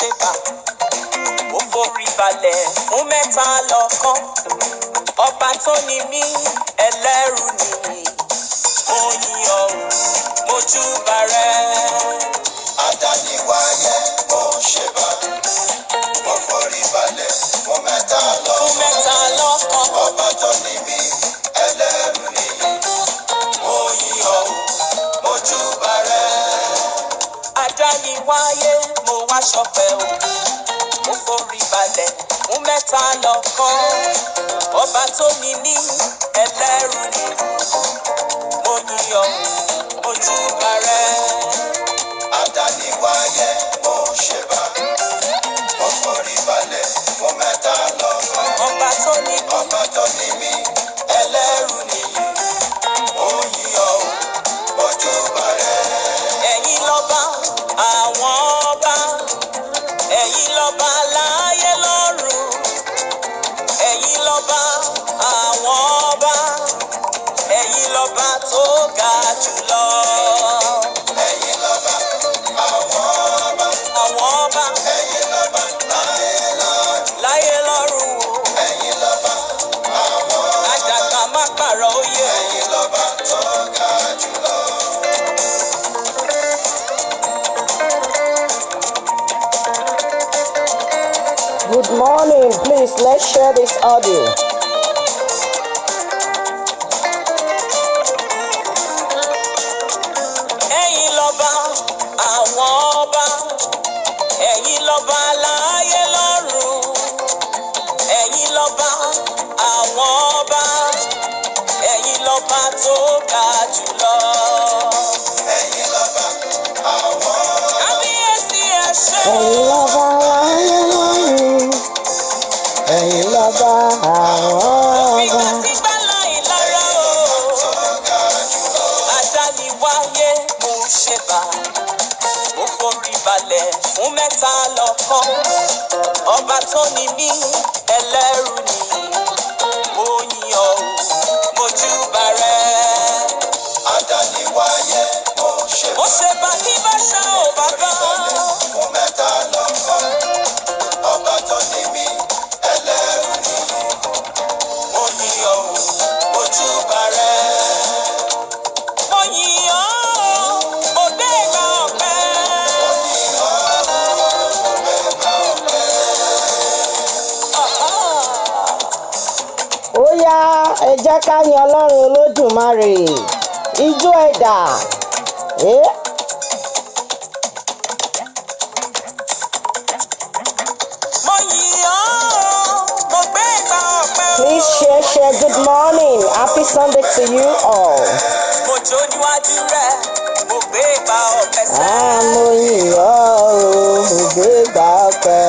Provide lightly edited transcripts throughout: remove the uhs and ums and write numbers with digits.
Ṣe bá, mo forí balẹ̀ fún mẹ́ta lọ́kàn. Ọba tó ní mí, ẹlẹ́rù nìyí. Mo yìn ọ́, mo júbà rẹ. Adániwáyé, mo ṣe bá, mo forí balẹ̀ fún mẹ́ta Fún lọ́kàn. mẹ́ta lọ́kàn. Ọba tó ní mí, ẹlẹ́rù nìyí. Mo yìn ọ́, mo júbà rẹ. Adániwáyé, mo wá ṣọpẹ́ o. Mo forí balẹ̀ fún mẹ́ta lọ́kàn. Ọba tó ní mí, ẹlẹ́rù nìyí. Mo yìn ọ́, mo júbà rẹ. Adániwáyé, mo ṣe bá, mo forí balẹ̀ fún mẹ́ta lọ́kàn. Ọba tó ní mí. Ọba tó ní mí, ẹlẹ́rù nìyí. Mo yìn ọ́, mo júbà rẹ. Ẹ̀yin lọ́ba àwọn ọba, ẹ̀yin lọ́ba láyé lọ́run, ẹ̀yin lọ́ba àwọn ọba, ẹ̀yin lọ́ba tó ga jùlọ. Ẹ̀yin lọ́ba àwọn ọba. Àwọn ọba. Ẹ̀yin lọ́ba láyé lọ́run. Láyé lọ́run o. Ẹ̀yin lọ́ba àwọn ọba. Àdàgbà má pààrọ̀ oyè o. Ẹ̀yin lọ́ba tó ga jùlọ. Good morning. Please, let's share this audio. Ẹ̀yin lọ́ba àwọn ọba, ẹ̀yin lọ́ba láyé lọ́run, ẹ̀yin lọ́ba àwọn ọba, ẹ̀yin lọ́ba tó ga jùlọ. Ẹ̀yin lọ́ba àwọn ọba. Kábíyèsí, ẹ ṣé o. Ẹ̀yin lọ́ba láyé lọ́run. Ẹ̀yin lọ́ba àwọn Ìgbà ọba. tí gbàlà ìlara o. Tó ga jùlọ. Adániwáyé, mo ṣe bá, mo forí balẹ̀ fún mẹ́ta lọ́kàn. Ọba tó ní mí, ẹlẹ́rù ni. Mo yìn ọ́, mo júbà rẹ. Adániwáyé, mo ṣe Mo ṣe bá kí bá ṣá ò bàbá. balẹ̀ fún mẹ́ta lọ́kàn. Ọba tó ní mí, ẹlẹ́rù nìyí. Mo yìn ọ́, mo júbà rẹ. Mo yìn ọ́, mo gbé ìgbà ọpẹ́. Mo yìn ọ́, mo gbé gbà ọpẹ́. Ọ̀hán. Ó yá, ẹ jẹ́ ká yin Ọlọ́run Olódùmarè. Ijó ẹ̀dà. Eh? Mo yìn ọ́, mo gbé ìgbà ọpẹ́ o. Please share, share. Good morning. Happy Sunday to you all. Mo jó níwájú rẹ̀, mo gbé ìgbà ọpẹ́ sẹ́. Ah, mo yìn ọ́ o, mo gbé gbà ọpẹ́.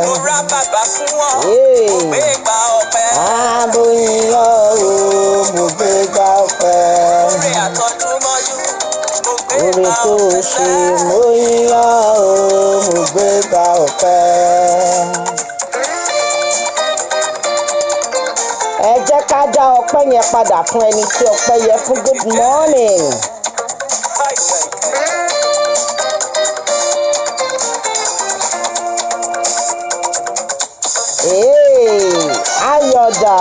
Mo ra bàbá fún ọ, Hey. mo gbé ìgbà ọpẹ́. Ah, mo yìn ọ́ o, mo gbé gbà ọpẹ́. Oore àtọdún mọ́dún, mo gbé Oore ìgbà tó o ọpẹ́ ṣe, sẹ́. mo yìn ọ́ o, mo gbé gbà ọpẹ́. Ẹ jẹ́ ká dá ọpẹ́ yẹn padà fún ẹni tí ọpẹ́ yẹ fún. Good morning. Hi, hi, hi. Hey, Ayọ̀dà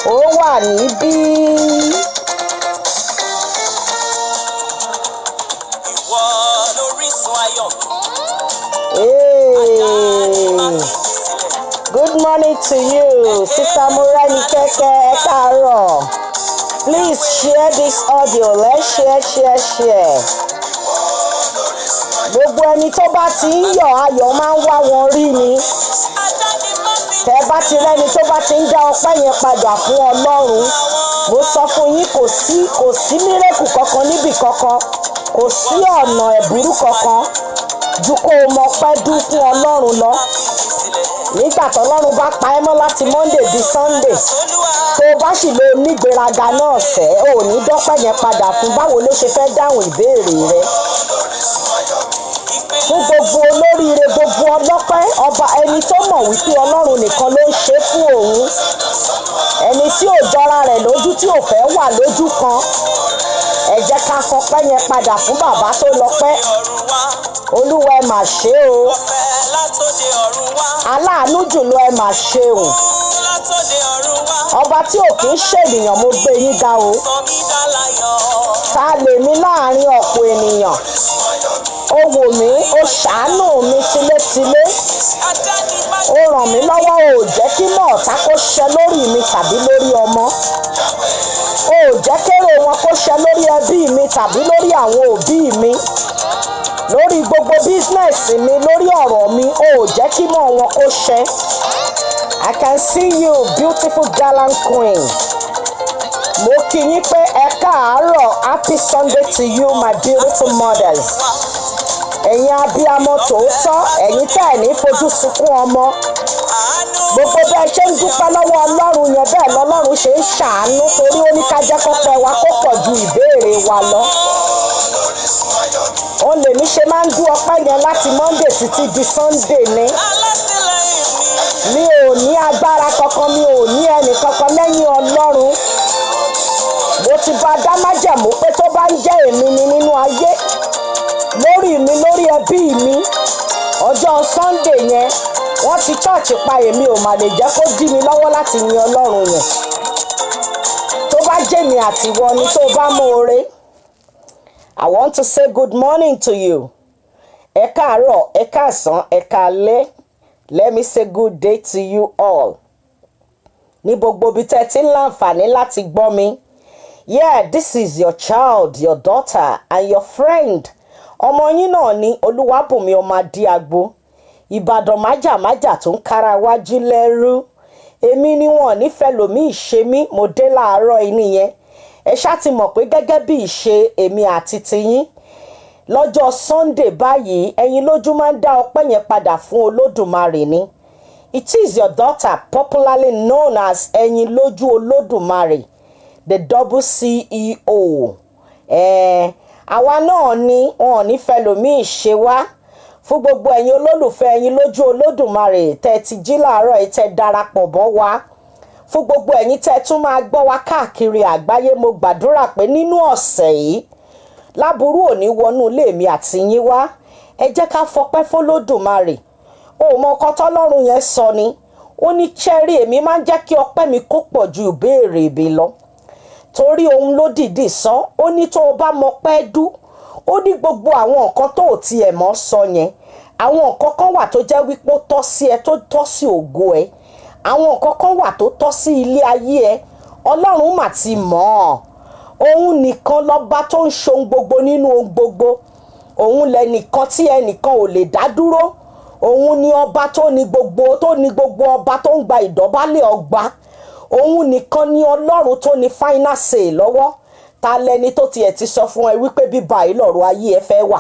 ó wà níbí. Ìwọ lórísun ayọ̀ mi, Hey. Àdáni má fi mí sílẹ̀. Good morning to you, Sister Morenikeike. Ẹ káàárọ̀. Please share this audio. Let's share, share, share. Ìwọ lórísun ayọ̀. Gbogbo ẹni tó bá ti ń yọ̀, ayọ̀ máa ń wá wọn rí ni. Àdáni má fi mí Tẹ́ bá ti rẹ́ni tó bá ti ń dá ọpẹ́ yẹn padà fún Ọlọ́run, mo sọ fún yín, kò sí miracle kankan níbì kankan, kò sí ọ̀nà ẹ̀bùrú kankan ju kó o mọ pẹ́ dún fún Ọlọ́run lọ. má fi mí sílẹ̀. Nígbà tọ́lọ́run bá pa ẹ́ mọ́ láti Monday di Sunday, Olúwa, tó o bá sì lo onígbéraga náà sẹ́ ò ní dọ́pẹ́ yẹn padà fún, báwo ló ṣe fẹ́ dáhùn ìbéèrè rẹ? Lórísun ayọ̀ mi. Fún gbogbo olóríire, gbogbo ọlọ́pẹ́, ọba ẹni tó mọ̀ wípé Ọlọ́run nìkan ló ń ṣe fún òun, ẹni tí ò jọra rẹ̀ lójú, tí ò fẹ́ wà lójú kan, ẹ jẹ́ ká fọpẹ́ yẹn padà fún bàbá tó lọ́pẹ́. Ọ̀run wá. Olúwa, ẹ mà ṣe o. Ọ̀fẹ́ látòde ọ̀run wá. Aláàánú jùlọ, ẹ mà ṣe o. Látòde ọ̀run wá. Ọba tí ò kì í ṣènìyàn, mo gbé yín ga o. Sọ mí dá láyọ̀. Ta lèmi láàrin ọ̀pọ̀ ènìyàn? Ó wò mí, ó ṣàánú mi tilétilé. Adáni má Ó ràn mí lọ́wọ́, ò jẹ́ kí mọ̀ọ́ta kó ṣẹ lórí mi tàbí lórí ọmọ. Ò jẹ́ kéré wọn kó ṣẹ lórí ẹbí mi tàbí lórí àwọn òbí mi, lórí gbogbo business mi, lórí ọ̀rọ̀ mi. Ò jẹ́ kí mọ̀ wọn kó ṣẹ. I can see you, beautiful gallant queen. Mo kí yín pé ẹ káàárọ̀. Happy Sunday to you, my beautiful mothers. Ẹ̀yin abiyamọ tòótọ́, ẹ̀yin tẹ́ ẹ̀ ní fojú sunkún ọmọ. Àánú. Gbogbo bẹ́ẹ̀ ṣe ń dúpẹ́ lọ́wọ́ Ọlọ́run yẹn, bẹ́ẹ̀ lọ́lọ́run ṣe ń ṣàánú, torí ó ní ká jẹ́ kọ́pẹ́ wa kó pọ̀ ju ìbéèrè wa lọ. Òun lèmi ṣe máa ń dú ọpẹ́ yẹn láti Monday títí di Sunday ni. Alátìlẹ́yìn mi. Mi ò ní agbára kankan, mi ò ní ẹnì kankan lẹ́yìn Ọlọ́run. Mo ti bá dá májẹ̀mú pé tó bá ń jẹ́ èmi ni nínú ayé, lórí mi, lórí ẹbí mi, ọjọ́ Sunday yẹn, wọ́n ti church pa, èmi ò mà lè jẹ́ kó dí mi lọ́wọ́ láti yin Ọlọ́run yẹn. Tó bá jẹ́mi àtiwọ ni, tó bá mú oore. I want to say good morning to you. Ẹ káàárọ̀, ẹ káàsán, ẹ káalẹ́. Let me say good day to you all ní gbogbo ibi tẹ́ ẹ ti ń láǹfààní láti gbọ́ mi. Yeah, this is your child, your daughter and your friend. Ọmọ yín náà ní, Olúwàbùnmi ọmọ Adíagbo, Ìbàdàn májàmájà tó ń kára wájú lẹ́rú. Èmi ni wọn nífẹ̀ẹ́ lòmíì ṣe mí. Mo dé láàárọ̀ yìí nìyẹn. Ẹ ṣáà ti mọ̀ pé gẹ́gẹ́ bí ìṣe èmi àti tiyín lọ́jọ́ Sunday báyìí, ẹ̀yin lójú máa ń dá ọpẹ́ yẹn padà fún Olódùmarè ni. It is your daughter, popularly known as Ẹ̀yin Lójú Olódùmarè, the double CEO. Àwa náà ni wọn ò ní fẹ́ lòmíì ṣe wá. Fún gbogbo ẹ̀yin olólùfẹ́ Ẹ̀yin Lójú Olódùmarè tẹ́ ẹ ti jí láàárọ̀ yìí, tẹ́ ẹ darapọ̀ mọ́ wa, fún gbogbo ẹ̀yin tẹ́ ẹ tún máa gbọ́ wa káàkiri àgbáyé, mo gbàdúrà pé nínú ọ̀sẹ̀ yìí, láburú ò ní wọnú ilé mi àti yín wá. Ẹ jẹ́ ká fọpẹ́ f'Olódùmarè. Ó mọ ọkọ tọ́lọ́run yẹn sọ ni. Ó ní chẹ́rí, èmi máa ń jẹ́ kí ọpẹ́ mi kó pọ̀ ju ìbéèrè mi lọ, torí òun ló dìídì sọ. Ó ní tó o bá mọ pẹ́ dú, ó ní gbogbo àwọn nǹkan tó ò tiẹ̀ mọ́ sọ yẹn, àwọn nǹkan kan wà tó jẹ́ wípé ó tọ́ sí ẹ, tó tọ́ sí ògo ẹ. Àwọn nǹkan kan wà tó tọ́ sí ilé ayé ẹ. Ọlọ́run mà ti mọ̀ ọ́. Òun nìkan lọ́ba tó ń ṣohun gbogbo nínú ohun gbogbo. Òun lẹnìkan tí ẹnìkan ò lè dá dúró. Òun ni ọba tó ní gbogbo, tó ní gbogbo ọba, tó ń gba ìdọ̀bálẹ̀ ọba. Òun nìkan ni Ọlọ́run tó ní final say lọ́wọ́. Ta lẹni tó tiẹ̀ ti sọ fún ẹ wípé bíbá yìí lọ̀rọ̀ ayé ẹ fẹ́ wà?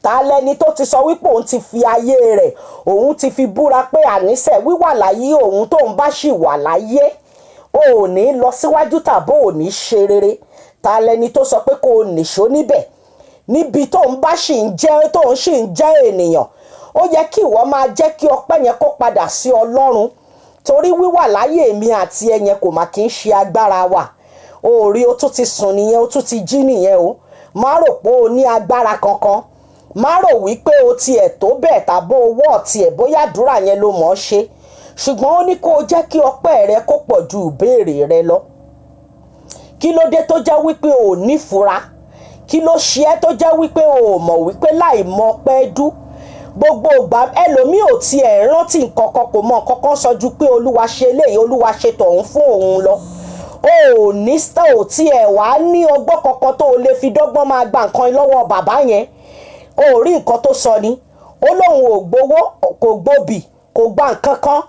Ta lẹni tó ti sọ wípé òun ti fi ayé rẹ̀, òun ti fi búra pé àníṣe wíwà láyé òun, tóun bá sì wà láyé, o ò ní lọ síwájú tàbí ò ní ṣe rere? Ta lẹni tó sọ pé kó o nìṣó níbẹ̀, níbi tóun bá sì ń jẹ́, tóun sì ń jẹ́ ènìyàn? Ó yẹ kí ìwọ máa jẹ́ kí ọpẹ́ yẹn kó padà sí Ọlọ́run, torí wíwà láyé èmi àti ẹyẹn kò má kí ń ṣe agbára wa. O rí, o tún ti sùn nìyẹn, o tún ti jí nìyẹn o. Má rò pé o ní agbára kankan, má rò wípé o tiẹ̀ tó bẹ́ẹ̀ tàbí owó ọ̀tiẹ̀, bóyá àdúrà yẹn ló mọ̀ ọ́ ṣe. Ṣùgbọ́n ó ní kó o jẹ́ kí ọpẹ́ rẹ kó pọ̀ ju ìbéèrè rẹ lọ. Kí ló dé tó jẹ́ wípé o ò nífura? Kí ló ṣe ẹ́ tó jẹ́ wípé o ò mọ̀ wípé láì mọ ọpẹ́ dú, gbogbo ìgbà ẹlòmíì ò tiẹ̀ rántí nǹkan kan, kò mọ nǹkan kan sọ ju pé Olúwa ṣe eléyìí, Olúwa ṣe tọ̀hún fún òun lọ. O ò ní ò tiẹ̀ wá ní ọgbọ́n kankan tó o lè fi dọ́gbọ́n máa gba nǹkan lọ́wọ́ bàbá yẹn. O ò rí nǹkan tó sọ ni. Ó lóun ò gbowó, kò gbòbì, kò gba nǹkan kan.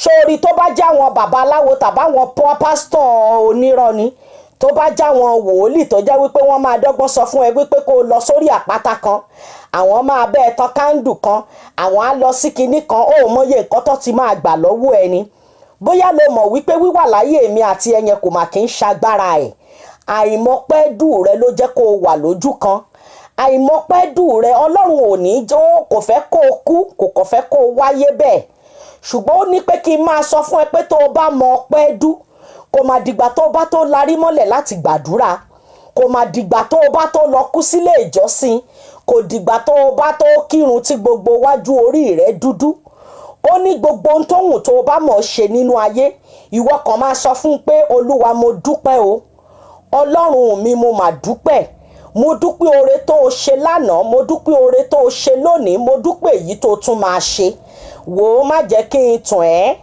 Sórí tó bá jẹ́ àwọn babaláwo tàbáwọn pásítọ̀ onírọ́ ni, tó bá já wọn wòólì tó jẹ́ wípé wọ́n máa dọ́gbọ́n sọ fún ẹ wípé kó o lọ sórí àpáta kan, àwọn máa bẹ́ẹ̀ tán candle kan, àwọn á lọ sí kinní kan, ó mọyé nǹkan tó ti máa gbà lọ́wọ́ ẹni. Bóyá ló mọ̀ wípé wíwà láyé èmi àti ẹyẹn kò mà kí ń ṣagbára ẹ̀. Àìmọ̀pẹ́dù rẹ ló jẹ́ kó o wà lójú kan. Àìmọ̀pẹ́dù rẹ, Ọlọ́run ò ní jó, kò fẹ́ kó o kú, kò kàn fẹ́ kó o wáyé bẹ́ẹ̀. Ṣùgbọ́n ó ní pé kí n máa sọ fún ẹ pé tó o bá mọ ọpẹ́ dú, kò má dìgbà tó o bá tó larí mọ́lẹ̀ láti gbàdúrà. Kò má dìgbà tó o bá tó dìde láti gbàdúrà. Kò má dìgbà tó o bá tó lọ kú sílé ìjọsìn, kò dìgbà tó o bá tó kírun tí gbogbo wájú orí rẹ dúdú. Ó ní gbogbo ohun tóhùn tó o bá mọ̀ ọ́ ṣe nínú ayé, ìwọ kàn máa sọ fún un pé, "Olúwa, mo dúpẹ́ o. Ọlọ́run mi, mo mà dúpẹ́. Mo dúpẹ́ oore tó o ṣe lánàá, mo dúpẹ́ oore tó o ṣe lónìí, mo dúpẹ́ èyí tó o tún máa ṣe." Wò ó, má jẹ́ kí n tàn ẹ́.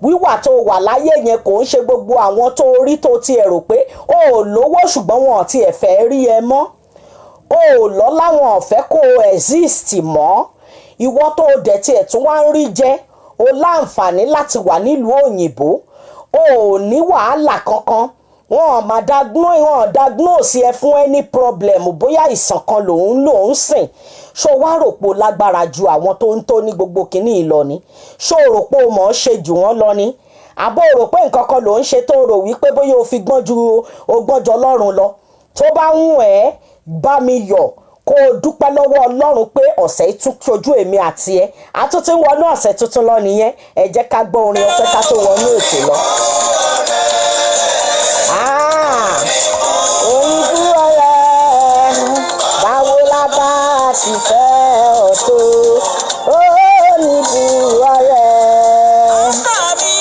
Wíwà tó wà láyé yẹn, kò ń ṣe gbogbo àwọn tó rí tó tiẹ̀ rò pé o ò lówó, ṣùgbọ́n wọn ò tiẹ̀ fẹ́ rí ẹ mọ́. O ò lọ́lá, wọn ò fẹ́ kó o exist mọ́. Ìwọ tó o dẹ̀ tiẹ̀ tún wá ń rí jẹ, o láǹfààní láti wà nílùú òyìnbó, o ò ní wàhálà kankan, wọn ò máa diagnose, wọn ò diagnose ẹ fún any problem, bóyá ìsàn kan lòún sìn. Ṣó wá rò pé o lágbára ju àwọn tó ń tó ní gbogbo kínní yìí lọ ni? Ṣó rò pé o mọ̀ ọ́ ṣe jù wọ́n lọ ni? Àbó rò pé nǹkan kan ló ń ṣe tó rò wípé bóyá o fi gbọ́n ju o gbọ́n jọ Ọlọ́run lọ? Tó bá ń ẹ́ bá mi yọ̀, kó o dúpẹ́ lọ́wọ́ Ọlọ́run pé ọ̀sẹ̀ yìí tún ṣojú èmi àti ẹ. A tún ti ń wọnú ọ̀sẹ̀ tuntun lọ nìyẹn. Ẹ jẹ́ ká gbọ́ orin ọpẹ́ ká tó wọnú ètò lọ. Ah, òyìnbó ọ̀rẹ́, báwo la bá ti fẹ́ ọ tó, ó níbu ọ̀rẹ́. Alpha mi,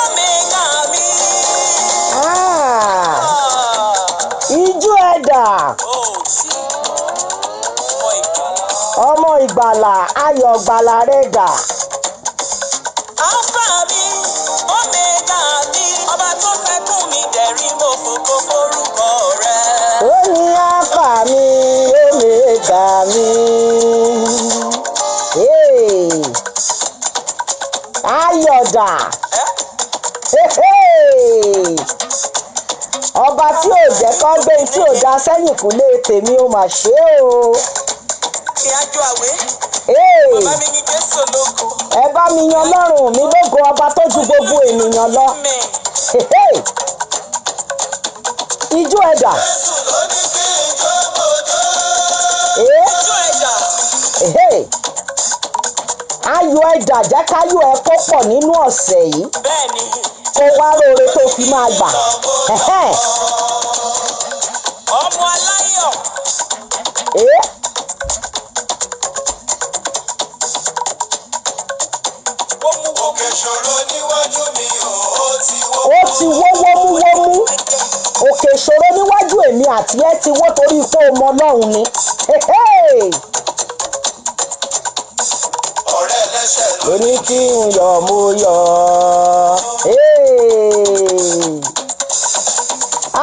Omega mi. Ah, ijó ẹ̀dà. Ó sì ọmọ ìgbàlà. Ọmọ ìgbàlà, ayọ̀ gbàlà rẹ̀ dà. Alpha mi, Omega mi, ọba tó sẹ́kùn mi dẹ̀rín, mo fògo forúkọ rẹ̀. Ó ní Alpha mi, Omega mi. Hey. Ayọ̀dà. Ẹ́ Hey. Ọba tí ò jẹ́ kọ́ gbé tí ò dá sẹ́yìn kúlé tèmi, ó mà ṣe o. Kí á jó àwé, Hey. bá mi yin Jésù lógo. Ẹ bá mi yan Ọlọ́run mi lógo, ọba tó ju gbogbo ènìyàn lọ. Amen. Hey. Ijó ẹ̀dà. Jésù ló ní kí n jó, mo jó. Eh? Ijó ẹ̀dà. Hey. Ayọ̀ ẹ̀dà, jẹ́ káyọ̀ ẹ kó pọ̀ nínú ọ̀sẹ̀ yìí, Bẹ́ẹ̀ ni. kó wá róore tó fi máa gbà. Ẹ̀hẹ́n. Ọmọ aláyọ̀. Eh? Wómú. Òkè ìṣòro níwájú mi ò, ó ti wó. Ó ti wó wómúwómú. Òkè ìṣòro níwájú èmi àti ẹ ti wó torí pé o mọ Ọlọ́run ni. Hey. Ọ̀rẹ́ ẹlẹ́ṣẹ̀ ló Ló ní kí n yọ̀, mo yọ̀. Hey.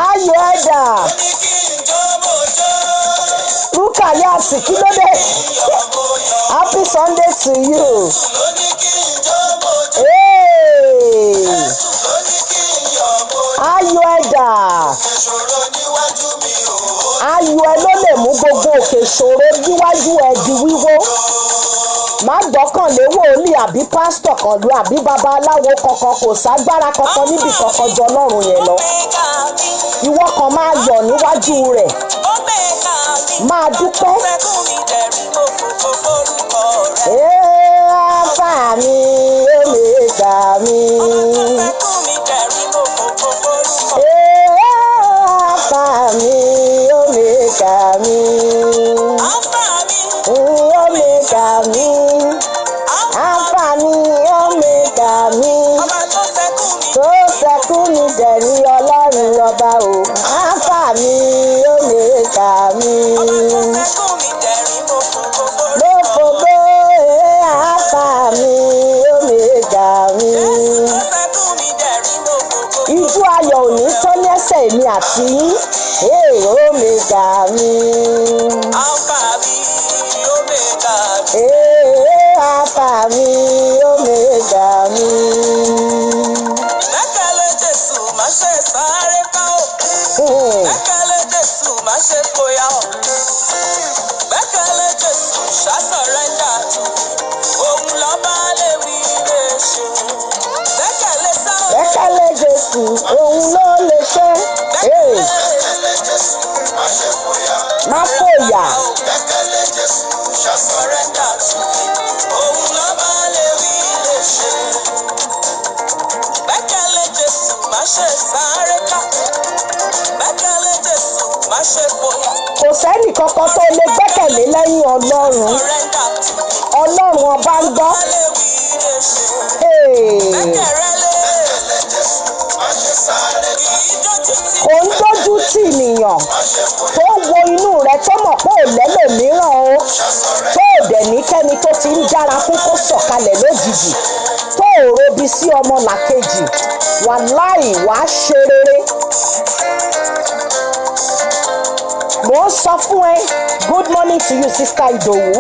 Ayọ̀ ẹ̀dà. ní kí n jó, mo jó. Rúkàyàsì, kí ló dé? Yọ̀, mo yọ̀. Happy Sunday to you. Ló ní kí n jó, mo jó. Hey. Jésù ló ní kí n yọ̀, mo yọ̀. Ayọ̀ ẹ̀dà. Òkè ìṣòro níwájú mi ò, ó Ayọ̀ ẹ ló lè mú gbogbo òkè ìṣòro níwájú ẹ di wíwó. Má gbọ́kànlé wòlíì àbí pásítọ̀ kan lu àbí babaláwo kankan. Kò ságbára kankan níbì kankan jọ Ọlọ́run yẹn lọ. Omega mi. Ìwọ kan máa yọ̀ níwájú rẹ̀. Omega mi. Máa dúpẹ́. Sẹ́kùn mi dẹ̀rín, mo fògo forúkọ rẹ̀. Ee, Alpha mi, Omega mi. Ọba tó sẹ́kùn mi dẹ̀rín, mo fògo forúkọ Ee, Alpha mi, Omega mi. Alpha mi. Omega mi. Alpha mi, Omega mi. Ọba tó sẹ́kùn mi. Tó sẹ́kún mi dẹ̀rín, Ọlọ́run ọba o. Alpha mi, Omega mi. Ọba tó sẹ́kùn mi dẹ̀rín, mo fògo Ló forúkọ fògo. Ee, Alpha mi, Omega mi. Jésù tó sẹ́kùn mi dẹ̀rín, mo fògo Ijó ayọ̀ ò ní tán lẹ́sẹ̀ èmi àti yín. Ee, Omega mi. Alpha mi, Omega mi. Ee, Alpha mi, Omega mi. Gbẹ́kẹ̀lé Jésù, má ṣe sáré ká o. Gbẹ́kẹ̀lé Jésù, má ṣe fòyà o. Gbẹ́kẹ̀lé Jésù, ṣá surrender to. Òun lọ́ba lè wí lè ṣe. Gbẹ́kẹ̀lé sáà. Gbẹ́kẹ̀lé Jésù, òun ló lè ṣe. Ee, Gbẹ́kẹ̀lé Jésù, má ṣe fòyà. Má fòyà. Gbẹ́kẹ̀lé Jésù, ṣá Surrender to. Òun lọ́ba lè wí lè ṣe. Gbẹ́kẹ̀lé Jésù, má ṣe sáré ká. Gbẹ́kẹ̀lé Jésù, má ṣe Sẹ́nì kankan tó lè gbẹ́kẹ̀lé lẹ́yìn Ọlọ́run. Surrender to me. Ọlọ́run ọba ń gbọ́. Má lè wí lè ṣe. Hey. Gbẹ́kẹ̀rẹ́ lé. Jésù, má ṣe sáré Kì í dójú tì Kò ń dójú tì nìyàn má ṣe fòyà, tó wo inú rẹ, tó mọ̀ pé ò lẹ́lòmíràn o, ṣàsọ̀rẹ́. tó ò dẹ̀ ní kẹ́ni tó ti ń dára fún kó sọ̀kalẹ̀ lójijì, tó ò robi sí ọmọ làkejì, wàláì, wàá ṣe rere. Mò ń sọ fún ẹ. Good morning to you, Sister Ìdòwú.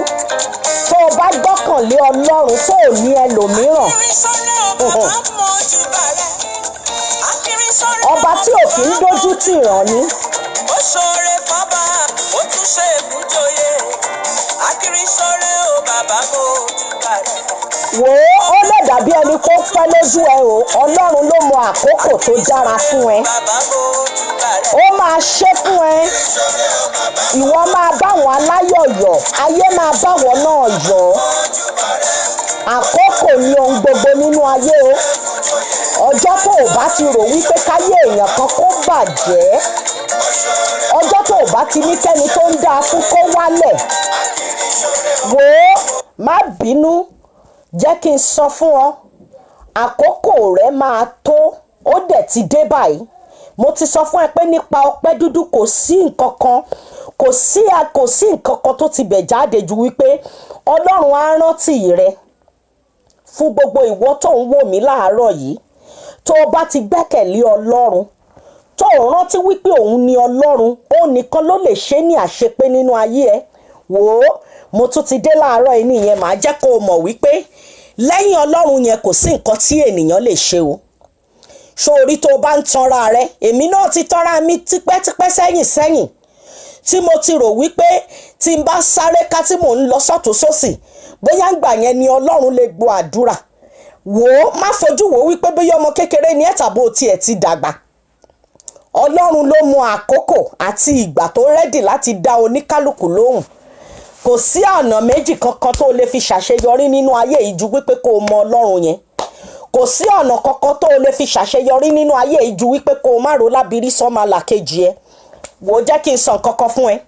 Tó o bá gbọ́kànlé Ọlọ́run, tó ò ní ẹlòmíràn, Akiri sọ́rẹ́ o, bàbá mojúbà rẹ̀. Akiri sọ́rẹ́ ọba tí ò kì í dójú tì ràn ní. Ó ṣoore fọ́ba, ó tún ṣe fúnjòyè. Akiri sọ́rẹ́ o, bàbá mojúbà rẹ̀. Wò ó, ó lè dàbí ẹni kó pẹ́ lójú ẹ o. Ọlọ́run ló mọ àkókò tó dára fún ẹ. Bàbá mojúbà rẹ̀. Ó máa ṣe fún ẹ. Ìwọ máa báwọn aláyọ̀ yọ̀, ayé máa báwọn náà yọ̀. Àkókò ní ohun gbogbo nínú ayé o. Ọjọ́ tó o bá ti rò wípé káyé èèyàn kan kó bàjẹ́, ọjọ́ tó o bá ti ní kẹ́ni tó ń dáa fún kó wálẹ̀, wò ó, má bínú, jẹ́ kí n sọ fún ọ, àkókò rẹ máa tó. Ó dẹ̀ ti dé báyìí. Mo ti sọ fún ẹ pé nípa ọpẹ́ dúdú, kò sí nǹkan kan, kò sí nǹkan kan tó ti bẹ̀ jáde ju wípé Ọlọ́run á rántí rẹ. Fún gbogbo ìwọ tó ń wò mí láàárọ̀ yìí, tó o bá ti gbẹ́kẹ̀lé Ọlọ́run, tó o rántí wípé òun ni Ọlọ́run, òun nìkan ló lè ṣe ní àṣepé nínú ayé ẹ. Wò ó, mo tún ti dé láàárọ̀ yìí nìyẹn. Màá jẹ́ kó o mọ̀ wípé lẹ́yìn Ọlọ́run yẹn, kò sí nǹkan tí ènìyàn lè ṣe o. Sórí tó o bá ń tanra rẹ, èmi náà ti tanra mi tipẹ́tipẹ́ sẹ́yìn sẹ́yìn, tí mo ti rò wípé tí n bá sáré ká, tí mò ń lọ sọ́tún sósì, bóyá ń gbà yẹn ni Ọlọ́run lè gbọ́ àdúrà. Wò ó, má fojú wò ó wípé bóyá ọmọ kékeré ni ẹ̀ tàbó tiẹ̀ ti dàgbà. Ọlọ́run ló mọ àkókò àti ìgbà tó ready láti dá oníkálukú lóhùn. Kò sí ọ̀nà méjì kankan tó lè fi ṣàṣeyọrí nínú ayé yìí ju wípé kó o mọ Ọlọ́run yẹn. Kò sí ọ̀nà kankan tó lè fi ṣàṣeyọrí nínú ayé yìí ju wípé kó o má ro lábirí sọ́mọ làkejì ẹ. Wò ó, jẹ́ kí n sọ nǹkan kan fún ẹ.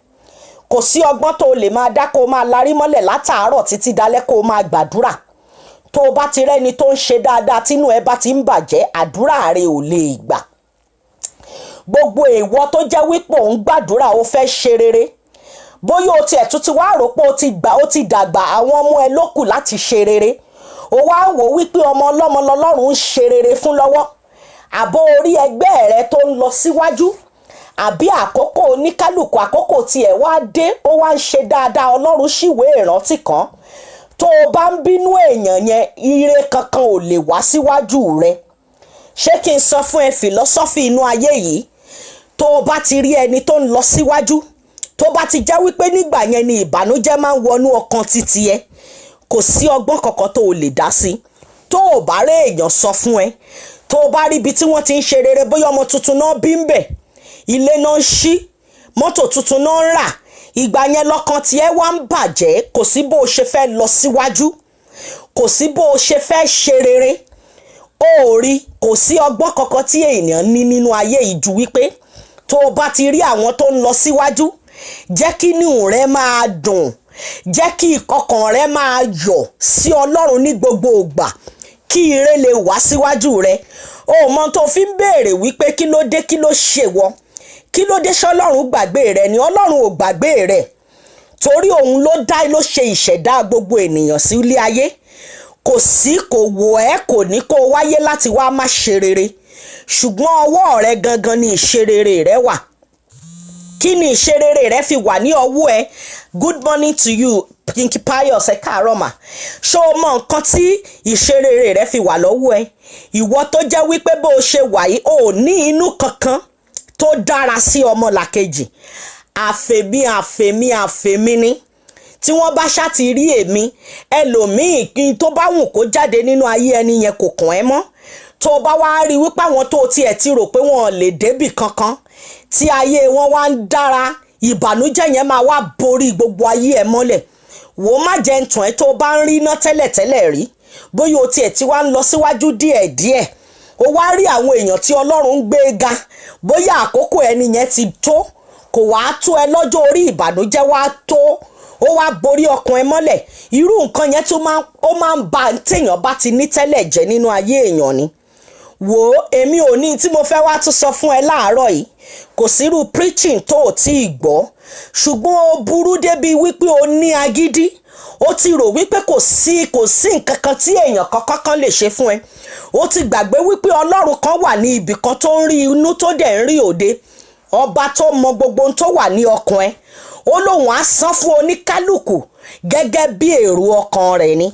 Kò sí ọgbọ́n tó lè máa dá, kó o máa larí mọ́lẹ̀ látàárọ̀ títí dalẹ́, kó o máa gbàdúrà. Tó o bá ti rẹ́ni tó ń ṣe dáadáa, tínú ẹ bá ti ń bàjẹ́, àdúrà rẹ ò lè gbà. Gbogbo èèwọ̀ tó jẹ́ wípé òun gbàdúrà, ó fẹ́ ṣe rere, bóyá o tiẹ̀ tún ti wá rò pé o ti gbà, ó ti dàgbà, àwọn ọmọ ẹ ló kù láti ṣe rere, o wá ń wò wípé ọmọ ọlọ́mọ lọ́lọ́run ń ṣe rere fún lọ́wọ́, àbó orí ẹgbẹ́ rẹ tó ń lọ síwájú, àbí àkókò oníkálukú, àkókò tiẹ̀ wá dé, ó wá ń ṣe dáadáa, Ọlọ́run ṣìwé ìrántí kan, tó o bá ń bínú èèyàn yẹn, ire kankan ò lè wá síwájú rẹ. Ṣé kí n sọ fún ẹ, philosophy inú ayé yìí, tó o bá ti rí ẹni tó ń lọ síwájú, tó bá ti jẹ́ wípé nígbà yẹn ni ìbànújẹ́ máa ń wọnú ọkàn títí ẹ, kò sí ọgbọ́n kankan tó o lè dá sí. Tó o bá rí èèyàn sọ fún ẹ, tó o bá rí ibi tí wọ́n ti ń ṣe rere, bóyá ọmọ tuntun náà bí ń bẹ̀, ilé náà ń ṣí, mọ́tò tuntun náà ń rà, ìgbà yẹn lọ́kàn tí ẹ wá ń bàjẹ́, kò sí bó o ṣe fẹ́ lọ síwájú, kò sí bó o ṣe fẹ́ ṣe rere. Ó ò rí, kò sí ọgbọ́n kankan tí èèyàn ní nínú ayé yìí ju wípé tó o bá ti rí àwọn tó ń lọ síwájú, jẹ́ kí inú rẹ máa dùn, jẹ́ kí ọkàn rẹ máa yọ̀ sí Ọlọ́run ní gbogbo ìgbà, kí ire lè wá síwájú rẹ. O mọ tó fi ń béèrè wípé kí ló dé, kí ló ṣe wọ, kí ló dé, ṣọlọ́run gbàgbé rẹ ni? Ọlọ́run ò gbàgbé rẹ, torí òun ló dá, ló ṣe ìṣẹ̀dá gbogbo ènìyàn sí ilé ayé. Kò sí, kò wò ẹ́, kò ní kó wáyé láti wá má ṣe rere, ṣùgbọ́n ọwọ́ rẹ gangan ni ìṣe rere rẹ wà. Kí ni ìṣerere rẹ fi wà ní ọwọ́ ẹ? Good morning to you, Pinky Pius. Ẹ káàárọ̀ mà. Ṣó o mọ nǹkan tí ìṣerere rẹ fi wà lọ́wọ́ ẹ? Ìwọ tó jẹ́ wípé bó o ṣe wà yìí, o ò ní inú kankan tó dára sí ọmọlàkejì, àfèmí, àfèmí, àfèmí ni. Tí wọ́n bá ṣá ti rí èmi, ẹlòmíì, kí n tó bá wù kó jáde nínú ayé ẹni yẹn, kò kàn ẹ́ mọ́. Tó bá wá rí wípé àwọn tó tiẹ̀ ti rò pé wọ́n lè débì kankan, tí ayé wọn wá ń dára, ìbànújẹ́ yẹn máa wá borí gbogbo ayé ẹ mọ́lẹ̀. Wò ó, má jẹ́ ń tàn ẹ́. Tó bá ń rí iná tẹ́lẹ̀tẹ́lẹ̀ rí, bóyá o tiẹ̀ ti wá ń lọ síwájú díẹ̀díẹ̀, o wá rí àwọn èèyàn tí Ọlọ́run ń gbé ga, bóyá àkókò ẹni yẹn ti tó. Kò wá tó ẹ lọ́jọ́ orí, ìbànújẹ́ wá tó, ó wá borí ọkàn ẹ mọ́lẹ̀. Irú nǹkan yẹn tó máa, ó máa ń ba téèyàn bá ti ní tẹ́lẹ̀ jẹ́ nínú ayé èèyàn ni. Wò ó, èmi ò ní tí mo fẹ́ wá tún sọ fún ẹ láàárọ̀ yìí. Kò sírú preaching tó ò tí ì gbọ́, ṣùgbọ́n ó burú débi wípé o ní agídí. Ó ti rò wípé kò sí nǹkan kan tí èèyàn kankan kan lè ṣe fún ẹ. Ó ti gbàgbé wípé Ọlọ́run kan wà ní ibì kan tó ń rí inú, tó dẹ̀ ń rí òde, ọba tó mọ gbogbo ohun tó wà ní ọkàn ẹ. Ó lóun á san fún oníkálukú gẹ́gẹ́ bí èrò ọkàn rẹ̀ ni.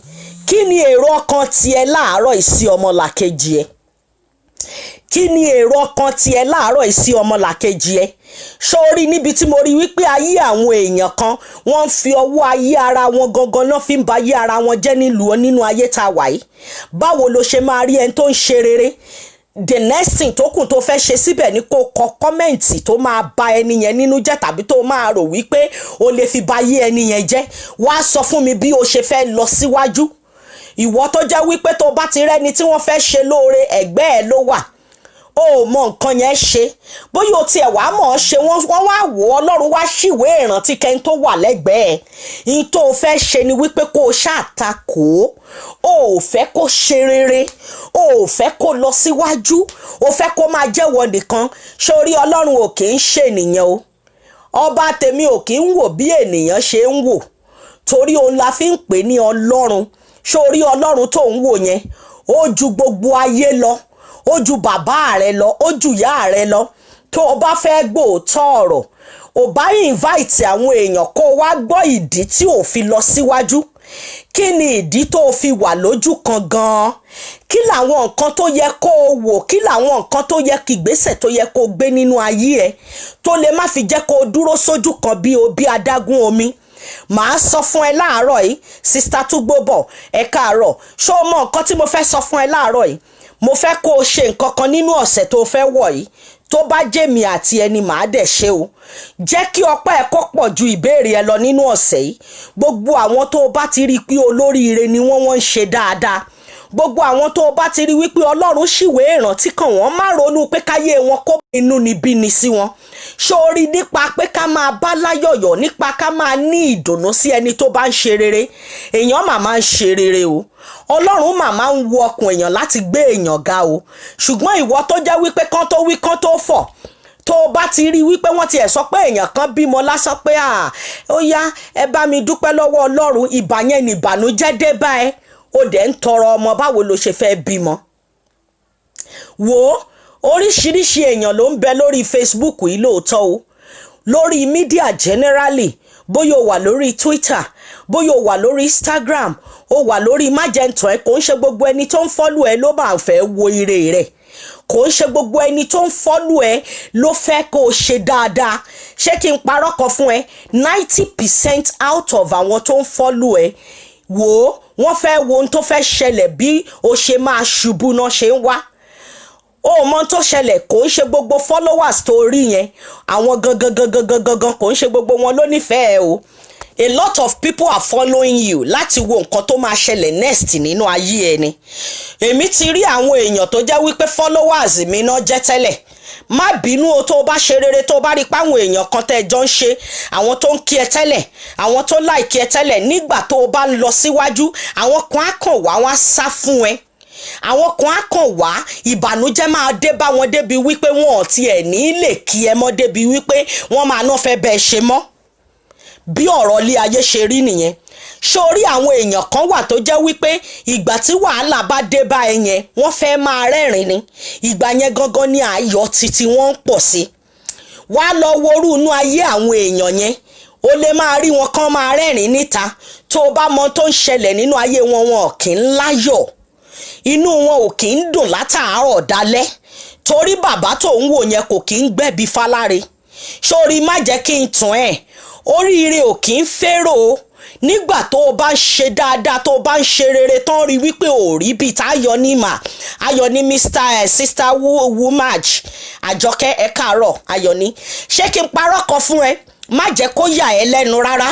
Kí ni èrò ọkàn tiẹ̀ láàárọ̀ ìsí ọmọlàkejì ẹ? Kí ni èrò ọkàn tiẹ̀ láàárọ̀ ìsí ọmọlàkejì ẹ? Sórí níbi tí mo rí wípé ayé àwọn èèyàn kan, wọ́n ń fi ọwọ́ ayé ara wọn gangan náà fi ń ba ayé ara wọn jẹ́ nílùú nínú ayé tá a wà yìí. Báwo ló ṣe máa rí ẹni tó ń ṣe rere, the next thing tó kù tó fẹ́ ṣe síbẹ̀ ni kó kọ comment tó máa ba ẹni yẹn nínú jẹ́, tàbí tó máa rò wípé o lè fi ba ayé ẹni yẹn jẹ́? Wá sọ fún mi bí o ṣe fẹ́ lọ síwájú. Ìwọ tó jẹ́ wípé tó bá ti rẹ́ni tí wọ́n fẹ́ ṣe lóore, ẹ̀gbẹ́ ẹ̀ ló wà, o ò mọ nǹkan yẹn ṣe. Bóyá o tiẹ̀ wá mọ̀ ọ́ ṣe, wọ́n wá wò ó, Ọlọ́run wá ṣìwé ìrántí kẹ́ni tó wà lẹ́gbẹ̀ẹ́ ẹ̀. N tó o fẹ́ ṣe ni wípé kó o ṣàtakò ó. O ò fẹ́ kó ṣe rere, o ò fẹ́ kó lọ síwájú, o fẹ́ kó máa jẹ́wọ́ nìkan. Sórí, Ọlọ́run ò kì í ṣènìyàn o. Ọba tèmi ò kì í wò bí ènìyàn ṣe ń wò, torí òun la fi ń pè ní Ọlọ́run. Sórí Ọlọ́run tó ń wò yẹn, ó ju gbogbo ayé lọ, ó ju bàbá rẹ lọ, ó ju ìyá rẹ lọ. Tó o bá fẹ́ gbóòótọ́ ọ̀rọ̀, ò bá invite àwọn èèyàn kó o wá gbọ́ ìdí tí ò fi lọ síwájú. Kí ni ìdí tó o fi wà lójú kan gan-an? Kí làwọn nǹkan tó yẹ kó o wò? Kí làwọn nǹkan tó yẹ kí ìgbésẹ̀ tó yẹ kó o gbé nínú ayé ẹ tó lè má fi jẹ́ kó o dúró sójú kan bí adágún omi? Màá sọ fún ẹ láàárọ̀ yìí. Sister Túgbóbọ̀, ẹ káàárọ̀. Ṣé o mọ nǹkan tí mo fẹ́ sọ fún ẹ láàárọ̀ yìí? Mo fẹ́ kó o ṣe nǹkan kan nínú ọ̀sẹ̀ tó o fẹ́ wọ̀ yìí. Tó bá jẹ́mi àti ẹni, màá dẹ̀ ṣe o. Jẹ́ kí ọpẹ́ ẹ kó pọ̀ ju ìbéèrè ẹ lọ nínú ọ̀sẹ̀ yìí. Gbogbo àwọn tó o bá ti rí i pé olóríire ni wọ́n, wọ́n ń ṣe dáadáa, gbogbo àwọn tó o bá ti rí wípé Ọlọ́run ṣìwé ìrántí kàn wọ́n, má ronú pé káyé wọn kó inú níbí ni sí wọn. Sórí nípa pé ká máa bá láyọ̀yọ̀, nípa ká máa ní ìdùnnú sí ẹni tó bá ń ṣe rere. Èèyàn mà máa ń ṣe rere o. Ọlọ́run mà máa ń wo ọkùn èèyàn láti gbé èèyàn ga o. Ṣùgbọ́n ìwọ tó jẹ́ wípé kán tó wí, kán tó fọ̀, tó o bá ti rí wípé wọ́n ti ẹ̀ sọ pé èèyàn kan bímọ lásán, pé à ó yá, ẹ bá mi dúpẹ́ lọ́wọ́ Ọlọ́run, ìbà yẹn ní ìbànújẹ́ dé bá ẹ. Ó dẹ̀ ń tọrọ ọmọ. Báwo ló ṣe fẹ́ bímọ? Wò ó, oríṣiríṣi èèyàn ló ń bẹ lórí Facebook yìí lóòótọ́ o, lórí media generally. Bóyá o wà lórí Twitter, bóyá o wà lórí Instagram, o wà lórí májẹ̀ntàn ẹ, kò ń ṣe gbogbo ẹni tó ń follow ẹ ló máa fẹ́ wo ire rẹ̀. Kò ń ṣe gbogbo ẹni tó ń follow ẹ ló fẹ́ kó o ṣe dáadáa. Ṣé kí n parọ́ kan fún ẹ? 90% out of àwọn tó ń follow ẹ, wò ó, wọ́n fẹ́ wo ohun tó fẹ́ ṣẹlẹ̀, bí o ṣe máa ṣubú náà ṣe ń wá. Ó mọ tó ṣẹlẹ̀, kò ń ṣe gbogbo followers tó rí yẹn, àwọn gangan gangan gangan gangan, kò ń ṣe gbogbo wọn ló nífẹ̀ẹ́ o. A lot of people are following you láti wo nǹkan tó máa ṣẹlẹ̀ next nínú ayé ẹni. Èmi ti rí àwọn èèyàn tó jẹ́ wípé followers mi náà jẹ́ tẹ́lẹ̀. Má bínú o, tó o bá ṣe rere, tó o bá rí i páwọn èèyàn kan tẹ́ ẹ jọ ń ṣe, àwọn tó ń kí ẹ tẹ́lẹ̀, àwọn tó like ẹ tẹ́lẹ̀, nígbà tó o bá ń lọ síwájú, àwọn kan á kàn wá, wọ́n á sá fún ẹ. Àwọn kan á kàn wá, ìbànújẹ́ máa dé bá wọn débi wípé wọn ò tiẹ̀ ní lè kí ẹ mọ́, débi wípé wọ́n máa ná fẹ́ bẹ́ẹ̀ ṣe mọ́. Bí ọ̀rọ̀ ilé ayé ṣe rí nìyẹn. Sórí, àwọn èèyàn kan wà tó jẹ́ wípé ìgbà tí wàhálà bá dé bá ẹ yẹn, wọ́n fẹ́ máa rẹ́rìn ni. Ìgbà yẹn gangan ni ayọ̀ títí wọ́n ń pọ̀ sí. Wá lọ worú inú ayé àwọn èèyàn yẹn, o lè máa rí wọn kán máa rẹ́rìn níta. Tó o bá mọ tó ń ṣẹlẹ̀ nínú ayé wọn, wọn ò kì í láyọ̀, inú wọn ò kì í dùn látàárọ̀ dalẹ́, torí bàbá tó ń wò yẹn kò kì í gbẹ̀bí fáláre. Sórí, má jẹ́ kí n tún ẹ̀, oríire ò kì í fẹ́rò o. Nígbà tó o bá ń ṣe dáadáa, tó o bá ń ṣe rere tán, rí wípé ò rí bíi táyọ̀ ní mà ayọ̀ ní. Mr Sister Wumaj Àjọkẹ́, ẹ káàárọ̀. Ayọ̀ ní, ṣé kí n parọ́ kan fún ẹ? Má jẹ́ kó yà ẹ́ lẹ́nu rárá.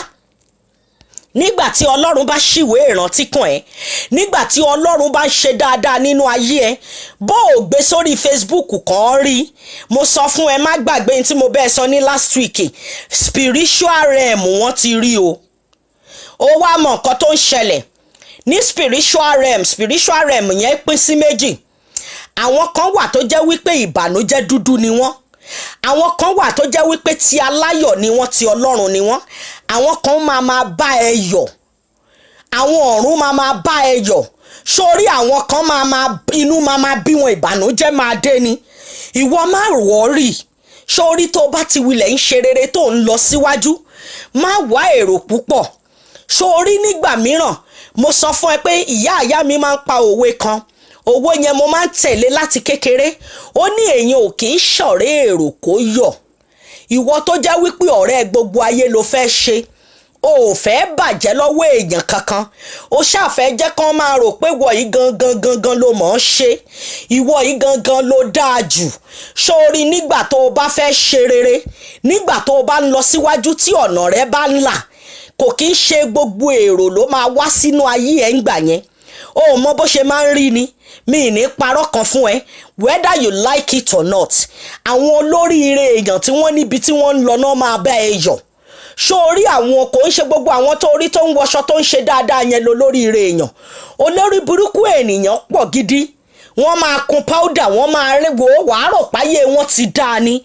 Nígbà tí Ọlọ́run bá ṣìwé ìrántí kàn ẹ́, nígbà tí Ọlọ́run bá ń ṣe dáadáa nínú ayé ẹ, bó o gbé sórí Facebook kàn rí, mo sọ fún ẹ, má gbàgbé tí mo bẹ́ẹ̀ sọ ní last week, spiritual realm, wọ́n ti rí o. Ó wá mọ nǹkan tó ń ṣẹlẹ̀ ní spiritual realm. Spiritual realm yẹn pín sí méjì. Àwọn kan wà tó jẹ́ wípé ìbànújẹ́ dúdú ni wọ́n. Àwọn kan wà tó jẹ́ wípé ti aláyọ̀ ni wọ́n, ti Ọlọ́run ni wọ́n. Àwọn kan máa máa bá ẹ yọ̀, àwọn ọ̀run máa máa bá ẹ yọ̀. Sórí àwọn kan máa máa inú máa máa bí wọn, ìbànújẹ́ máa dé ni. Ìwọ má worry. Sórí tó bá ti wulẹ̀ ń ṣe rere, tó ń lọ síwájú, má wá èrò púpọ̀. Sórí nígbà mìíràn, mo sọ fún ẹ pé ìyá ìyá mi máa ń pa òwe kan. Òwe yẹn mo máa ń tẹ̀lé láti kékeré. Ó ní èèyàn ò kì í ṣọ̀rẹ́ èrò kó yọ̀. Ìwọ tó jẹ́ wípé ọ̀rẹ́ gbogbo ayé ló fẹ́ ṣe, o ò fẹ́ bàjẹ́ lọ́wọ́ èèyàn kankan, o ṣàfẹ́ jẹ́ kán máa rò pé ìwọ yìí gangan gangan ló mọ̀ ọ́n ṣe, ìwọ yìí gangan ló dáa jù. Sórí nígbà tó o bá fẹ́ ṣe rere, nígbà tó o bá ń lọ síwájú, tí ọ̀nà rẹ bá ń là, kò kí ń ṣe gbogbo èrò ló máa wá sínú ayé ẹ̀ ń gbà yẹn. O ò mọ bó ṣe máa ń rí ni. Mi ì ní parọ́ kan fún ẹ, whether you like it or not, àwọn olóríire èèyàn tí wọ́n níbi tí wọ́n ń lọ náà máa bá ẹ yọ̀. Sórí àwọn, kò ń ṣe gbogbo àwọn tó rí tó ń wọṣọ, tó ń ṣe dáadáa yẹn lọ lóríire èèyàn. Olórí burúkú ènìyàn pọ̀ gidi. Wọ́n máa kun powder, wọ́n máa rí wo wàá rò páyé wọn ti dáa ni.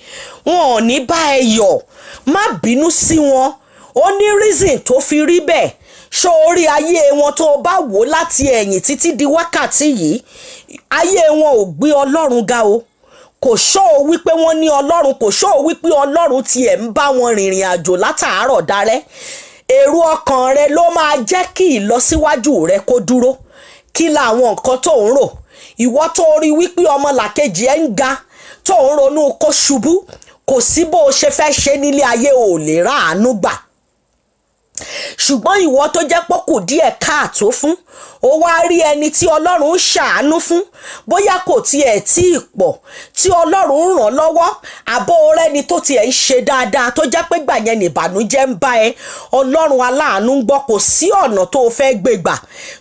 Wọn ò ní bá ẹ yọ̀. Má bínú sí wọn, ó ní reason tó fi rí bẹ́ẹ̀. Sórí ayé wọn, tó bá wò láti ẹ̀yìn títí di wákàtí yìí, ayé wọn ò gbé Ọlọ́run ga o. Kò ṣó o wípé wọ́n ní Ọlọ́run, kò ṣó o wípé Ọlọ́run tiẹ̀ ń bá wọn rìnrìn àjò látàárọ̀ darẹ́. Èrò ọkàn rẹ ló máa jẹ́ kí ìlọsíwájú rẹ kó dúró. Kí làwọn nǹkan tó ń rò? Ìwọ tó rí wípé ọmọlàkejì ẹ ń ga, tó ń ronú kó ṣubú, kò sí bó o ṣe fẹ́ ṣe nílé ayé, ò lè ráàánú gbà. Ṣùgbọ́n ìwọ tó jẹ́ pé kù díẹ̀ káàtó fún, ó wá rí ẹni tí Ọlọ́run ń ṣàánú fún, bóyá kò tiẹ̀ tí ì pọ̀ tí Ọlọ́run ń ràn lọ́wọ́, àbó rẹ́ni tó tiẹ̀ ń ṣe dáadáa, tó jẹ́ pé gbà yẹn nìbànújẹ́ ń bá ẹ. Ọlọ́run aláàánú ń gbọ́. Kò sí ọ̀nà tó o fẹ́ gbé gbà,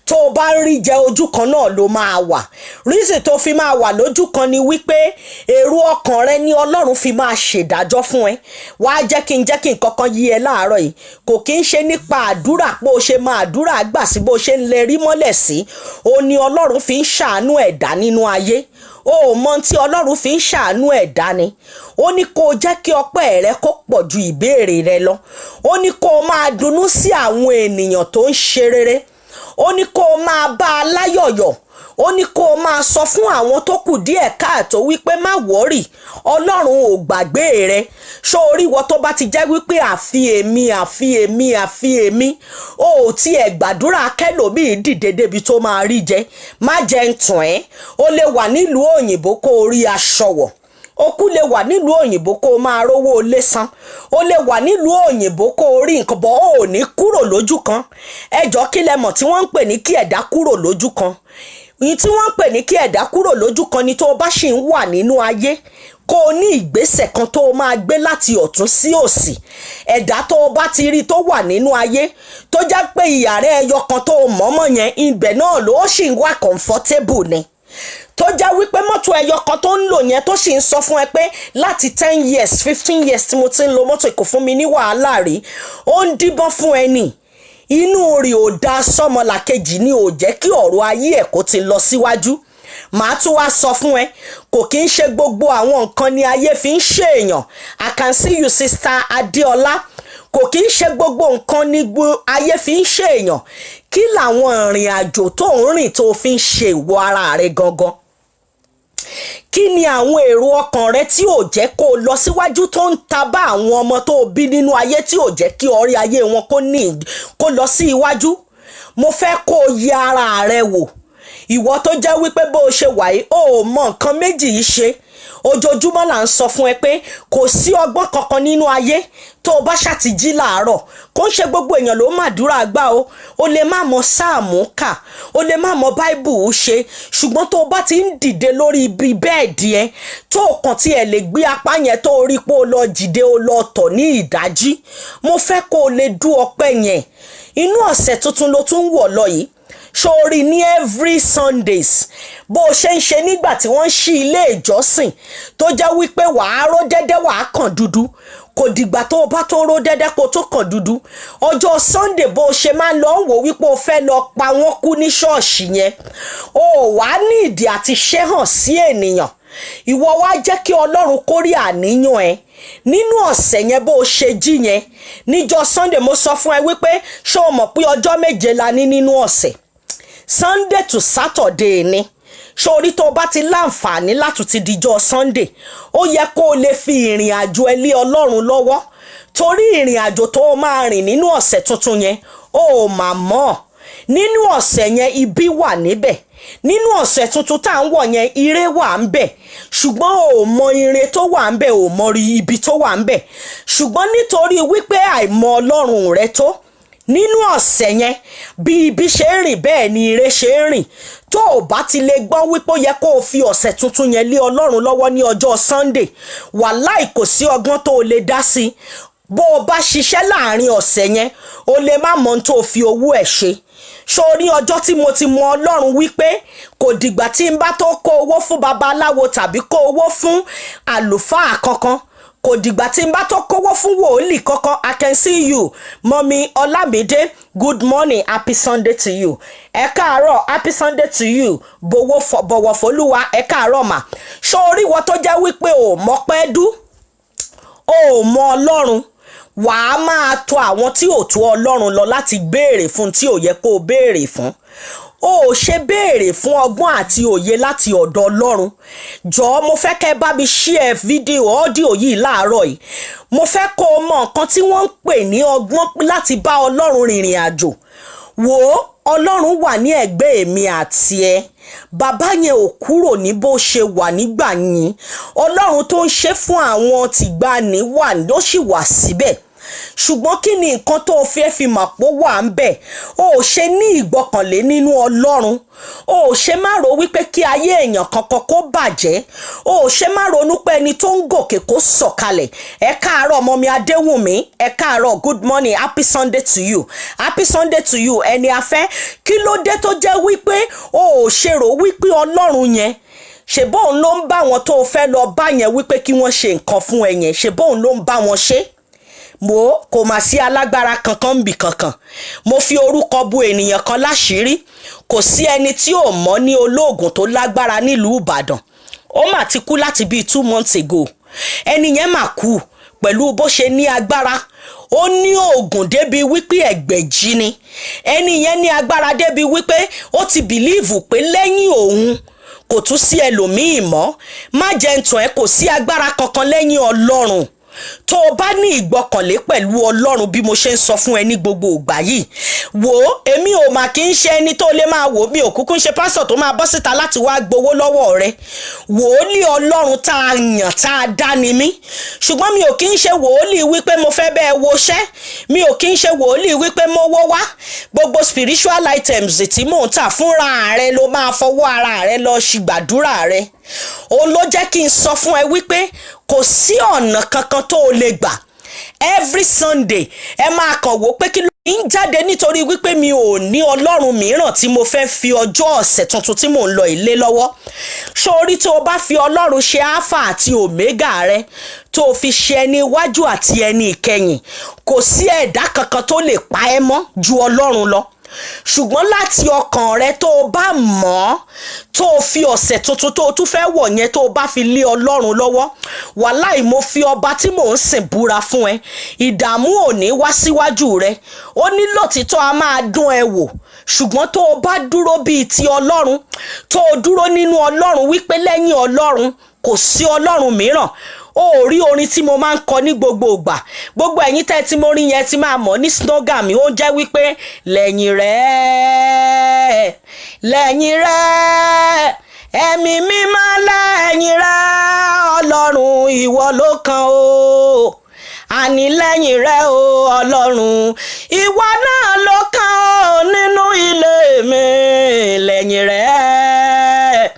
tó o bá ń rí jẹ, ojú kan náà ló máa wà. Reason tó fi máa wà lójú kan ni wípé èrò ọkàn rẹ ní Ọlọ́run fi máa ṣèdájọ́ fún ẹ. Wá jẹ́ kí n kankan yí ẹ láàárọ̀ yìí. Kò kí ń ṣe nípa àdúrà pé o ṣe máa àdúrà gbà sí, bó ṣe ń lè rí mọ́lẹ̀ sí, o ní Ọlọ́run fi ń ṣàánú ẹ̀dá nínú ayé. O ò mọ tí Ọlọ́run fi ń ṣàánú ẹ̀dá ni. Ó ní kó o jẹ́ kí ọpẹ́ rẹ kó pọ̀ ju ìbéèrè rẹ lọ. Ó ní kó o máa dunnú sí àwọn ènìyàn tó ń ṣe rere. Ó ní kó o máa bá a láyọ̀yọ̀. Ó ní kó o máa sọ fún àwọn tó kù díẹ̀ káàtó wípé má worry, Ọlọ́run ò gbàgbé rẹ. Sórí ìwọ tó bá ti jẹ́ wípé àfi èmi, àfi èmi, àfi èmi, o ò tiẹ̀ gbàdúrà kẹ́lòmíì dìde débi tó máa rí jẹ, má jẹ́ ń tàn ẹ́. O lè wà nílùú òyìnbó kó o rí aṣọ wọ̀, o kú lè wà nílùú òyìnbó kó o máa rówó ilé san, o lè wà nílùú òyìnbó kó o rí nǹkan bọ́, ò ní kúrò lójú kan. Ẹjọ́, kí lẹ mọ̀ tí wọ́n ń pè ní kí ẹ̀dá kúrò lójú kan? Ìyí tí wọ́n ń pè ní kí ẹ̀dá kúrò lójú kan ni tó o bá ṣì ń wà nínú ayé, kó o ní ìgbésẹ̀ kan tó o máa gbé láti ọ̀tún sí òsì. Ẹ̀dá tó o bá ti rí tó wà nínú ayé, tó jẹ́ pé ìyàrá ẹyọ kan tó o mọ̀ọ́mọ̀ yẹn, ibẹ̀ náà ló ṣì ń wà comfortable ni, tó jẹ́ wípé mọ́tò ẹyọ kan tó ń lò yẹn, tó sì ń sọ fún ẹ pé láti 10 years, 15 years tí mo ti ń lo mọ́tò, kò fún mi ní wàhálà rí, ó ń díbọ́n fún ẹ nì. Inú rẹ̀ ò da sọ́mọlàkejì ni ò jẹ́ kí ọ̀rọ̀ ayé ẹ̀ kó ti lọ síwájú. Màá tún wá sọ fún ẹ, kò kí ń ṣe gbogbo àwọn nǹkan ni ayé fi ń ṣèèyàn. I can see you, Sister Adéọlá. Kò kí ń ṣe gbogbo nǹkan ni ayé fi ń ṣèèyàn. Kí làwọn ìrìn àjò tó ń rìn tó fi ń ṣe ìwọ ara rẹ gangan? Kí ni àwọn èrò ọkàn rẹ tí ò jẹ́ kó o lọ síwájú, tó ń ta bá àwọn ọmọ tó o bí nínú ayé, tí ò jẹ́ kí ọrí ayé wọn kó ní kó lọ sí iwájú? Mo fẹ́ kó o yẹ ara rẹ wò. Ìwọ tó jẹ́ wípé bó o ṣe wà yìí, o ò mọ nǹkan méjì yìí ṣe. Ojoojúmọ́ là ń sọ fún ẹ pé kò sí ọgbọ́n kankan nínú ayé. Tó o bá ṣàtìjí làárọ̀, kò ń ṣe gbogbo èèyàn ló màdúrà gbà o. O lè má mọ sáàmù kà, o lè má mọ báíbù ṣe, ṣùgbọ́n tó o bá ti ń dìde lórí ibi bẹ́ẹ̀dì ẹ, tó o kàn tí ẹ lè gbé apá yẹn, tó o rí pé o lọ jìde, o lọ tọ̀ ní ìdájí, mo fẹ́ kó o lè dú ọpẹ́ yẹn. Inú ọ̀sẹ̀ tuntun ló tún wọ̀ lọ yìí sórí ní every Sundays, bó o ṣe ń ṣe nígbà tí wọ́n ń ṣí ilé ìjọsìn, tó jẹ́ wípé wàá ró dẹ́dẹ́, wàá kàn dúdú. Kò dìgbà tó o bá tó ró dẹ́dẹ́ kó tó kàn dúdú. Ọjọ́ Sunday, bó o ṣe máa ń lọ wò wípé o fẹ́ lọ pa wọ́n kú ní ṣọ́ọ̀ṣì yẹn, o wàá ní ìdí àti ṣe hàn sí ènìyàn. Ìwọ wá jẹ́ kí Ọlọ́run kórè àníyàn ẹ nínú ọ̀sẹ̀ yẹn. Bó o ṣe jí yẹn níjọ́ Sunday, mo sọ fún ẹ wípé, ṣé o mọ̀ pé ọjọ́ 7 la ní nínú ọ̀sẹ̀? Sunday to Saturday ni. Sórí tó o bá ti láǹfààní láti ti dijọ́ Sunday, ó yẹ kó o lè fi ìrìn àjò ẹ lé Ọlọ́run lọ́wọ́, torí ìrìn àjò tó o máa rìn nínú ọ̀sẹ̀ tuntun yẹn, ó ò mà mọ̀. Nínú ọ̀sẹ̀ yẹn, ibi wà níbẹ̀. Nínú ọ̀sẹ̀ tuntun tá à ń wọ̀ yẹn, ire wà ń bẹ̀, ṣùgbọ́n ò mọ ire tó wà ń bẹ̀, ò mọ ibi tó wà ń bẹ̀. Ṣùgbọ́n nítorí wípé àìmọ̀ Ọlọ́run rẹ tó, nínú ọ̀sẹ̀ yẹn, bí ibi ṣe ń rìn, bẹ́ẹ̀ ni ire ṣe ń rìn. Tó o bá ti lè gbọ́ wípé ó yẹ kó o fi ọ̀sẹ̀ tuntun yẹn lé Ọlọ́run lọ́wọ́ ní ọjọ́ Sunday, wàláì, kò sí ọgbọ́n tó o lè dá sí. Bó o bá ṣiṣẹ́ láàrin ọ̀sẹ̀ yẹn, o lè má mọ ohun tó o fi owó ẹ̀ ṣe. Sórí ọjọ́ tí mo ti mọ Ọlọ́run wípé kò dìgbà tí n bá tó kó owó fún babaláwo tàbí kó owó fún àlùfáà kankan, kò dìgbà tí n bá tó kówó fún wòlíì kankan. I can see you, Mummy Ọlámídé. Good morning, happy Sunday to you. Ẹ káàárọ̀, happy Sunday to you. Bọ̀wọ̀ fọlúwa, ẹ káàárọ̀ mà. Sórí wọ́n tó jẹ́ wípé ò mọpẹ́ dú, ò mọ Ọlọ́run, wàá máa tọ̀ àwọn tí ò tó Ọlọ́run lọ láti béèrè fún tí ò yẹ kó o béèrè fún. O ò ṣe béèrè fún ọgbọ́n àti òye láti ọ̀dọ̀ Ọlọ́run. Jọ̀ọ́, mo fẹ́ kẹ́ bá mi share fídíò, audio yìí láàárọ̀ yìí. Mo fẹ́ kó o mọ nǹkan tí wọ́n ń pè ní ọgbọ́n láti bá Ọlọ́run rìnrìn àjò. Wò ó, Ọlọ́run wà ní ẹ̀gbẹ́ èmi àti ẹ. Bàbá yẹn ò kúrò ní bó ṣe wà nígbà yín. Ọlọ́run tó ń ṣe fún àwọn tìgbàanì wà, ló sì wà síbẹ̀. Ṣùgbọ́n kí ni nǹkan tó o fẹ́ fi mà pó wà ń bẹ̀? O ò ṣe ní ìgbọ́kànlé nínú Ọlọ́run. O ò ṣe má ro wípé kí ayé èèyàn kankan kó bàjẹ́. O ò ṣe má ronú pé ẹni tó ń gòkè kó sọ̀kalẹ̀. Ẹ káàárọ̀, ọmọ mi Adéwùnmí, ẹ káàárọ̀. Good morning, happy Sunday to you, happy Sunday to you. Ẹni afẹ́, kí ló dé tó jẹ́ wípé o ò ṣe rò wípé Ọlọ́run yẹn, ṣe bóun ló ń bá wọn tó o fẹ́ lọ bá yẹn wípé kí wọ́n ṣe nǹkan fún ẹ yẹn, ṣe bóun ló ń bá wọn ṣe? Mo kò mà sí alágbára kankan níbì kankan. Mo fi orúkọ bu ènìyàn kan láṣìírí. Kò sí ẹni tí ò mọ̀ ní olóògùn tó lágbára nílùú Ìbàdàn. Ó mà ti kú láti bíi 2 months ago. Ẹni yẹn mà kú pẹ̀lú bó ṣe ní agbára. Ó ní oògùn débi wípé ẹgbẹ̀jì ni. Ẹni yẹn ní agbára débi wípé ó ti believe pé lẹ́yìn òun, kò tún sí ẹlòmíì mọ́. Má jẹ́ ń tàn ẹ́, kò sí agbára kankan lẹ́yìn Ọlọ́run. Tó o bá ní ìgbọ́kànlé pẹ̀lú Ọlọ́run, bí mo ṣe ń sọ fún ẹ ní gbogbo ìgbà yìí, wò ó, èmi ò mà kí ń ṣe ẹni tó lè máa wò. Mi ò kúkú ń ṣe pásítọ̀ tó máa bọ́ síta láti wá gbowó lọ́wọ́ rẹ. Wòólì Ọlọ́run tá a yàn, tá a dá ni mí, ṣùgbọ́n mi ò kí ń ṣe wòólì wípé mo fẹ́ bẹ́ẹ̀ woṣẹ́. Mi ò kí ń ṣe wòólì wípé mo wó wá. Gbogbo spiritual items tí mò ń tà, fúnra rẹ ló máa fọwọ́ ara rẹ lọ ṣìgbàdúrà rẹ. Òun ló jẹ́ kí n sọ fún ẹ wípé kò sí ọ̀nà kankan tó o lè gbà. Every Sunday, ẹ máa kàn wò pé kí ló ń jáde, nítorí wípé mi ò ní ọlọ́run mìíràn tí mo fẹ́ fi ọjọ́ ọ̀sẹ̀ tuntun tí mò ń lọ ilé lọ́wọ́. Sórí tó o bá fi Ọlọ́run ṣe Alpha àti Omega rẹ, tó o fi ṣe ẹni iwájú àti ẹni ìkẹyìn, kò sí ẹ̀dá kankan tó lè pa ẹ́ mọ́ ju Ọlọ́run lọ. Ṣùgbọ́n láti ọkàn rẹ, tó o bá mọ̀ ọ́, tó o fi ọ̀sẹ̀ tuntun tó o tún fẹ́ wọ̀ yẹn, tó o bá fi lé Ọlọ́run lọ́wọ́, wàláì, mo fi ọba tí mò ń sìn búra fún ẹ, ìdààmú ò ní wá síwájú rẹ. Ó ní lòtítọ́, a máa dún ẹ wò, ṣùgbọ́n tó o bá dúró bíi ti Ọlọ́run, tó o dúró nínú Ọlọ́run wípé lẹ́yìn Ọlọ́run, kò sí ọlọ́run mìíràn. O ò rí orin tí mo máa ń kọ ní gbogbo ìgbà. Gbogbo ẹ̀yin tẹ́ tí mo rí yẹn ti máa mọ̀ ní slogan mi, ó jẹ́ wípé lẹ́yìn rẹ̀, lẹ́yìn rẹ̀, Ẹ̀mí mímọ́, lẹ́yìn rẹ Ọlọ́run, ìwọ ló kàn o. Àní lẹ́yìn rẹ o Ọlọ́run, ìwọ náà ló kàn o nínú ilé mi. Lẹ́yìn rẹ,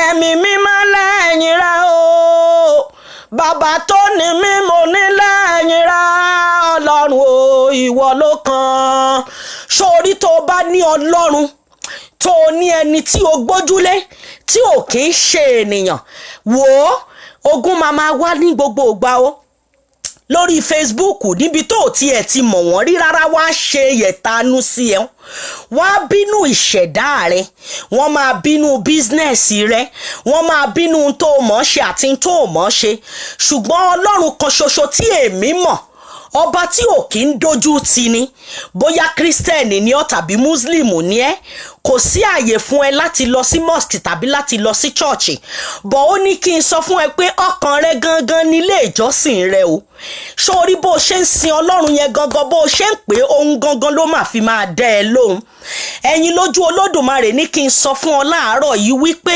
Ẹ̀mí mímọ́, lẹ́yìn rẹ o, bàbá tó ní mí, mo ní lẹ́yìn rẹ Ọlọ́run o, ìwọ ló kàn. Sórí tó o bá ní Ọlọ́run, tó o ní ẹni tí o gbójúlé tí ò kì í ṣe ènìyàn, wò ó, ogun máa máa wá ní gbogbo ìgbà o. Lórí Facebook, níbi tó o tiẹ̀ ti mọ̀ wọ́n rí rárá, wá ṣe yẹ̀tanú sí ẹ, wọ́n á bínú ìṣẹ̀dá rẹ, wọ́n máa bínú business rẹ, wọ́n máa bínú tó o mọ̀ ṣe àti tó o mọ̀ ṣe. Ṣùgbọ́n Ọlọ́run kan ṣoṣo tí èmi mọ̀, ọba tí ò kí ń dojú ti ni, bóyá Christian ni ọ́ tàbí Muslim ni ẹ́, kò sí àyè fún ẹ láti lọ sí mosque tàbí láti lọ sí church bọ̀. Ó ní kí n sọ fún ẹ pé ọkàn rẹ gangan nílé ìjọsìn rẹ o. Sórí bó o ṣe ń sin Ọlọ́run yẹn gangan, bó o ṣe ń pè é, ohun gangan ló máa fi máa dẹ́ ẹ lóhùn. Ẹ̀yin lójú Olódùmarè ní kí n sọ fún ọ láàárọ̀ yìí wípé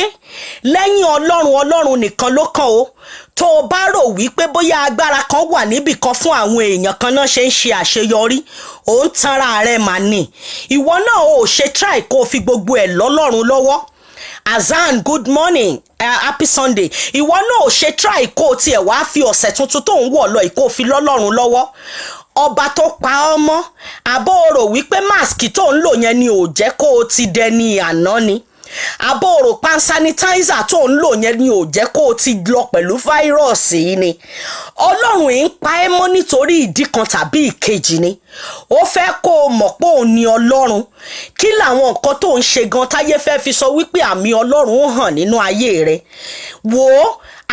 lẹ́yìn Ọlọ́run, Ọlọ́run nìkan ló kàn o. Tó o bá rò wípé bóyá agbára kan wà níbì kan fún àwọn èèyàn kan náà ṣe ń ṣe àṣeyọrí, ò ń tanra rẹ mà ní. Ìwọ náà ò ṣe try kó o fi gbogbo ẹ̀ lọ́lọ́run lọ́wọ́. Azan, good morning, happy Sunday. Ìwọ náà ò ṣe try kó o tiẹ̀ wá fi ọ̀sẹ̀ tuntun tó ń wọ̀ lọ yìí, kó o fi lọ́lọ́run lọ́wọ́, ọba tó pa ọ́ mọ́? Àbó o rò wípé mask tó ń lò yẹn ni ò jẹ́ kó o ti dẹni àná ni? Àbó o rò pan sanitizer tó ń lò yẹn ni ò jẹ́ kó o ti lọ pẹ̀lú virus yìí ni? Ọlọ́run yìí ń pa ẹ́ mọ́ nítorí ìdí kan tàbí ìkejì ni. Ó fẹ́ kó o mọ̀ pé òun ni Ọlọ́run. Kí làwọn nǹkan tó ń ṣe gan táyé fẹ́ fi sọ wípé àmì Ọlọ́run hàn nínú ayé rẹ? Wò ó,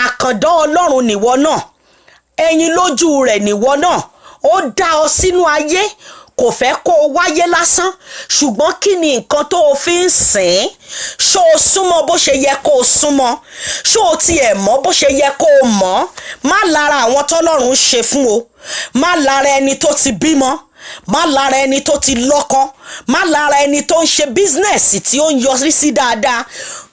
àkàndá Ọlọ́run nìwọ náà, ẹyin lójú rẹ̀ nìwọ náà. Ó dá ọ sínú ayé, kò fẹ́ kó o wáyé lásán. Ṣùgbọ́n kí ni nǹkan tó o fi ń sìn ín? Ṣó o súnmọ́ bó ṣe yẹ kó o súnmọ́? Ṣó o tiẹ̀ mọ̀ bó ṣe yẹ kó o mọ̀? Má lára àwọn tọ́lọ́run ṣe fún o, má lára ẹni tó ti bímọ, má lára ẹni tó ti lọ́kọ, má lára ẹni tó ń ṣe business tí ó ń yọrí sí dáadáa.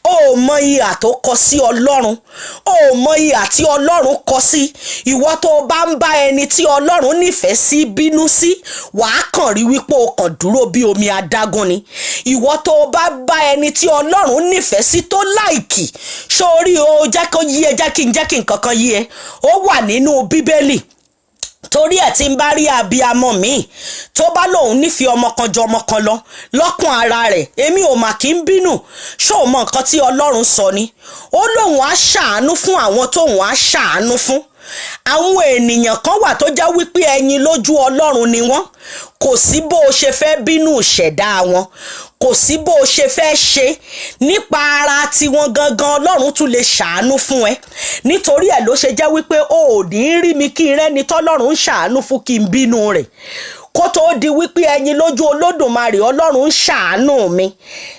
O ò mọ ìhà tó kọ sí Ọlọ́run, o ò mọ ìhà tí Ọlọ́run kọ sí ìwọ. Tó o bá ń bá ẹni tí Ọlọ́run nífẹ̀ẹ́ sí bínú sí, wàá kàn rí wípé o kàn dúró bí omi adágún ni. Ìwọ tó o bá bá ẹni tí Ọlọ́run nífẹ̀ẹ́ sí tó like sórí o, jẹ́ kó yí ẹ, jẹ́ kí nǹkan kan yí ẹ, ó wà nínú Bíbélì. Torí ẹ̀, tí ń bá rí abiyamọ míì tó bá lòun nífẹ̀ẹ́ ọmọ kan ju ọmọ kan lọ lọ́kùn ara rẹ̀, èmi ò mà kí ń bínú. Ṣó o mọ nǹkan tí Ọlọ́run sọ ni? Ó lóun á ṣàánú fún àwọn tóun á ṣàánú fún. Àwọn ènìyàn kan wà tó jẹ́ wípé ẹyin lójú Ọlọ́run ni wọ́n. Kò sí bó o ṣe fẹ́ bínú ìṣẹ̀dá wọn, kò sí bó o ṣe fẹ́ ṣe nípa ara tiwọn gangan, Ọlọ́run tún lè ṣàánú fún ẹ. Nítorí ẹ̀ ló ṣe jẹ́ wípé o ò ní rí mi kí n rẹ́ni tọ́lọ́run ń ṣàánú fún kí n bínú rẹ̀. Kó tó di wípé ẹyin lójú Olódùmarè, Ọlọ́run ń ṣàánú mi.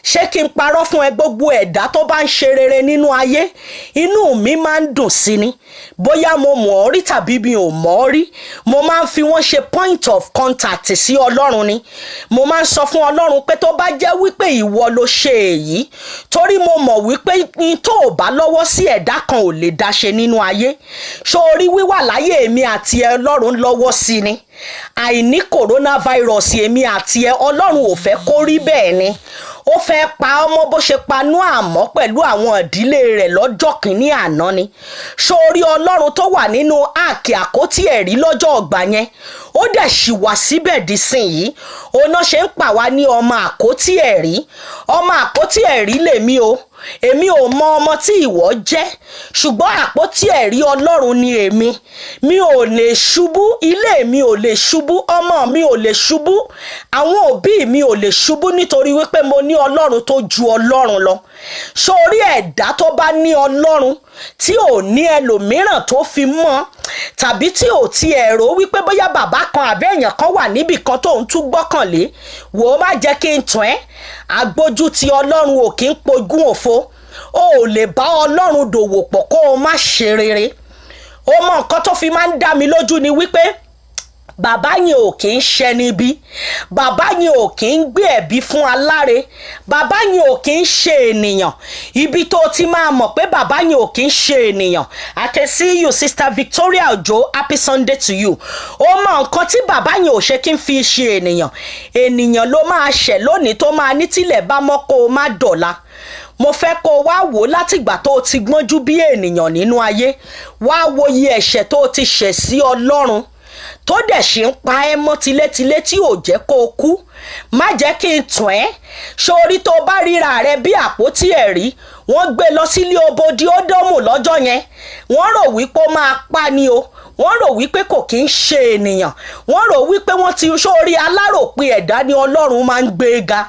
Ṣé kí n parọ́ fún ẹ? Gbogbo ẹ̀dá tó bá ń ṣe rere nínú ayé, inú mi máa ń dùn sí ni. Bóyá mo mọ̀ ọ́ rí tàbí mi ò mọ̀ ọ́ rí, mo máa ń fi wọ́n ṣe point of contact sí Ọlọ́run ni. Mo máa ń sọ fún Ọlọ́run pé tó bá jẹ́ wípé ìwọ ló ṣe èyí, torí mo mọ̀ wípé ní tó o bá lọ́wọ́ sí, ẹ̀dá kan ò lè dá ṣe nínú ayé. Sórí wíwà láyé èmi àti ẹ, Ọlọ́run lọ́wọ́ sí ni. Àìní coronavirus èmi àti ẹ, Ọlọ́run ò fẹ́ kó rí bẹ́ẹ̀ ni. Ó fẹ́ pa ọmọ bó ṣe panú àmọ́ pẹ̀lú àwọn ìdílé rẹ̀ lọ́jọ́ kìíní àná ni. Sórí Ọlọ́run tó wà nínú áàkì àkótí ẹ̀rí lọ́jọ́ ọgbà yẹn, ó dẹ̀ ṣì wà síbẹ̀ dísìn yìí. Oná ṣe ń pà wá ní ọmọ àkótí ẹ̀rí. Ọmọ àkótí ẹ̀rí lèmi o. Èmi ò mọ ọmọ tí ìwọ jẹ́, ṣùgbọ́n àpótí ẹ̀rí Ọlọ́run ni èmi. Mi ò lè ṣubú, ilé mi ò lè ṣubú, ọmọ mi ò lè ṣubú, àwọn òbí mi ò lè ṣubú, nítorí wípé mo ní Ọlọ́run tó ju Ọlọ́run lọ. Sórí ẹ̀dá tó bá ní Ọlọ́run, tí ò ní ẹlòmíràn tó fi mọ́, tàbí tí ò tiẹ̀ rò wípé bóyá bàbá kan àbí èèyàn kan wà níbì kan tó ń tún gbọ́kànlé, wò ó, má jẹ́ kí n tàn ẹ́, agbójú ti Ọlọ́run ò kí ń pogún òfo. O ò lè bá Ọlọ́run dòwò pọ̀ kó o má ṣe rere. Ó mọ nǹkan tó fi máa ń dá mi lójú ni wípé Bàbá yẹn ò kì í ṣẹni bí, bàbá yẹn ò kì í gbé ẹ̀bí fún aláre, bàbá yẹn ò kì í ṣe ènìyàn. Ibi tó ti máa mọ̀ pé bàbá yẹn ò kì í ṣe ènìyàn. I can see you, Sister Victoria Ojo. Happy Sunday to you. Ó mọ nǹkan tí bàbá yẹn ò ṣe kí n fi ṣe ènìyàn. Ènìyàn ló máa ṣẹ̀ lónìí tó máa ní tílẹ̀ bá mọ́ kó o má dọ̀la. Mo fẹ́ kó o wá wò ó látìgbà tó o ti gbọ́njú bí ènìyàn nínú ayé, wá wo iye ẹ̀ṣẹ̀ tó o ti ṣẹ̀ sí Ọlọ́run tó dẹ̀ ṣì ń pa ẹ́ mọ́ tilétilé tí ò jẹ́ kó o kú. Má jẹ́ kí n tàn ẹ́. Sórí tó o bá ríra rẹ bí àpótí ẹ̀rí, wọ́n gbé lọ sílé obodi ódómù lọ́jọ́ yẹn, wọ́n rò wípé ó máa pa ni o. Wọ́n rò wípé kò kí ń ṣe ènìyàn. Wọ́n rò wípé wọ́n ti sórí aláròpin ẹ̀dá ni Ọlọ́run máa ń gbé ga.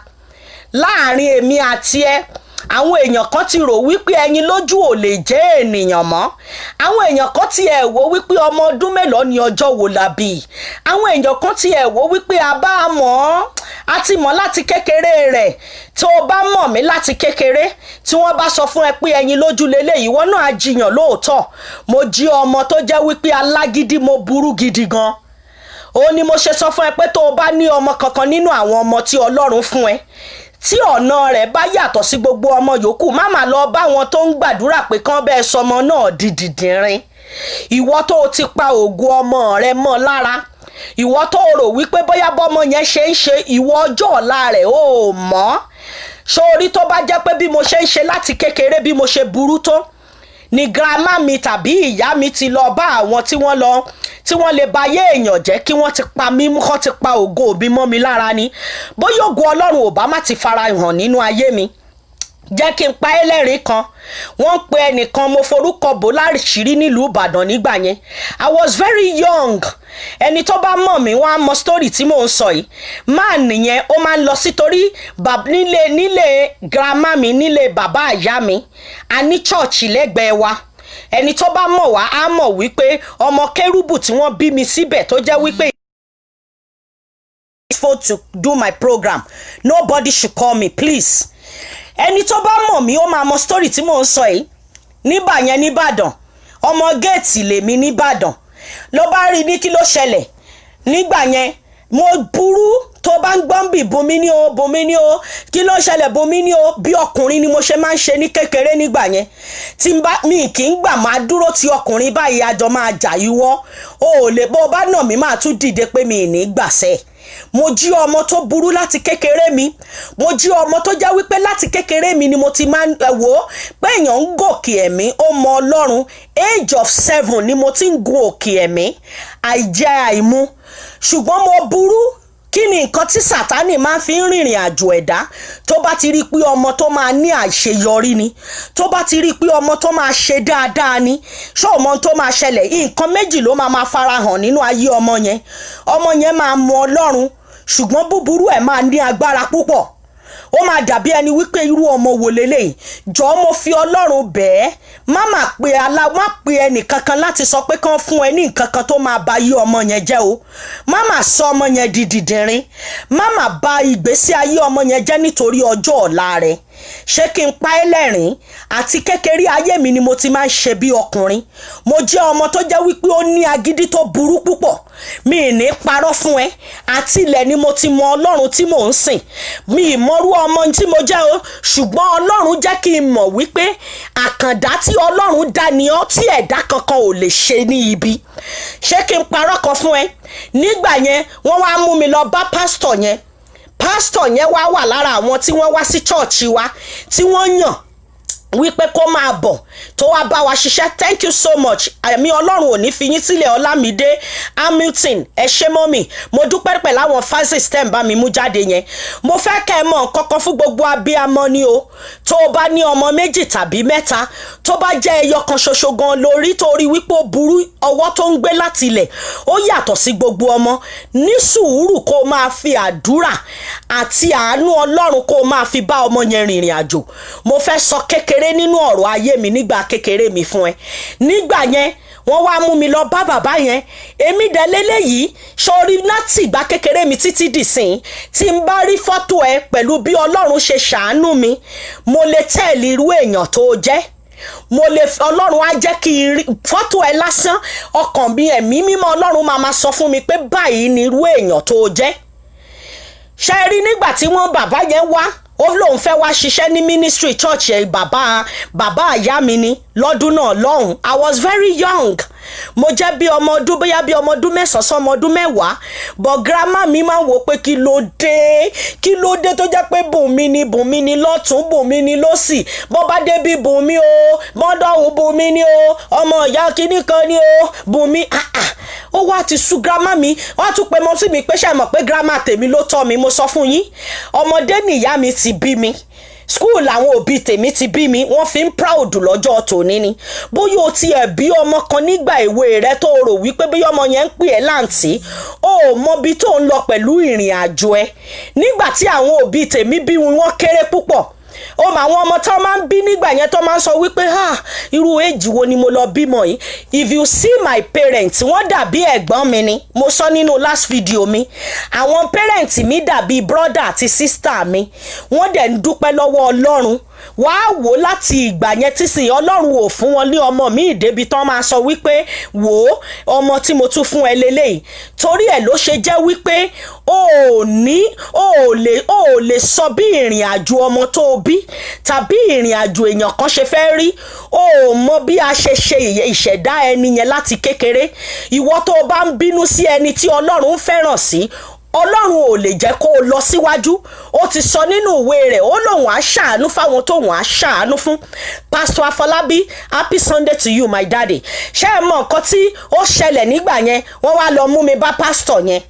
Láàrin èmi àti ẹ, àwọn èèyàn kan ti rò wípé ẹyin lójú ò lè jẹ́ ènìyàn mọ́. Àwọn èèyàn kan ti ẹ̀ wò wípé ọmọ ọdún mélòó ni, ọjọ́ wo la bí. Àwọn èèyàn kan ti ẹ̀ wò wípé a bá mọ̀ ọ́, a ti mọ̀ láti kékeré rẹ̀. Tó o bá mọ̀ mí láti kékeré, tí wọ́n bá sọ fún ẹ pé ẹyin lójú leléyìí, ìwọ náà á jiyàn lóòótọ́. Mo jí ọmọ tó jẹ́ wípé alágídí, mo burú gidi gan. Ó ní mo ṣe sọ fún ẹ pé tó o bá ní ọmọ kankan nínú àwọn ọmọ tí Ọlọ́run fún ẹ, tí ọ̀nà rẹ̀ bá yàtọ̀ sí gbogbo ọmọ yòókù, má má lọ bá wọn tó ń gbàdúrà pé kán bẹ́ẹ̀ sọmọ náà di dìdìnrín. Ìwọ tó o ti pa ògo ọmọ rẹ mọ́ lára, ìwọ tó o rò wípé bóyá bọ́mọ yẹn ṣe ń ṣe, ìwọ ọjọ́ ọ̀la rẹ̀ ò mọ̀. Sórí tó bá jẹ́ pé bí mo ṣe ń ṣe láti kékeré, bí mo ṣe burú tó ni grandma mi tàbí ìyá mi ti lọ bá àwọn tí wọ́n lọ tí wọ́n lè ba ayé èèyàn jẹ́, kí wọ́n ti pa mí, kán ti pa ògo mi mọ́ mi lára ni, bóyá ògo Ọlọ́run ò bá má ti fara hàn nínú ayé mi. Jẹ́ kí n pa ẹlẹ́rìí kan. Wọ́n ń pe ẹnìkan, mo forúkọ bò láṣìírí, nílùú Ìbàdàn nígbà yẹn. I was very young. Ẹni tó bá mọ̀ mí, wọ́n á mọ story tí mò ń sọ yìí. Máà nìyẹn, ó máa ń lọ sí torí nílé grandma mi, nílé bàbá àyá mi, a ní church lẹ́gbẹ̀ẹ́ wa. Ẹni tó bá mọ̀ wá á mọ̀ wípé ọmọ kérúbù tí wọ́n bí mi síbẹ̀ tó jẹ́ wípé phone to do my program, nobody should call me, please. Ẹni tó bá mọ̀ mí, ó máa mọ story tí mò ń sọ yìí. Nígbà yẹn nìbàdàn, ọmọ géètì lèmi nìbàdàn. Ló bá rí ní kí ló ṣẹlẹ̀ nígbà yẹn, mo burú. Tó bá ń gbọ́n bì, bomi ní o, bomi ní o, kí ló ṣẹlẹ̀, bomi ní o. Bí ọkùnrin ni mo ṣe máa ń ṣe ní kékeré nígbà yẹn. Tí n bá mi kì í gbà máa dúró ti ọkùnrin báyìí, àjọ máa jà. Ìwọ o ò lè, bó o bá nà mí, máa tún dìde pé mi ì ní gbàṣẹ. Mo jí ọmọ tó burú láti kékeré mi. Mo jí ọmọ tó jẹ́ wípé láti kékeré mi ni mo ti máa ń wò ó pé èèyàn ń gòkè ẹ̀mí, ó mọ Ọlọ́run. Age of 7 ni mo ti ń gun òkè ẹ̀mí, àìjẹ àìmu, ṣùgbọ́n mo burú. Kí ni nǹkan tí Sátánì máa fi ń rìnrìn àjò ẹ̀dá? Tó bá ti rí i pé ọmọ tó máa ní àṣeyọrí ni, tó bá ti rí i pé ọmọ tó máa ṣe dáadáa ni, ṣé ọmọ tó máa ṣẹlẹ̀? Nǹkan méjì ló máa máa farahàn nínú ayé ọmọ yẹn. Ọmọ yẹn máa mọ Ọlọ́run, ṣùgbọ́n búburú ẹ̀ máa ní agbára púpọ̀. Ó máa dàbí ẹni wípé irú ọmọ wo leléyìí? Jọ̀ọ́, mo fi Ọlọ́run bẹ́ẹ̀, má má pe alá, má pe ẹnì kankan láti sọ pé kán fún ẹ ní nǹkan kan tó máa ba ayé ọmọ yẹn jẹ́ o. Má má sọ ọmọ yẹn di dìdìnrín. Má má ba ìgbésí ayé ọmọ yẹn jẹ́ nítorí ọjọ́ ọ̀la rẹ̀. Ṣé kí n pa ẹ́ lẹ́rìn? Àti kékeré ayé mi ni mo ti máa ń ṣe bí ọkùnrin. Mo jẹ́ ọmọ tó jẹ́ wípé ó ní agídí tó burú púpọ̀. Mi ì ní parọ́ fún ẹ. Àti ilẹ̀ ni mo ti mọ Ọlọ́run tí mò ń sìn. Mi ì mọrú ọmọ tí mo jẹ́ o, ṣùgbọ́n Ọlọ́run jẹ́ kí n mọ̀ wípé àkàndá tí Ọlọ́run dá ni ọ́, tí ẹ̀dá kankan ò lè ṣe ní ibi. Ṣé kí n parọ́ kan fún ẹ? Nígbà yẹn, wọ́n wá mú mi lọ bá pásítọ̀ yẹn. Pásítọ̀ yẹn wá wà lára àwọn tí wọ́n wá sí church wa, tí wọ́n yàn wípé kó máa bọ̀ tó wá bá wa ṣiṣẹ́. Thank you so much. Ẹ̀mí Ọlọ́run ò ní fi yín sílẹ̀. Ọlámídé Hamilton, ẹ ṣé mọ́mì. Mo dúpẹ́ pẹ̀lú àwọn verses tẹ́ ń bá mi mú jáde yẹn. Mo fẹ́ kẹ́ ẹ mọ̀ nǹkan kan fún gbogbo abiyamọ ni o. Tó o bá ní ọmọ méjì tàbí mẹ́ta, tó bá jẹ́ ẹyọ kan ṣoṣo gan lórí, torí wípé ó burú, ọwọ́ tó ń gbé láti ilẹ̀ ó yàtọ̀ sí gbogbo ọmọ, ní sùúrù, kó o máa fi àdúrà àti àánú Ọlọ́run kó o máa fi bá ọmọ yẹn rìnrìn àjò. Mo fẹ́ sọ kékeré nínú ọ̀rọ̀ ayé mi nígbà kékeré mi fún ẹ. Nígbà yẹn, wọ́n wá mú mi lọ bá bàbá yẹn. Èmi dẹ̀ léléyìí sórí láti ìgbà kékeré mi títí dìsín, tí n bá rí fọ́tò ẹ pẹ̀lú bí Ọlọ́run ṣe ṣàánú mi, mo lè tẹ̀lé irú èèyàn tó jẹ́. Mo lè, Ọlọ́run á jẹ́ kí n rí fọ́tò ẹ lásán, ọkàn mi, Ẹ̀mí Mímọ́ Ọlọ́run máa ma sọ fún mi pé báyìí ni irú èèyàn tó o jẹ́. Ṣe rí nígbà tí wọ́n bàbá yẹn wá, ó lóun fẹ́ wá ṣiṣẹ́ ní ministry church ẹ̀, bàbá àyá mi ni lọ́dún náà lọ́hùn. I was very young. Mo jẹ́ bí ọmọ ọdún, bóyá bí ọmọ ọdún 9 sọmọ ọdún 10, but grandma mi máa ń wò pé kí ló dé, kí ló dé tó jẹ́ pé Bùnmi ni, Bùnmi ni lọ́tún, Bùnmi ni lọ́sì, bọ́ bá débi Bùnmi o, bọ́dọ̀hún Bùnmi ni o, ọmọ ìyá kínní kan ni o, Bùnmi. Ah ah, ó wá ti sú grandma mi. Wọ́n á tún pe mọ́ sí mi pé ṣe mọ̀ pé grandma tèmi ló tọ́ mi. Mo sọ fún yín, ọmọdé nìyá mi ti bí mi, school àwọn òbí tèmi ti bí mi. Wọ́n fi ń proud lọ́jọ́ tòní ni. Bóyá o tiẹ̀ bí ọmọ kan nígbà èwe rẹ tó rò wípé bóyá ọmọ yẹn ń pè ẹ́ láǹtí, o ò mọbi tó ń lọ pẹ̀lú ìrìn àjò ẹ. Nígbà tí àwọn òbí tèmi bí wọn, wọ́n kéré púpọ̀. Ó mọ àwọn ọmọ tó máa ń bí nígbà yẹn tó máa ń sọ wípé, "Ah, irú èjì wo ni mo lọ bímọ yìí?" If you see my parents, wọ́n dàbí ẹ̀gbọ́n mi ni. Mo sọ nínú last video mi, àwọn parents mi dàbí brother àti sister mi. Wọ́n dẹ̀ ń dúpẹ́ lọ́wọ́ Ọlọ́run. Wàá wò láti ìgbà yẹn tí sìn, Ọlọ́run ò fún wọn ní ọmọ mi ìdébi tán máa sọ wípé, "Wò ó, ọmọ tí mo tún fún ẹ lélẹ́yìí." Torí ẹ̀ ló ṣe jẹ́ wípé o ò ní o ò lè sọ bí ìrìn àjò ọmọ tó o bí tàbí ìrìn àjò èèyàn kan ṣe fẹ́ rí. O ò mọ bí a ṣe ṣe ìṣẹ̀dá ẹni yẹn láti kékeré. Ìwọ tó o bá ń bínú sí ẹni tí Ọlọ́run fẹ́ràn sí, Ọlọ́run ò lè jẹ́ kó o lọ síwájú. Ó ti sọ nínú ìwé rẹ̀, ó lóun á ṣàánú fáwọn tóun á ṣàánú fún. Pastor Afọlábí, happy Sunday to you, my daddy. Ṣé ẹ mọ nǹkan tí ó ṣẹlẹ̀ nígbà yẹn? Wọ́n wá lọ mú mi bá pásítọ̀ yẹn.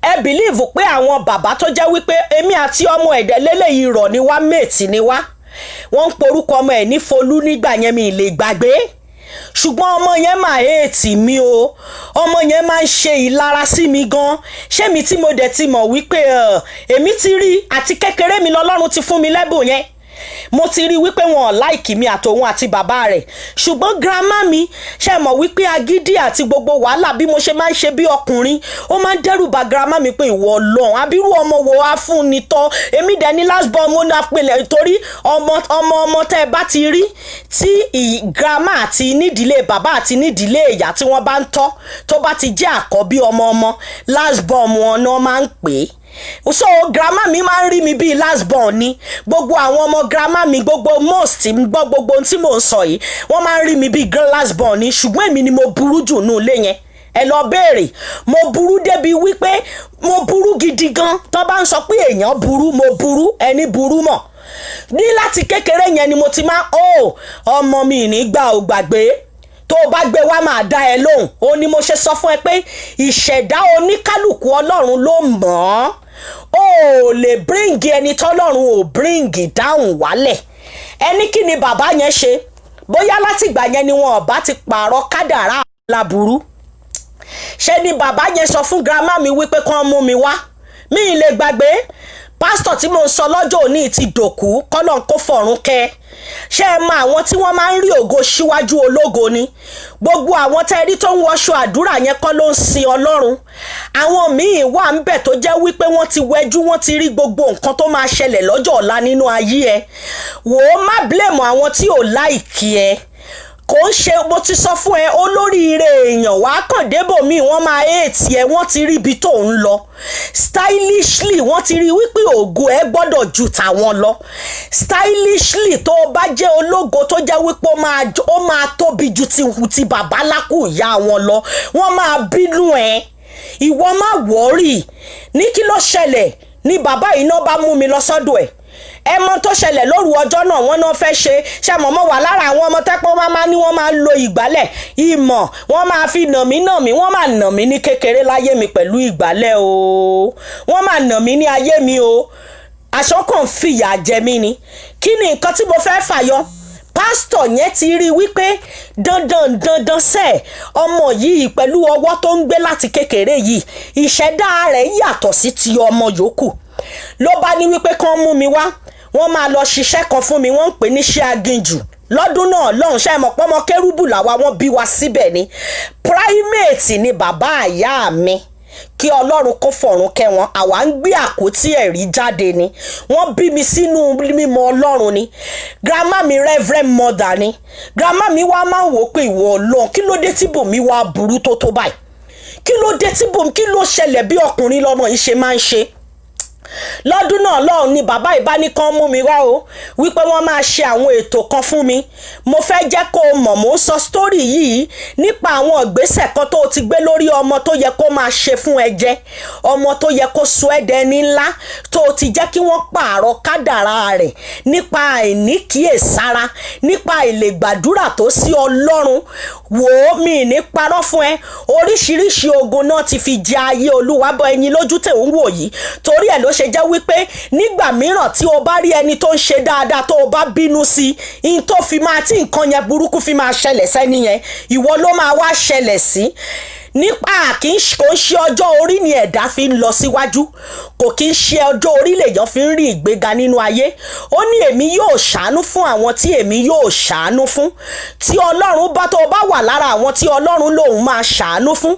Ẹ believe pé àwọn bàbá tó jẹ́ wípé èmi àti ọmọ ẹ̀dẹ̀ lélẹ́yìí rọ̀ ni wá, mate ni wá. Wọ́n ń porúkọ ọmọ ẹ̀ ní Folú nígbà yẹn, mi lè gbàgbé. Ṣùgbọ́n ọmọ yẹn máa hate mi o. Ọmọ yẹn máa ń ṣe ìlara sí mi gan. Ṣé mi tí mo dẹ̀ ti mọ̀ wípé èmi ti rí àti kékeré mi lọ́lọ́run ti fún mi lẹ́bùn yẹn, mo ti rí wípé wọn ò like mi, àtòun àti bàbá rẹ̀. Ṣùgbọ́n grandma mi, ṣe mọ̀ wípé agídí àti gbogbo wàhálà bí mo ṣe máa ń ṣe bí ọkùnrin, ó máa ń dẹ́rù bà grandma mi pé, "Ìwọ Ọlọ́run, abirú ọmọ wo á fún ni tọ́?" Èmi dẹ̀ ní last born. Mo ní apilẹ̀ torí ọmọ ọmọ ọmọ tẹ́ ẹ bá ti rí tí grandma àti nídìílé bàbá àti nídìílé ìyá tí wọ́n bá ń tọ́, tó bá ti jẹ́ àkọ́bí ọmọ ọmọ, last born wọn náà máa ń pè é. So grandma mi máa ń rí mi bíi last born ni. Gbogbo àwọn ọmọ grandma mi, gbogbo most ń gbọ́ gbogbo ohun tí mò ń sọ yìí, wọ́n máa ń rí mi bíi last born ni. Ṣùgbọ́n èmi ni mo burú jù nù ilé yẹn. Ẹ lọ béèrè, mo burú débi wípé mo burú gidi gan. Tó bá ń sọ pé èèyàn burú, mo burú. Ẹni burú mọ̀ ní láti kékeré yẹn ni mo ti máa ó ọmọ mi nígbà ò gbàgbé. Tó o bá gbé wá, máa dá ẹ lóhùn. Ó ní mo ṣe sọ fún ẹ pé ìṣẹ̀dá oníkálukú, Ọlọ́run ló mọ̀ ọ́n. O ò lè bring ẹni tọ́lọ́run ò bring down wálẹ̀. Ẹni kí ni bàbá yẹn ṣe? Bóyá látìgbà yẹn ni wọn ò bá ti pààrọ̀ kádàrá láburú. Ṣé ni bàbá yẹn sọ fún grandma mi wípé kán mú mi wá. Mi ì lè gbàgbé pásítọ̀ tí mo ń sọ lọ́jọ́ òní ti dòkú, kọ́lọ́n kó fọ̀run kẹ́. Ṣé ẹ mọ àwọn tí wọ́n máa ń rí ògo síwájú ológo ni? Gbogbo àwọn tẹ́ rí tó ń wọṣọ àdúrà yẹn kọ́ ló ń sin Ọlọ́run. Àwọn míì wà ń bẹ̀ tó jẹ́ wípé wọ́n ti wẹjú, wọ́n ti rí gbogbo nǹkan tó máa ṣẹlẹ̀ lọ́jọ́ ọ̀la nínú ayé ẹ. Wò ó, má blame àwọn tí ò like ẹ. Kò ń ṣe, mo ti sọ fún ẹ, olóríire èèyàn wàá kàn débò míì, wọ́n máa hate ẹ. Wọ́n ti rí ibi tó ń lọ stylishly, wọ́n ti rí wípé ògo ẹ gbọ́dọ̀ ju tàwọn lọ stylishly. Tó o bá jẹ́ ológo tó jẹ́ wípé ó máa tóbi ju ti bàbá lákù ìyá wọn lọ, wọ́n máa bínú ẹ. Ìwọ má worry. Ní kí ló ṣẹlẹ̀ ní bàbá yìí náà bá mú mi lọ sọ́dọ̀ ẹ̀. Ẹ mọ tó ṣẹlẹ̀ lóru ọjọ́ náà, wọ́n náà fẹ́ ṣe ṣe mọ̀mọ́ wà lára àwọn ọmọ tẹ́pọ́ máa máa ní wọ́n máa ń lo ìgbálẹ̀ ìmọ̀, wọ́n máa fi nà mí nà mí. Wọ́n máa nà mí ní kékeré láyé mi pẹ̀lú ìgbálẹ̀ o. Wọ́n máa nà mí ní ayé mi o. Aṣọ kan fìyà jẹ mí ni. Kí ni nǹkan tí mo fẹ́ fàyọ? Pásítọ̀ yẹn ti rí wípé dandan dandan sẹ́, ọmọ yìí pẹ̀lú ọwọ́ tó ń gbé láti kékeré yìí, ìṣẹ̀dá rẹ̀ yàtọ̀ sí ti ọmọ yòókù. Ló bá ní wípé kán mú mi wá, wọ́n máa lọ ṣiṣẹ́ kan fún mi. Wọ́n ń pè ní ṣé aginjù lọ́dún náà lọ́hùn. Ṣe mọ̀ pọ́mọ kérúbù làwa, wọ́n bí wa síbẹ̀ ni. Primate ni bàbá àyá mi. Kí Ọlọ́run kó fọ̀run kẹ́ wọn. Àwa ń gbé àpótí ẹ̀rí jáde ni. Wọ́n bí mi sínú mímọ̀ Ọlọ́run ni. Grandma mi, reverend mother ni grandma mi. Wá máa ń wò ó pé, ìwọ Ọlọ́run, kí ló dé tí Bùnmi wá burú tó báyìí? Kí ló dé tí Bùnmi, kí ló ṣẹlẹ̀? Bí ọkùnrin lọmọ yìí ṣe máa ń ṣe lọ́dún náà lọ́hùn ni bàbá ìbánikan mú mi wá o, wípé wọ́n máa ṣe àwọn ètò kan fún mi. Mo fẹ́ jẹ́ kó o mọ̀, mò ń sọ story yìí nípa àwọn ìgbésẹ̀ kan tó o ti gbé lórí ọmọ tó yẹ kó máa ṣe fún ẹ jẹ, ọmọ tó yẹ kó sọ ẹ́ dẹni ńlá, tó o ti jẹ́ kí wọ́n pààrọ̀ kádàrá rẹ̀ nípa àìníkíyèsára, nípa àìlègbàdúrà tó sí Ọlọ́run. Wò ó, mi ní parọ́ fún ẹ, oríṣiríṣi ogun náà ti fi jẹ ayé Olúwabọ̀ ẹyin lójú tẹ̀ ń wò yìí. Torí ẹ̀ ló ṣe jẹ́ wípé nígbà mìíràn, tí o bá rí ẹni tó ń ṣe dáadáa, tó o bá bínú sí i, n tó fi máa tí nǹkan yẹn burúkú fi máa ṣẹlẹ̀ sẹ́ni yẹn, ìwọ ló máa wá ṣẹlẹ̀ sí. Nípa kì í kò ń ṣe ọjọ́ orí ni ẹ̀dá fi ń lọ síwájú, kò kì í ṣe ọjọ́ orí lèèyàn fi ń rí ìgbéga nínú ayé. Ó ní, "Èmi yóò ṣàánú fún àwọn tí èmi yóò ṣàánú fún." Tí Ọlọ́run bá, tó bá wà lára àwọn tí Ọlọ́run lòun máa ṣàánú fún,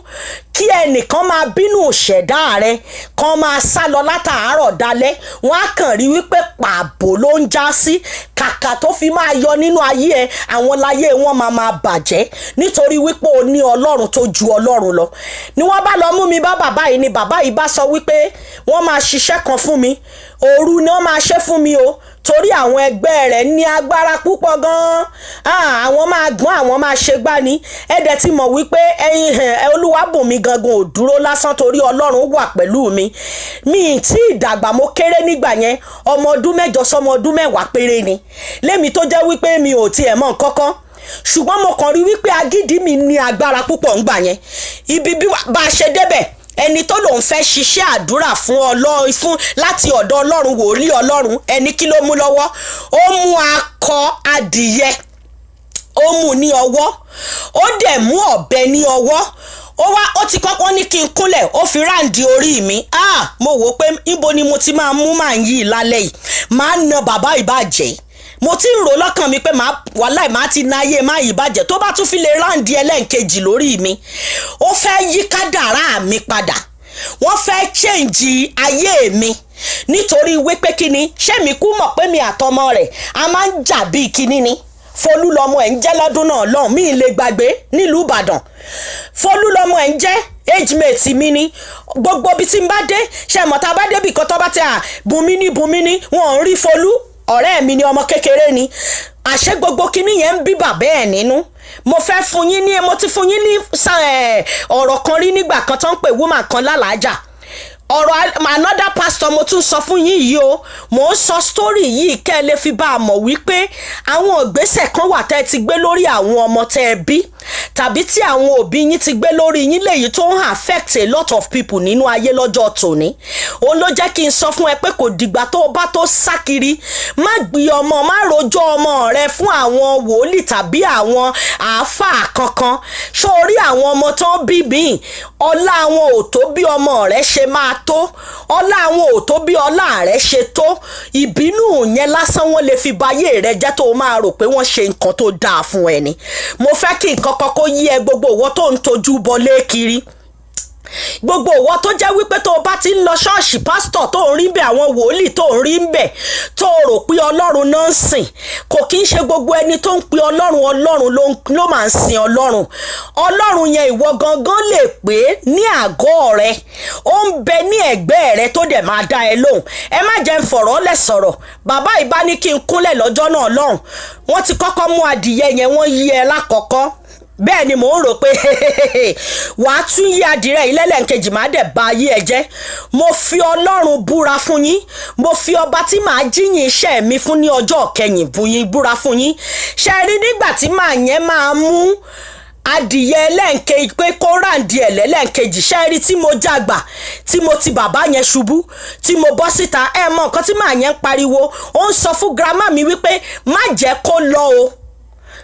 kí ẹnìkan máa bínú ṣẹ̀dá rẹ, kan máa sá lọ látàárọ̀ dalẹ́, wọ́n á kàn rí wípé pàbó ló ń já sí. Kàkà tó fi máa yọ nínú ayé ẹ, àwọn láyé wọn máa máa bàjẹ́, nítorí wípé o ní Ọlọ́run tó ju Ọlọ́run lọ. Ni wọ́n bá lọ mú mi bá bàbá yìí, ni bàbá yìí bá sọ wípé wọ́n máa ṣiṣẹ́ kan fún mi. Òru ni wọ́n máa ṣe fún mi o, torí àwọn ẹgbẹ́ rẹ̀ ní agbára púpọ̀ gan-an. Àwọn máa gbọ́n, àwọn máa ṣe gbá ni. Ẹ dẹ̀ ti mọ̀ wípé ẹyin Olúwàbùnmi gangan ò dúró lásán, torí Ọlọ́run wà pẹ̀lú mi. Mi ì tí ì dàgbà, mo kéré nígbà yẹn, ọmọ ọdún 8 sọmọ ọdún 10 péré ni lémi, tó jẹ́ wípé mi ò tiẹ̀ mọ̀ nǹkan kan, ṣùgbọ́n mo kàn rí wípé agídí mi ní agbára púpọ̀ ńgbà yẹn. Ibi bí bá a ṣe débẹ̀, ẹni tó lòun fẹ́ ṣiṣẹ́ àdúrà fún Ọlọ́run, fún láti ọ̀dọ̀ Ọlọ́run, wòlíì Ọlọ́run, ẹni kí ló mú lọ́wọ́? Ó mú akọ adìyẹ, ó mú ní ọwọ́, ó dẹ̀ mú ọ̀bẹ ní ọwọ́. Ó wá, ó ti kọ́kọ́ ní kí n kúnlẹ̀, ó fi round orí mi. Ah, mo wò ó pé níbo ni mo ti máa mú màá yí lálẹ́ yìí, máa na bàbá ìbàjẹ́. Mo ti ń rò lọ́kàn mi pé màá wàláì, màá ti na ayé má ìbàjẹ́ tó bá tún fi lè round ẹlẹ́ǹkejì lórí mi. Ó fẹ́ yí kádàrá mi padà, wọ́n fẹ́ change ayé mi, nítorí wípé kíni, ṣé mi kú mọ̀ pé mi àtọmọ rẹ̀ a máa ń jà bíi kíní ni. Folú lọmọ ẹ̀ ń jẹ́ lọ́dún náà lọ́hùn, mí lè gbàgbé, nílùú Ìbàdàn. Folú lọmọ ẹ̀ ń jẹ́, age mate mi ni. Gbogbo ibi tí n bá dé, ṣe mọ̀, tá a bá débi kan, tó bá ti à Bùnmi ní, Bùnmi ní, wọn ò ń rí Folú. Ọ̀rẹ́ mi ni, ọmọ kékeré ni. Àṣé gbogbo kinní yẹn ń bí bàbá ẹ̀ nínú. Mo fẹ́ fún yín ní, mo ti fún yín ní ọ̀rọ̀ kan rí nígbà kan tó ń pè woman kan lálàájà, ọ̀rọ̀ another pastor. Mo tún sọ fún yín yìí o, mò ń sọ story yìí kẹ́ ẹ lè fi bá a mọ̀ wípé àwọn ìgbésẹ̀ kan wà tẹ́ ẹ ti gbé lórí àwọn ọmọ tẹ́ ẹ bí, tàbí tí àwọn òbí yín ti gbé lórí yín, léyìí tó ń affect a lot of people nínú ayé lọ́jọ́ tòní. Òun ló jẹ́ kí n sọ fún ẹ pé kò dìgbà tó o bá tó sá kiri. Má gbé ọmọ, má rojọ́ ọmọ rẹ fún àwọn wòlíì tàbí àwọn àáfàá kankan. Sórí àwọn ọmọ tó ń bí míì, ọlá àwọn ò tó bí ọmọ rẹ ṣe máa tó, ọlá àwọn ò tó bí ọlá rẹ ṣe tó. Ìbínú yẹn lásán, wọn lè fi bayé rẹ jẹ́, tó o máa rò pé wọ́n ṣe nǹkan tó dáa fún ẹ ni. Mo fẹ́ kí nǹkan kan kó yí ẹ. Gbogbo ìwọ tó ń tojú bọlé kiri, gbogbo ìwọ tó jẹ́ wípé tó o bá ti ń lọ ṣọ́ọ̀ṣì, pásítọ̀ tó ń rí bẹ̀, àwọn wòlíì tó ń rí bẹ̀, tó o rò pé Ọlọ́run náà ń sìn, kò kí ń ṣe gbogbo ẹni tó ń pe Ọlọ́run Ọlọ́run ló máa ń sin Ọlọ́run. Ọlọ́run yẹn, ìwọ gangan lè pé ní àgọ́ rẹ, ó ń bẹ ní ẹ̀gbẹ́ rẹ, tó dẹ̀ máa dá ẹ lóhùn. Ẹ má jẹ́ ń fọ̀rọ̀ lẹ̀ sọ̀rọ̀. Bàbá ìbá ní kí n kúnlẹ̀ lọ́jọ́ náà lọ́hùn. Wọ́n ti kọ́kọ́ mú adìyẹ yẹn, wọ́n yí ẹ lákọ̀ọ́kọ́. Bẹ́ẹ̀ ni mò ń rò pé wàá tún yí adìrẹ yìí lẹ́lẹ́ǹkejì, má dẹ̀ ba ayé ẹ jẹ́. Mo fi Ọlọ́run búra fún yín, mo fi ọba tí màá jíyìn iṣẹ́ mi fún ní ọjọ́ kẹyìn bùyín búra fún yín. Ṣe rí nígbà tí màá yẹn máa mú adìyẹ ẹlẹ́ǹkejì pé kó round ẹ̀ lẹ́lẹ́ǹkejì, ṣe rí tí mo jàgbà, tí mo ti bàbá yẹn ṣubú, tí mo bọ́ síta, ẹ mọ nǹkan tí màá yẹn ń pariwo? Ó ń sọ fún grandma mi wípé, "Má jẹ́ kó lọ o."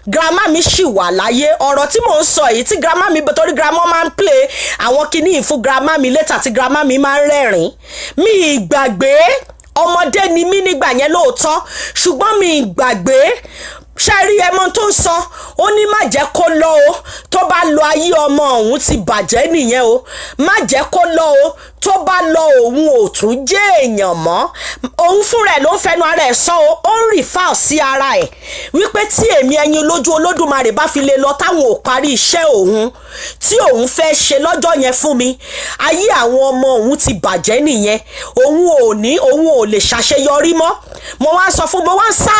Grandma mi ṣì wà láyé. Ọ̀rọ̀ tí mò ń sọ yìí, tí grandma mi, torí grandma máa ń play àwọn kinní yìí fún grandma mi later, tí grandma mi máa ń rẹ́rìn. Mi ìgbàgbé, ọmọdé ni mí nígbà yẹn lóòótọ́, ṣùgbọ́n mi ìgbàgbé. Ṣe rí ẹmọ tó ń sọ? Ó ní má jẹ́ kó lọ o, tó bá lọ, ayé ọmọ òun ti bàjẹ́ nìyẹn o. Má jẹ́ kó lọ o, tó bá lọ, òun ò tún jẹ́ èèyàn mọ́. Òun fúnra ẹ̀ ló ń fẹnu ara ẹ̀ sọ o. Ó ń refer sí ara ẹ̀ wípé tí èmi ẹyin lójú Olódùmarè bá fi lè lọ, táwọn ò parí iṣẹ́ òun tí òun fẹ́ ṣe lọ́jọ́ yẹn fún mi, ayé àwọn ọmọ òun ti bàjẹ́ nìyẹn. Òun ò ní, òun ò lè ṣàṣeyọrí mọ́. Mo wá ń sọ fún, mo wá ń sá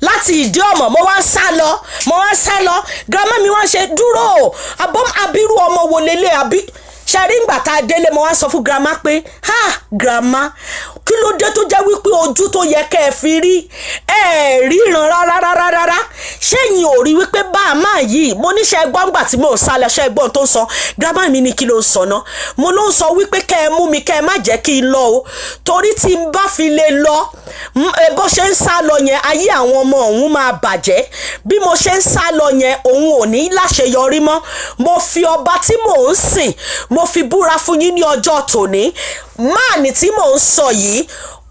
láti ìdí ọmọ, mo wá ń sá lọ, mo wá ń sá lọ. Grandma mi wá ń ṣe dúró àbọ̀, abirú ọmọ wo lélẹ̀ àbí ṣe rí? Ìgbà tá a délé, mo wá sọ fún grandma pé, "Ha, grandma, kí ló dé tó jẹ́ wípé ojú tó yẹ kẹ́ ẹ fi rí ẹ ríran rárá rárá rárá? Ṣéyìn ò rí wípé bá a máa yìí?" Mo níṣẹ́ gbọ́ngbà tí mò ń sálẹ̀, ṣẹ́ gbọ́n tó ń sọ? Grandma mi ní, "Kí ló ń sọ náà?" Mo ló ń sọ wípé kẹ́ ẹ mú mi, kẹ́ ẹ má jẹ́ kí n lọ o, torí tí n bá fi lè lọ, bó ṣe ń sá lọ yẹn, ayé àwọn ọmọ òun máa bàjẹ́. Bí mo ṣe ń sá lọ yẹn, òun ò ní láṣeyọrí mọ́. Mo fi ọba tí mò ń sìn, mo fi búra fún yín ní ọjọ́ tòní, máàní tí mò ń sọ yìí,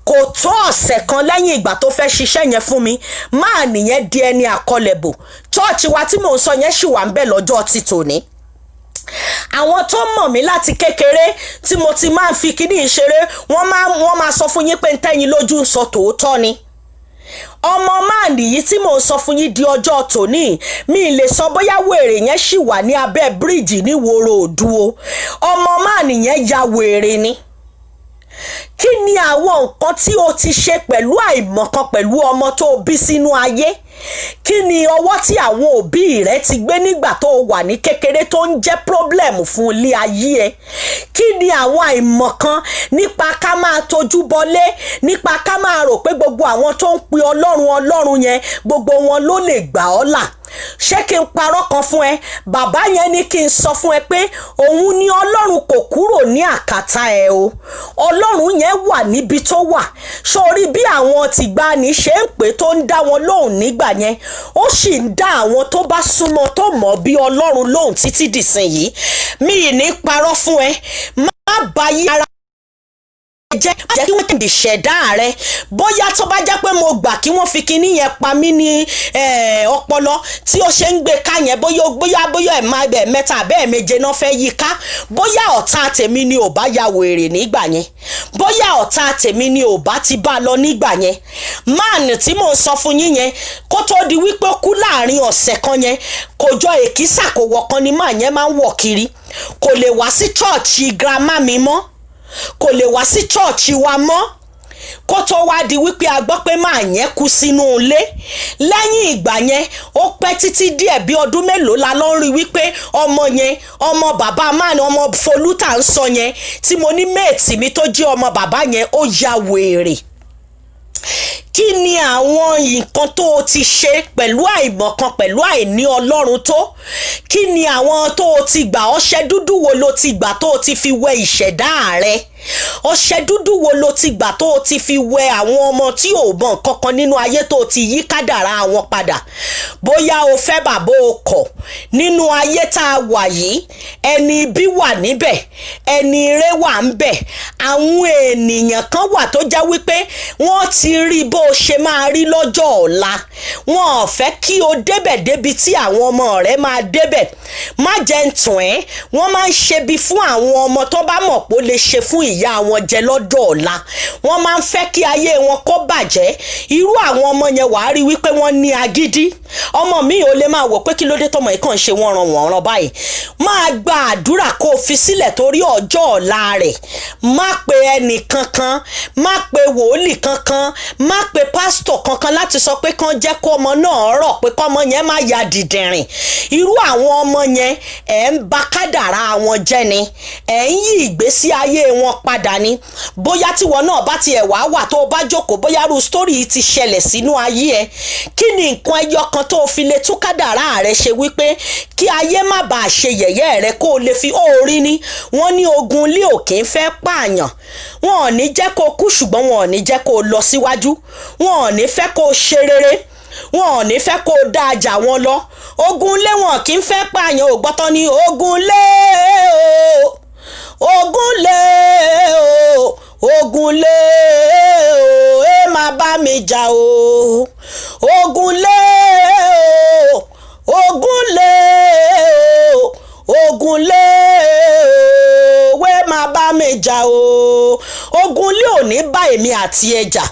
kò tó ọ̀sẹ̀ kan lẹ́yìn ìgbà tó fẹ́ ṣiṣẹ́ yẹn fún mi, máàní yẹn di ẹni àkọlẹ̀bò. Church wa tí mò ń sọ yẹn ṣì wà ń bẹ̀ lọ́jọ́ ti tòní. Àwọn tó mọ̀ mí láti kékeré tí mo ti máa ń fi kíní ìṣeré, wọ́n máa sọ fún yín pé ń tẹ́yin lójú ń sọ tòótọ́ ni. Ọmọ máàlì yìí tí mò ń sọ fún yín, di ọjọ́ tòní, mi lè sọ bóyá wèrè yẹn ṣì wà ní abẹ́ bíríìjì ní Wòrò Òdu o. Ọmọ máàlì yẹn ya wèrè ni. Kí ni àwọn nǹkan tí o ti ṣe pẹ̀lú àìmọ̀kan pẹ̀lú ọmọ tó o bí sínú ayé? Kí ni ọwọ́ tí àwọn òbí rẹ ti gbé nígbà tó o wà ní kékeré tó ń jẹ́ problem fún ilé ayé ẹ? Kí ni àwọn àìmọ̀kan nípa ká máa tojú bọlé, nípa ká máa rò pé gbogbo àwọn tó ń pe Ọlọ́run Ọlọ́run yẹn, gbogbo wọn ló lè gbà ọ́ là? Ṣé kí n parọ́ kan fún ẹ? Bàbá yẹn ní kí n sọ fún ẹ pé òun ní Ọlọ́run kò kúrò ní àkàtà ẹ o. Ọlọ́run yẹn wà níbi tó wà. Sórí bí àwọn tìgbani ṣe ń pè tó ń dá wọn lóhùn nígbà yẹn, ó sì ń dá àwọn tó bá súnmọ́, tó mọ̀ bí Ọlọ́run lóhùn títí dìsìn mi ì ní parọ́ fún ẹ. Má bá yí ara jẹ́, jẹ́ kí wọ́n tẹ̀lé ṣẹ̀dá rẹ. Bóyá tó bá jẹ́ pé mo gbà kí wọ́n fi kinní yẹn pa mí ní ọpọlọ tí ó ṣe ń gbé ká yẹn, bóyá ẹ̀ máa bẹ̀ mẹ́ta àbẹ́ méje náà fẹ́ yí ká, bóyá ọ̀tá tèmi ni ò bá ya wèrè nígbà yẹn, bóyá ọ̀tá tèmi ni ò bá ti bá lọ nígbà yẹn. Máàlì tí mò ń sọ fún yín yẹn, kó tó di wípé ó kú, láàrin ọ̀sẹ̀ kan yẹn, kò jọ èkísà kò wọ̀ kan ni máà yẹn máa ń wọ̀ kiri. Kò lè wá sí church grandma mi mọ́, kò lè wá sí church wa mọ́, kó tó wá di wípé a gbọ́ pé máa yẹn kú sínú ilé. Lẹ́yìn ìgbà yẹn, ó pẹ́ títí díẹ̀, bí ọdún mélòó la lọ ń rí wípé ọmọ yẹn, ọmọ bàbá máa ní, ọmọ Folú tá ń sọ yẹn tí mo ní mate mi tó jẹ́ ọmọ bàbá yẹn, ó ya wèrè. Kí ni àwọn nǹkan tó o ti ṣe pẹ̀lú àìmọ̀kan, pẹ̀lú àìní Ọlọ́run tó? Kí ni àwọn tó o ti gbà? Ọṣẹ dúdú wo ló ti gbà tó o ti fi wẹ ìṣẹ̀dá rẹ? Ọṣẹ dúdú wo ló ti gbà tó o ti fi wẹ àwọn ọmọ tí ò mọ nǹkan kan nínú ayé, tó o ti yí kádàrá wọn padà? Bóyá o fẹ́ bàbá o kọ̀, nínú ayé tá a wà yìí, ẹni ibi wà níbẹ̀, ẹni ire wà ń bẹ̀. Àwọn ènìyàn kan wà tó jẹ́ wípé wọ́n ti rí bó o ṣe máa rí lọ́jọ́ ọ̀la. Wọn ò fẹ́ kí o débẹ̀ débi tí àwọn ọmọ rẹ máa débẹ̀. Má jẹ́ ń tàn ẹ́, wọ́n máa ń ṣebi fún àwọn ọmọ tó bá mọ̀ pé ó lè ṣe fún ìyá wọn jẹ lọ́jọ́ ọ̀la. Wọ́n máa ń fẹ́ kí ayé wọn kó bàjẹ́. Irú àwọn ọmọ yẹn, wàá rí wípé wọ́n ní agídí. Ọmọ mi ò lè máa wò pé kí ló dé tọmọ yìí kàn ń ṣe wọ́n ran wọ́n ran báyìí. Máa gba àdúrà kó o fi sílẹ̀ torí ọjọ́ ọ̀la rẹ̀. Má pe ẹnì kankan, má pe wòlíì kankan, má pe pásítọ̀ kankan láti sọ pé kán jẹ́ kó ọmọ náà rọ̀, pé kọ́mọ yẹn má ya dìdìrìn. Irú àwọn ọmọ yẹn, ẹ̀ ń ba kádàrá wọn jẹ́ ni, ẹ̀ ń yí ìgbésí ayé wọn padà ni. Bóyá tíwọ náà bá tiẹ̀ wá wà, tó o bá jókòó, bóyá irú story yìí ti ṣẹlẹ̀ sínú ayé ẹ, kí ni nǹkan ẹyọ kan tó o fi lè tún kádàrá rẹ ṣe wípé kí ayé má bàa ṣe yẹ̀yẹ́ rẹ, kó o lè fi óorí ni? Wọ́n ní ogun ilé òkè ń fẹ́ pààyàn. Wọn ò ní jẹ́ kó o kú, ṣùgbọ́n wọn ò ní jẹ́ kó o lọ síwájú. Wọn ò ní fẹ́ kó o ṣe rere, wọn ò ní fẹ́ kó o dá ajá wọn lọ. Ogun ilé wọn kì í fẹ́ pààyàn. Ò gbọ́tọ́ ní ogun lé o, ogun lé o, ogun lé o, ẹ máa bá mi jà o, ogun lé. Ogun ilé ò ní bá èmi àti ẹ jà.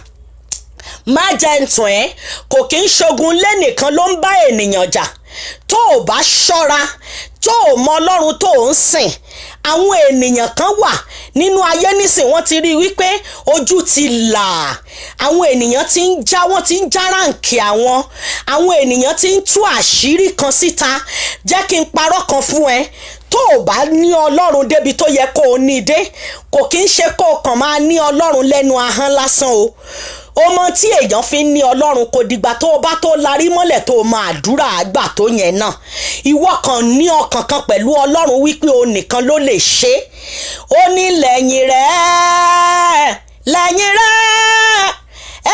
Má jẹ́ ń tàn ẹ́, kò kí ń ṣogun ilé nìkan ló ń bá ènìyàn jà. Tó o bá ṣọ́ra, tó o mọ Ọlọ́run tó o ń sìn, àwọn ènìyàn kan wà nínú ayé nísìn, wọ́n ti rí i wípé ojú ti là, àwọn ènìyàn ti ń já, wọ́n ti ń já ráǹkì, àwọn ènìyàn ti ń tú àṣírí kan síta. Jẹ́ kí n parọ́ kan fún ẹ: tó o bá ní Ọlọ́run débi tó yẹ kó o ní dé, kò kí ń ṣe kó o kàn máa ní Ọlọ́run lẹ́nu ahọ́n lásán o. Ó mọ tí èèyàn fi ń ní Ọlọ́run, kò dìgbà tó o bá tó larí mọ́lẹ̀ tó o máa àdúrà àgbà tó yẹn náà. Ìwọ kan ní ọkàn kan pẹ̀lú Ọlọ́run wípé o nìkan ló lè ṣe é. Ó ní lẹ́yìn rẹ̀, lẹ́yìn rẹ̀,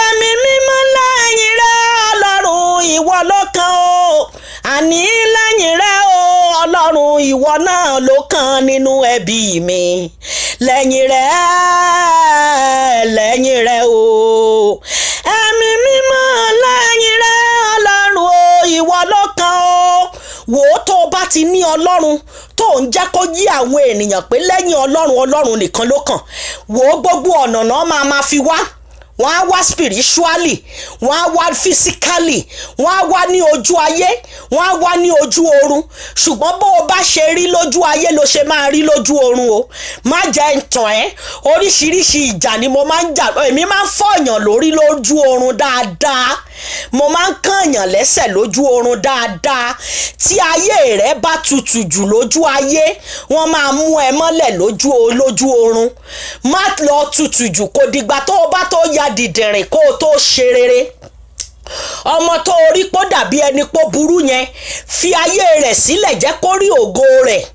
Ẹ̀mí Mímọ́, lẹ́yìn rẹ̀, Ọlọ́run, ìwọ ló kàn o. Àní lẹ́yìn rẹ̀ o, Ọlọ́run, ìwọ náà ló kàn nínú ẹbí mi. Lẹ́yìn rẹ̀, lẹ́yìn rẹ̀ o, Ẹ̀mí Mímọ́, lẹ́yìn rẹ̀, Ọlọ́run o, ìwọ ló kàn o. Wò ó, tó o bá ti ní Ọlọ́run, tó ń jẹ́ kó yí àwọn ènìyàn pé lẹ́yìn Ọlọ́run, Ọlọ́run nìkan ló kàn, wò ó, gbogbo ọ̀nà náà máa ma fi wá. Wọ́n á wá spiritually, wọ́n á wá physically, wọ́n á wá ní ojú ayé, wọ́n á wá ní ojú oorun. Ṣùgbọ́n bó o bá ṣe rí lójú ayé ló ṣe máa rí lójú oorun o. Má jẹ́ ń tàn ẹ́, oríṣiríṣi ìjà ni mo máa ń jà. Èmi máa ń fọ̀yàn lórí lójú oorun dáadáa, mo máa ń kànyàn lẹ́sẹ̀ lójú oorun dáadáa. Tí ayé rẹ bá tutù jù lójú ayé, wọ́n máa mú ẹ mọ́lẹ̀ lójú oorun. Má lọ tutù jù. Kò dìgbà tó o bá tó ya dìdìrìn kó o tó ṣe rere. Ọmọ tó o rí pó dàbí ẹni pó burú yẹn, fi ayé rẹ̀ sílẹ̀, jẹ́ kó rí ògo rẹ̀.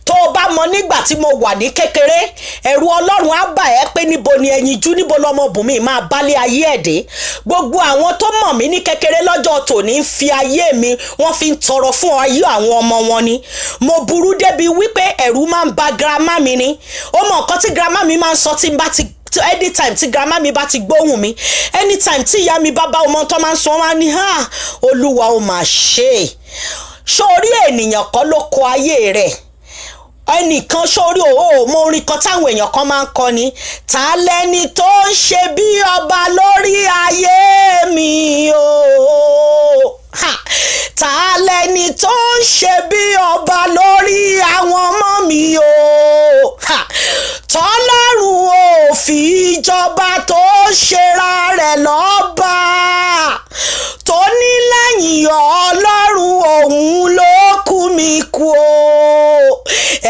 Tó o bá mọ nígbà tí mo wà ní kékeré, ẹ̀rù Ọlọ́run á bà ẹ́ pé níbo ni ẹyinjú, níbo lọmọbùnmi máa bálé ayé ẹ̀ dé. Gbogbo àwọn tó mọ̀ mí ní kékeré lọ́jọ́ tòní ń fi ayé mi, wọ́n fi ń tọrọ fún ayé àwọn ọmọ wọn ni. Mo burú débi wípé ẹ̀rù máa ń ba grandma mi ni. Ó mọ nǹkan tí grandma mi máa ń sọ tí n bá ti, anytime tí grandma mi bá ti gbóhùn mi, anytime tí ìyá mi bá bá ọmọ tó máa ń sọ, wọn á ní, "Ha, Olúwa, ó mà ṣe é." Sórí, ènìyàn kọ́ ló kọ ayé rẹ̀, ẹnìkan sórí o. Mọ orin kan táwọn èèyàn kan máa ń kọ ni: "Ta lẹni tó ń ṣe bí ọba lórí ayé mi o? Ha! Ta lẹni tó ń ṣe bí ọba lórí àwọn ọmọ mi o? Ha! Tọ́lọ́run ò fi ìjọba, tó ṣera rẹ̀ lọ́ba, tó ní lẹ́yìn Ọlọ́run òun ló kú mi kú o.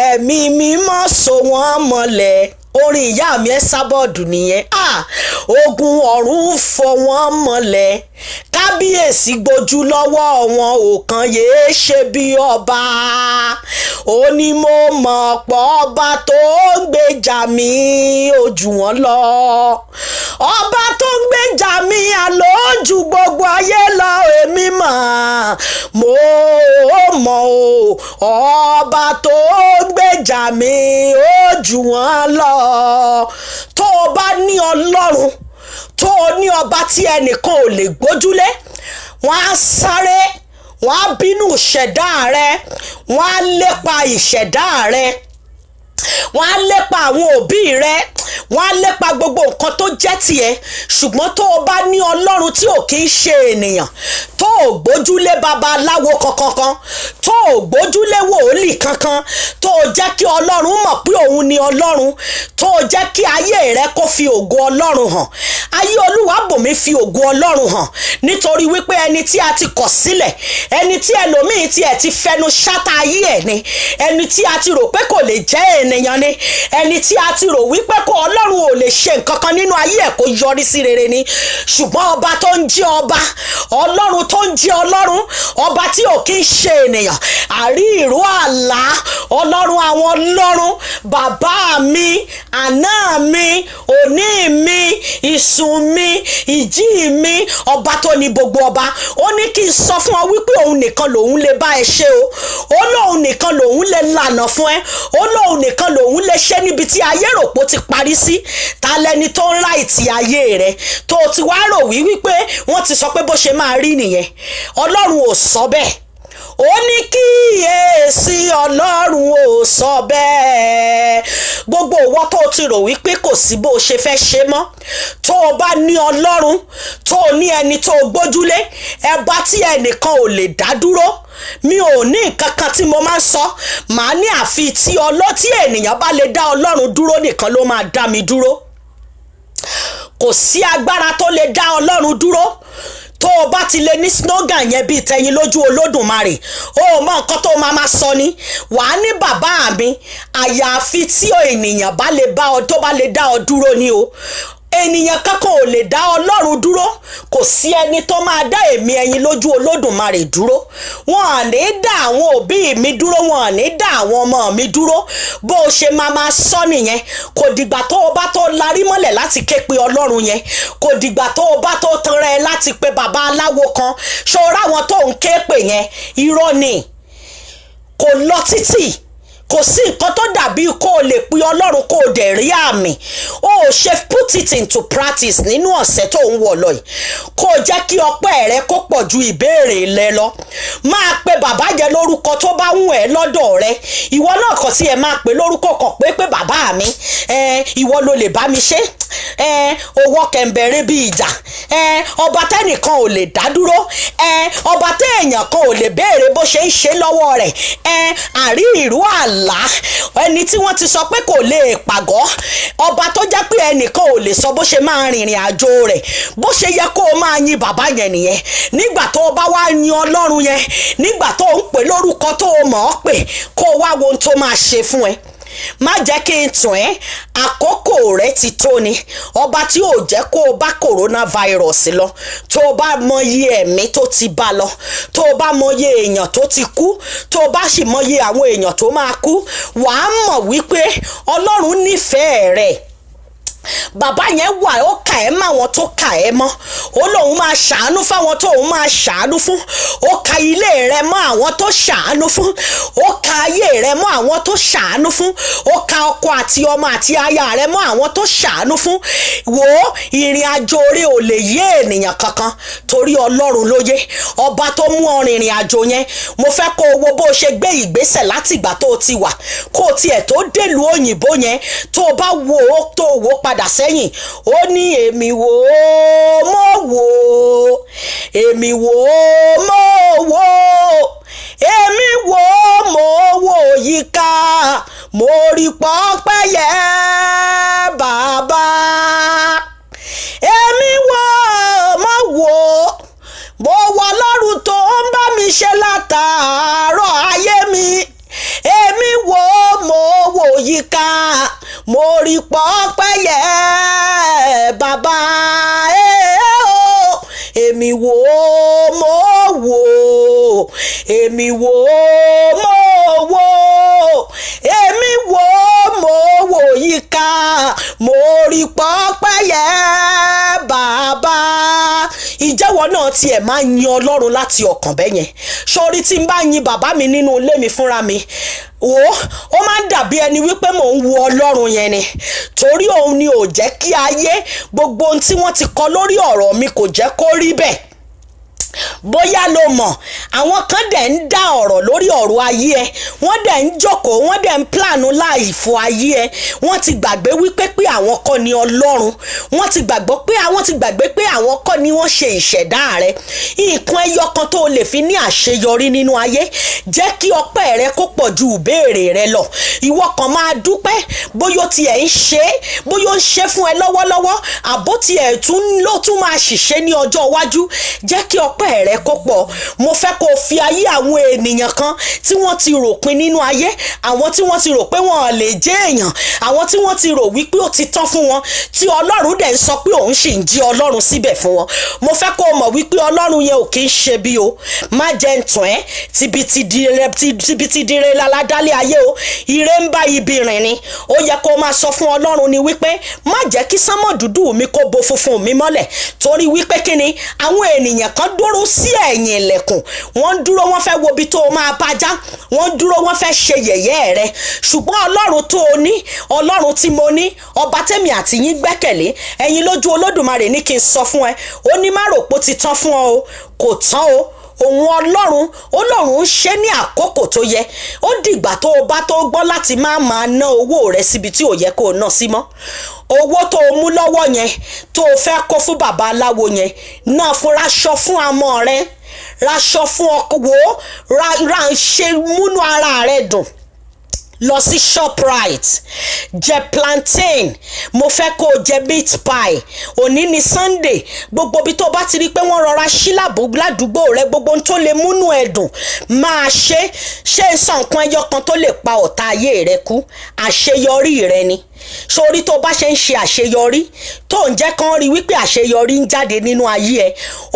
Ẹ̀mí Mímọ́ so wọ́n mọ́lẹ̀." Orin ìyá mi ẹ sábọ́ọ̀dù nìyẹn. Ah, ogun ọ̀run fọ wọ́n mọ́lẹ̀, kábíyèsí gbójú lọ́wọ́ wọn ò kàn yéé ṣe bí ọba. Ó ní mo mọ̀ pọ̀ ọba tó ń gbèjà mi ojú wọn lọ. Ọba tó ń gbèjà mi àlójú gbogbo ayé lọ. Èmi mọ̀, mo mọ̀ o, ọba tó ń gbèjà mi ojú wọn lọ. Tó o bá ní Ọlọ́run, tó o ní ọba tí ẹnìkan ò lè gbójúlé, wọ́n á sáré, wọ́n á bínú ìṣẹ̀dá rẹ, wọ́n á lépa ìṣẹ̀dá rẹ, wọ́n á lépa àwọn òbí rẹ, wọ́n á lépa gbogbo nǹkan tó jẹ́ tiẹ̀. Ṣùgbọ́n tó o bá ní Ọlọ́run tí ò kí ń ṣe ènìyàn, tó o gbójúlé babaláwo kankan, tó o gbójúlé wòlíì kankan, tó o jẹ́ kí Ọlọ́run mọ̀ pé òun ni Ọlọ́run, tó o jẹ́ kí ayé rẹ kó fi ògo Ọlọ́run hàn. Ayé Olúwàbùnmi fi ògo Ọlọ́run hàn, nítorí wípé ẹni tí a ti kọ̀ sílẹ̀, ẹni tí ẹlòmíín tiẹ̀ ti fẹnu ṣáta ayé ẹ̀ ni, ẹni tí a ti rò pé kò lè jẹ́ ènìyàn ni, ẹni tí a ti rò wípé kó Ọlọ́run ò lè ṣe nǹkan kan nínú ayé ẹ̀ kó yọrí sí rere ni. Ṣùgbọ́n ọba tó ń jẹ́ ọba, Ọlọ́run tó ń jẹ́ Ọlọ́run, ọba tí ò kí ń ṣe ènìyàn, àrí ìró àlá, Ọlọ́run àwọn ọlọ́run, bàbá mi, àná mi, òní mi, ìsùn mi, ìjí mi, ọba tó ní gbogbo ọba, ó ní kí n sọ fún ọ wípé òun nìkan lòun lè bá ẹ ṣe o. Ó lóun nìkan lòun lè lànà fún ẹ. Ó lóun nìkan lòun lè ṣe níbi tí ayé rò pó ti parí sí. Ta lẹni tó ń ra ìtì ayé rẹ, tó o ti wá rò wípé wọ́n ti sọ pé bó ṣe máa rí nìyẹn? Ọlọ́run ò sọ bẹ́ẹ̀. Ó ní kíyèsí, Ọlọ́run ò sọ bẹ́ẹ̀. Gbogbo ìwọ tó ti rò wípé kò sí bó o ṣe fẹ́ ṣe mọ́, tó o bá ní Ọlọ́run, tó o ní ẹni tó o gbójúlé, ẹba tí ẹnìkan ò lè dá dúró. Mi ò ní nǹkan kan tí mo máa ń sọ, màá ní àfi tí ọlọ́ tí ènìyàn bá lè dá Ọlọ́run dúró nìkan ló máa dá mi dúró. Kò sí agbára tó lè dá Ọlọ́run dúró. Tó o bá ti lè ní slogan yẹn bíi tẹyin lójú Olódùmarè, o ò mọ nǹkan tó máa máa sọ ni. Wàá ní, "Bàbá mi, àyàfi tí ènìyàn bá lè bá ọ tó bá lè dá ọ dúró ni o." Ènìyàn kankan ò lè dá Ọlọ́run dúró. Kò sí ẹni tó máa dá èmi ẹyin lójú Olódùmarè dúró. Wọn à ní dá àwọn òbí mi dúró, wọn à ní dá àwọn ọmọ mi dúró. Bó o ṣe máa máa sọ nìyẹn. Kò dìgbà tó o bá tó larí mọ́lẹ̀ láti ké pe Ọlọ́run yẹn. Kò dìgbà tó o bá tó tanra ẹ láti pe bàbá aláwo kan. Ṣọ́ra àwọn tó ń ké pè yẹn, irọ́ ni, kò lọ títì. Kò sí nǹkan tó dàbí kó o lè pe Ọlọ́run kó o dẹ̀ rí àmì. O ò ṣe put it into practice nínú ọ̀sẹ̀ tó ń wọ̀ lọ yìí, kó o jẹ́ kí ọpẹ́ rẹ kó pọ̀ ju ìbéèrè rẹ lọ. Máa pe bàbá yẹn lórúkọ tó bá wù ẹ́ lọ́dọ̀ rẹ. Ìwọ náà kàn sí ẹ máa pè lórúkọ kan pé bàbá mi ẹ, ìwọ ló lè bá mi ṣe ẹ, owó kẹ̀ǹbẹ̀rẹ̀ bí ìjà ẹ, ọba tẹ́nìkan ò lè dá dúró ẹ, ọba téèyàn kan ò lè béèrè bó ṣe ń ṣe lọ́wọ́ rẹ̀ ẹ, àrí ìrú àlá, ẹni tí wọ́n ti sọ pé kò lè pàgọ́, ọba tó jẹ́ pé ẹnìkan ò lè sọ bó ṣe máa rìnrìn àjò rẹ̀. Bó ṣe yẹ kó o máa yin bàbá yẹn nìyẹn. Nígbà tó o bá wá yin Ọlọ́run yẹn, nígbà tó o ń pè lórúkọ tó o mọ̀ ọ́ pè, kó o wá wo ohun tó máa ṣe fún ẹ. Má jẹ́ kí n tàn ẹ́, àkókò rẹ ti tó ni. Ọba tí ò jẹ́ kó o bá coronavirus lọ, tó o bá mọyì ẹ̀mí tó ti bá lọ, tó o bá mọyì èèyàn tó ti kú, tó o bá sì mọyì àwọn èèyàn tó máa kú, wàá mọ̀ wípé Ọlọ́run nífẹ̀ẹ́ rẹ̀. Bàbá yẹn wà, ó kà ẹ́ mọ́ àwọn tó kà ẹ́ mọ́. Ó lóun máa ṣàánú fáwọn tó òun máa ṣàánú fún. Ó ka ilé rẹ mọ́ àwọn tó ṣàánú fún. Ó ka ayé rẹ mọ́ àwọn tó ṣàánú fún. Ó ka ọkọ àti ọmọ àti aya rẹ mọ́ àwọn tó ṣàánú fún. Wò ó, ìrìn àjò rẹ ò lè yé ènìyàn kankan, torí Ọlọ́run ló yé. Ọba tó mú ọ rìnrìn àjò yẹn, mo fẹ́ kó o wo bó o ṣe gbé ìgbésẹ̀ láti ìgbà tó o ti wà kó o tiẹ̀ tó délùú òyìnbó yẹn. Tó o bá wo ó, tó o wò ó padà sẹ́yìn, ó ní, "Èmi wò ó, mo wò ó, èmi wò ó, mo wò ó, èmi wò ó, mo wò yíká, mo rí pọ́pẹ́yẹ bàbá. Èmi wò ó, mo wò ó, mo wọ Ọlọ́run tó ń bá mi ṣe látàárọ̀ ayé mi. Èmi wò ó, mo wò yíká, mo rí pọ́pẹ́yẹ bàbá. O èmi wò ó, mo wò ó, èmi wò ó, mo wò ó, èmi wò ó, mo wò yíká, mo rí pọ́pẹ́yẹ bàbá." Ìjẹ́wọ́ náà tiẹ̀ máa ń yin Ọlọ́run láti ọkàn bẹ́yẹn sórí. Tí n bá yin bàbá mi nínú ilé mi fúnra mi, wò ó, ó máa ń dàbí ẹni wípé mò ń wo Ọlọ́run yẹn ni, torí òun ni ò jẹ́ kí ayé, gbogbo ohun tí wọ́n ti kọ lórí ọ̀rọ̀ mi, kò jẹ́ kó rí bẹ́ẹ̀. Bóyá ló mọ̀, àwọn kan dẹ̀ ń dá ọ̀rọ̀ lórí ọ̀rọ̀ ayé ẹ, wọ́n dẹ̀ ń jókòó, wọ́n dẹ̀ ń plan life ayé ẹ. Wọ́n ti gbàgbé wípé pé àwọn kọ́ ni Ọlọ́run. Wọ́n ti gbàgbọ́ pé àwọn ti gbàgbé pé àwọn kọ́ ni wọ́n ṣe ìṣẹ̀dá rẹ. Nǹkan ẹyọ kan tó lè fi ní àṣeyọrí nínú ayé, jẹ́ kí ọpẹ́ rẹ kó pọ̀ ju ìbéèrè rẹ lọ. Ìwọ kan máa dúpẹ́, bóyá ó tiẹ̀ ń ṣe é, bóyá ó ń ṣe fún ẹ lọ́wọ́lọ́wọ́, àbó tiẹ̀ tún ló tún máa ṣìṣe ní ọjọ́ iwájú, jẹ́ kí ọpẹ́ rẹ kó pọ̀. Mo fẹ́ kó o fi ayé àwọn ènìyàn kan tí wọ́n ti rò pin nínú ayé, àwọn tí wọ́n ti rò pé wọ́n lè jẹ́ èèyàn, àwọn tí wọ́n ti rò wípé ó ti tán fún wọn, tí Ọlọ́run dẹ̀ ń sọ pé òun sì ń jí Ọlọ́run síbẹ̀ fún wọn. Mo fẹ́ kó o mọ̀ wípé Ọlọ́run yẹn ò kí ń ṣe bí o. Má jẹ́ ń tàn ẹ́, tibí ti dire láládálé ayé o. Ire ń bá ibi rìn ni. Ó yẹ kó o máa sọ fún Ọlọ́run ni wípé, má jẹ́ kí sánmọ̀ dúdú mi kó bo funfun mi mọ́lẹ̀, torí wípé kí ni? Àwọn ènìyàn kan dúró sí ẹ̀yìn ilẹ̀kùn, wọ́n ń dúró, wọ́n fẹ́ wo ibi tó o máa bá já. Wọ́n ń dúró, wọ́n fẹ́ ṣe yẹ̀yẹ́ rẹ. Ṣùgbọ́n Ọlọ́run tó o ní, Ọlọ́run tí mo ní, ọba tẹ́mi àti yín gbẹ́kẹ̀lé, ẹ̀yin lójú Olódùmarè ní kí n sọ fún ẹ, ó ní má rò pé ó ti tán fún ọ o. Kò tán o. Òun Ọlọ́run, ó lóun ń ṣe ní àkókò tó yẹ. Ó dìgbà tó o bá tó gbọ́ láti má máa ná owó rẹ síbi tí ò yẹ kó o ná sí mọ́. Owó tó o mú lọ́wọ́ yẹn tó o fẹ́ kó fún bàbá aláwo yẹn náà, fún raṣọ fún amọ̀ rẹ, raṣọ fún ọkọ, wò ó, ra ra ṣe múnú ara rẹ dùn. Lọ sí Shoprite, jẹ plantain, mo fẹ́ kó o jẹ meat pie. Òní ni Sunday. Gbogbo ibi tó o bá ti rí i pé wọ́n rọra ṣí ládùúgbò rẹ, gbogbo ohun tó lè múnú ẹ dùn, máa ṣe. Ṣé ń sọ nǹkan ẹyọ kan tó lè pa ọ̀tá ayé rẹ kú? Àṣeyọrí rẹ ni. Sórí tó bá ṣe ń ṣe àṣeyọrí, tó ń jẹ́ kán rí wípé àṣeyọrí ń jáde nínú ayé ẹ,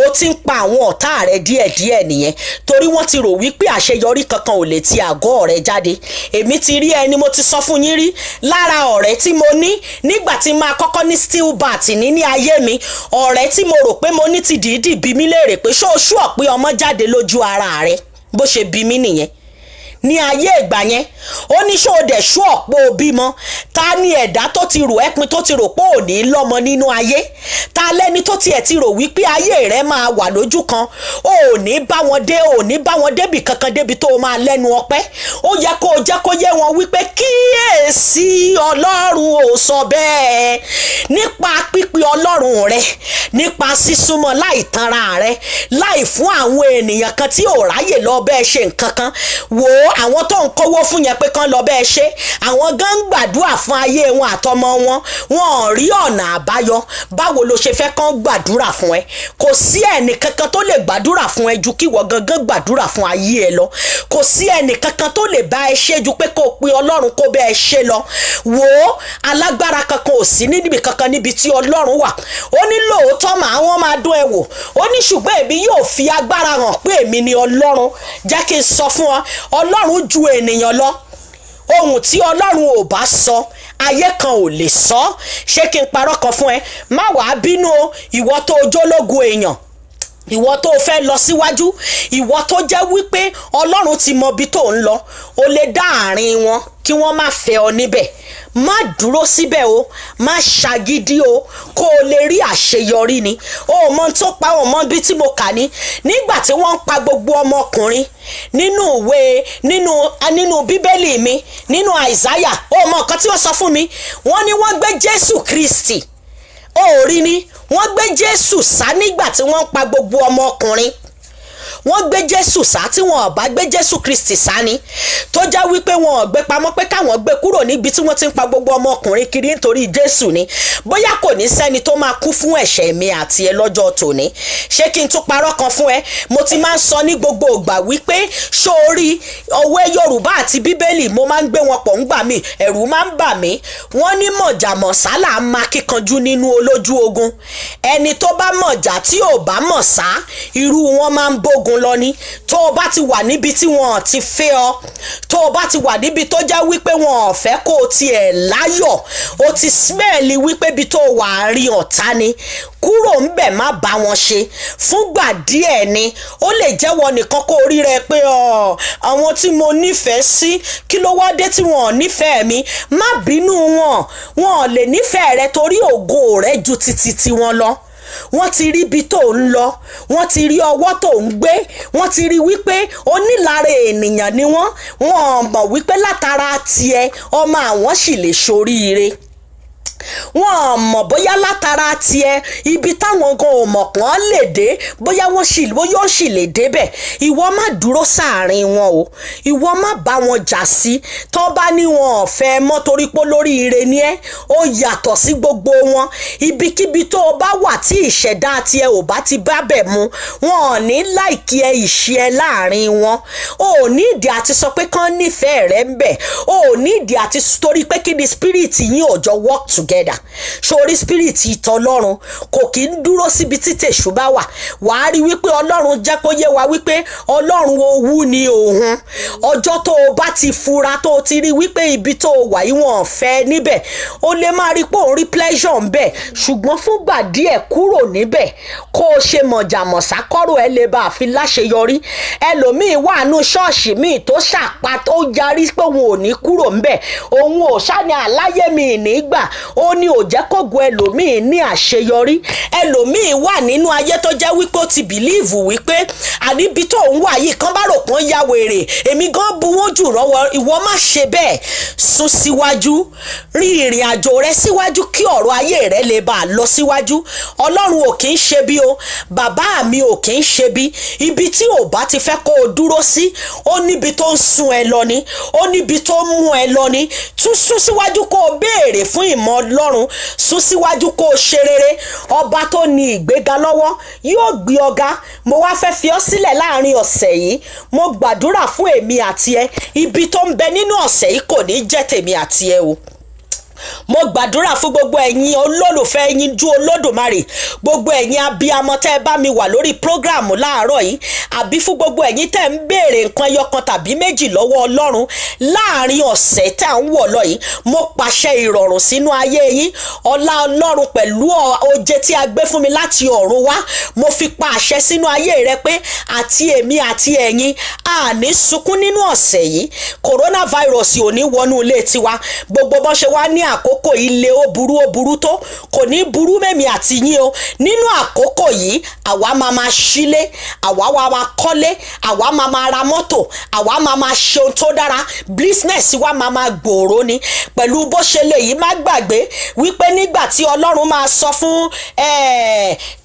ó ti ń pa àwọn ọ̀tá rẹ díẹ̀díẹ̀ nìyẹn, torí wọ́n ti rò wípé àṣeyọrí kankan ò lè ti àgọ́ rẹ jáde. Èmi ti rí ẹni mo ti sọ fún yín rí lára ọ̀rẹ́ tí mo ní nígbà tí máa kọ́kọ́ ní stillbirth ní ayé mi. Ọ̀rẹ́ tí mo rò pé mo ní ti dìídì bí mi léèrè pé, ṣó o ṣúọ̀ pé ọmọ jáde lójú ara rẹ? Bó ṣe bí mi nìyẹn ní ayé ìgbà yẹn. Ó ní, ṣó o dẹ̀ ṣú ọ̀pọ̀ òbímọ? Ta ni ẹ̀dá tó ti rò ẹ́pin, tó ti rò pé ò ní lọ́mọ nínú ayé? Ta lẹ́ni tó tiẹ̀ ti rò wípé ayé rẹ máa wà lójú kan, ò ní bá wọn dé, ò ní bá wọn débì kankan, débi tó o máa lẹ́nu ọpẹ́? Ó yẹ kó o jẹ́ kó yé wọn wípé kíyèsí, Ọlọ́run ò sọ bẹ́ẹ̀. Nípa pípi Ọlọ́run rẹ, nípa sísúnmọ́, láì tanra rẹ, láì fún àwọn ènìyàn kan tí ò ráyè lọ bẹ́ẹ̀ ṣe nǹkan kan. Wò ó, àwọn tó ń kówó fún yẹn pé kán lọ bẹ́ẹ̀ ṣe, àwọn gan ń gbàdúrà fún ayé wọn àtọmọ wọn, wọn ò rí ọ̀nà àbáyọ. Báwo ló ṣe fẹ́ kán gbàdúrà fún ẹ? Kò sí ẹnì kankan tó lè gbàdúrà fún ẹ ju kíwọ gangan gbàdúrà fún ayé ẹ lọ. Kò sí ẹnì kankan tó lè bá ẹ ṣe ju pé kó o pe Ọlọ́run kó bẹ́ẹ̀ ṣe lọ. Wò ó, alágbára kankan ò sí níbi kankan níbi tí Ọlọ́run wà. Ó ní lóòótọ́ màá wọ́n máa dún ẹ wò, ó ní ṣùgbọ́n èmi yóò fi agbára hàn pé èmi ni Ọlọ́run. Jẹ́ kí n sọ fún ọ, Ọlọ́run ju ènìyàn lọ. Ohun tí Ọlọ́run ò bá sọ, ayé kan ò lè sọ. Ṣé kí n parọ́ kan fún ẹ? Má wàá bínú o. Ìwọ tó jólógun èèyàn, ìwọ tó fẹ́ lọ síwájú, ìwọ tó jẹ́ wípé Ọlọ́run ti mọ ibi tó ń lọ, o lè dá àárín wọn kí wọ́n má fẹ́ ọ níbẹ̀. Má dúró síbẹ̀ o, má ṣàgídí o, kó o lè rí àṣeyọrí ni. O mọ tó pa o mọ bí tí mo kà ní nígbà tí wọ́n ń pa gbogbo ọmọkùnrin nínú ìwé, nínú Bíbélì mi, nínú Àìsáyà. O mọ nǹkan tí wọ́n sọ fún mi? Wọ́n ní wọ́n gbé Jésù Kristi, ó rí ni, wọ́n gbé Jésù sá nígbà tí wọ́n ń pa gbogbo ọmọkùnrin. Wọ́n gbé Jésù sá. Tí wọn ò bá gbé Jésù Kristi sá ni, tó jẹ́ wípé wọn ò gbé pamọ́ pé káwọn gbé kúrò níbi tí wọ́n ti ń pa gbogbo ọmọkùnrin kiri nítorí Jésù ni, bóyá kò ní sẹ́ni tó máa kú fún ẹ̀ṣẹ̀ mi àti ẹ lọ́jọ́ tòní. Ṣé kí n tún parọ́ kan fún ẹ? Mo ti máa ń sọ ní gbogbo ìgbà wípé, sórí òwe Yorùbá àti Bíbélì, mo máa ń gbé wọn pọ̀ ńgbà mí, ẹ̀rù máa ń bà mí. Wọ́n ní mọ̀jàmọ̀sá là ń máa kíkanjú nínú olójú ogun. Ẹni tó bá mọ̀jà tí ò bá mọ̀ sá, irú wọn máa ń bógun lọ ni. Tó o bá ti wà níbi tí wọn ò ti fẹ́ ọ, tó o bá ti wà níbi tó jẹ́ wípé wọn ò fẹ́ kó o tiẹ̀ láyọ̀, o ti smell wípé ibi tó wà á rí ọ̀tá ni, kúrò ńbẹ̀, má bá wọn ṣe fúngbà díẹ̀ ni. Ó lè jẹ́wọ́ nìkan kó rí rẹ pé ọ àwọn tí mo nífẹ̀ẹ́ sí, kí ló wá dé tí wọn ò nífẹ̀ẹ́ mi? Má bínú wọn, wọn ò lè nífẹ̀ẹ́ rẹ torí ògo rẹ ju titi tiwọn lọ. Wọ́n ti rí ibi tó ń lọ, wọ́n ti rí ọwọ́ tó ń gbé, wọ́n ti rí wípé onílára ènìyàn ni wọ́n. Wọ́n mọ̀ wípé látara tiẹ̀, ọmọ àwọn sì lè ṣoríire. Wọn mọ̀ bóyá látara tiẹ̀, ibi táwọn gan ò mọ̀ pọ́n lè dé, bóyá wọ́n sì, bóyá ó sì lè débẹ̀. Ìwọ má dúró sáàrin wọn o, ìwọ má bá wọn jà sí. Tó bá ní wọn ò fẹ́ mọ́ torí pé lórí ire ni ẹ́, ó yàtọ̀ sí gbogbo wọn. Ibikíbi tó o bá wà tí ìṣẹ̀dá tiẹ̀ ò bá ti bá bẹ̀ mu, wọn ò ní like ẹ, ìṣe ẹ láàrin wọn. O ò ní ìdí àti sọ pé kán nífẹ̀ẹ́ rẹ ń bẹ̀. O ò ní ìdí àti torí pé kí ni? Spirit yín ò jọ work together. Sórí spirit ìtọ́lọ́run kò kí ń dúró síbi tí tèṣù bá wà. Wàá rí wípé Ọlọ́run jẹ́ kó yé wa wípé Ọlọ́run owú ni òun. Ọjọ́ tó o bá ti fura, tó o ti rí wípé ibi tó o wà yìí, wọ́n fẹ́ níbẹ̀, o lè máa rí pé òun rí pleasure ń bẹ̀, ṣùgbọ́n fúngbà díẹ̀, kúrò níbẹ̀, kó o ṣe mọ̀jàmọ̀sá kọ́rọ̀ ẹ lè bá a fi láṣeyọrí. Ẹlòmíín wà nù ṣọ́ọ̀ṣì míì tó ṣàpá, tó yarí pé òun ò ní kúrò ńbẹ̀, òun ò ṣáni àláyé mi ní gbà. Ó Ó ní ò jẹ́ kógo ẹlòmíì ní àṣeyọrí. Ẹlòmíì wà nínú ayé tó jẹ́ wípé ó ti believe wípé àníbi tó ń wà yìí kan bá rò pọ́n ya wèrè, èmi gan buwó jù rọ́wọ́. Ìwọ má ṣe bẹ́ẹ̀, sún síwájú, rí ìrìn àjò rẹ síwájú kí ọ̀rọ̀ ayé rẹ lè bá a lọ síwájú. Ọlọ́run ò kì í ṣe bí o, bàbá mi ò kì í ṣe bí. Ibi tí ò bá ti fẹ́ kó o dúró sí, ó níbi tó ń sún ẹ lọ ni, ó níbi tó ń mú ẹ lọ ni. Tún sún síwájú kó o béèrè fún ìmọ̀ Ọlọ́run, sún síwájú kó o ṣe rere. Ọba tó ní ìgbéga lọ́wọ́ yóò gbé ọ̀gá. Mo wá fẹ́ fi ọ́ sílẹ̀ láàrin ọ̀sẹ̀ yìí. Mo gbàdúrà fún èmi àti ẹ, ibi tó ń bẹ nínú ọ̀sẹ̀ yìí kò ní jẹ́ tèmi àti ẹ o. Mo gbàdúrà fún gbogbo ẹ̀yin olólùfẹ́ Ẹyinjú Olódùmarè, gbogbo ẹ̀yin abiyamọ tẹ́ ẹ bá mi wà lórí program láàárọ̀ yìí, àbí fún gbogbo ẹ̀yin tẹ́ ń béèrè nǹkan ẹyọ kan tàbí méjì lọ́wọ́ Ọlọ́run láàrin ọ̀sẹ̀ tẹ́ à ń wọ̀ lọ yìí. Mo pàṣẹ ìrọ̀rùn sínú ayé yín. Ọlá Ọlọ́run pẹ̀lú oje tí a gbé fún mi láti ọ̀run wá, mo fi pa àṣẹ sínú ayé rẹ pé àti èmi àti ẹ̀yin, àní sunkún nínú ọ̀sẹ̀ yìí. Coronavirus ò ní wọnú ilé tiwa. Gbogbo bọ́n ṣe wá ní àkókò ilé, ó burú, ó burú tó, kò ní burú mẹ́mi àti yín o. Nínú àkókò yìí, àwa máa máa sílé, àwa wa máa kọ́lé, àwa máa máa ra mọ́tò, àwa máa máa ṣe ohun tó dára, business wa máa máa gbòòrò ni. Pẹ̀lú bó ṣe lè yìí, má gbàgbé wípé nígbà tí Ọlọ́run máa sọ fún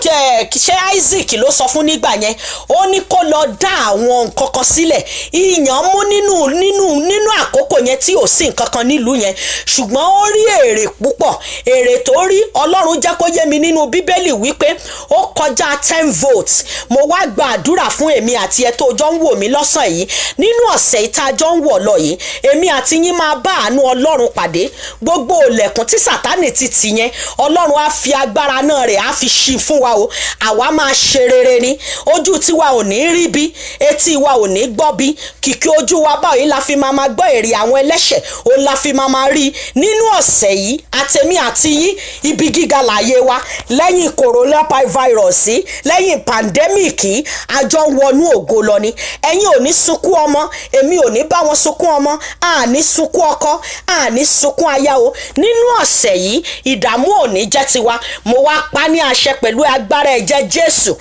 ṣé Isaac ló sọ fún nígbà yẹn, ó ní kó lọ dá àwọn nǹkan kan sílẹ̀. Ìyàn mú nínú àkókò yẹn tí ò sí nǹkan kan nílùú yẹn, ṣùgbọ́n ó rí èrè púpọ̀. Èrè tó rí, Ọlọ́run jẹ́ kó yé mi nínú Bíbélì wípé ó kọjá 10 votes. Mo wá gba àdúrà fún èmi àti ẹ tó jọ ń wò mí lọ́sàn yìí. Nínú ọ̀sẹ̀ yìí tá a jọ ń wọ̀ lọ yìí, èmi àti yín máa bá àánú Ọlọ́run pàdé. Gbogbo òlẹ̀kùn tí Sátánì ti tì yẹn, Ọlọ́run á fi agbára náà rẹ̀ á fi ṣí fún wa o. Àwa máa ṣe rere ni. Ojú tiwa ò ní rí bí, etí wa ò ní gbọ́ bí. Kìkì ojú wa báyìí la fi máa máa gbọ́ èrè àwọn ẹlẹ́ṣẹ̀, òun la fi máa máa rí nínú ọ̀sẹ̀ yìí. Àtẹ̀mí àti yín, ibi gíga láàyè wa. Lẹ́yìn coronavirus, lẹ́yìn pandemic, àjọ ń wọnú ògo lọ ni. Ẹ̀yin ò ní sunkún ọmọ, èmi ò ní bá wọn sunkún ọmọ, àní sunkún ọkọ, àní sunkún aya o. Nínú ọ̀sẹ̀ yìí, ìdààmú ò ní jẹ́ tiwa. Mo wá pa ní àṣẹ pẹ̀lú agbára ẹ̀jẹ̀ Jésù,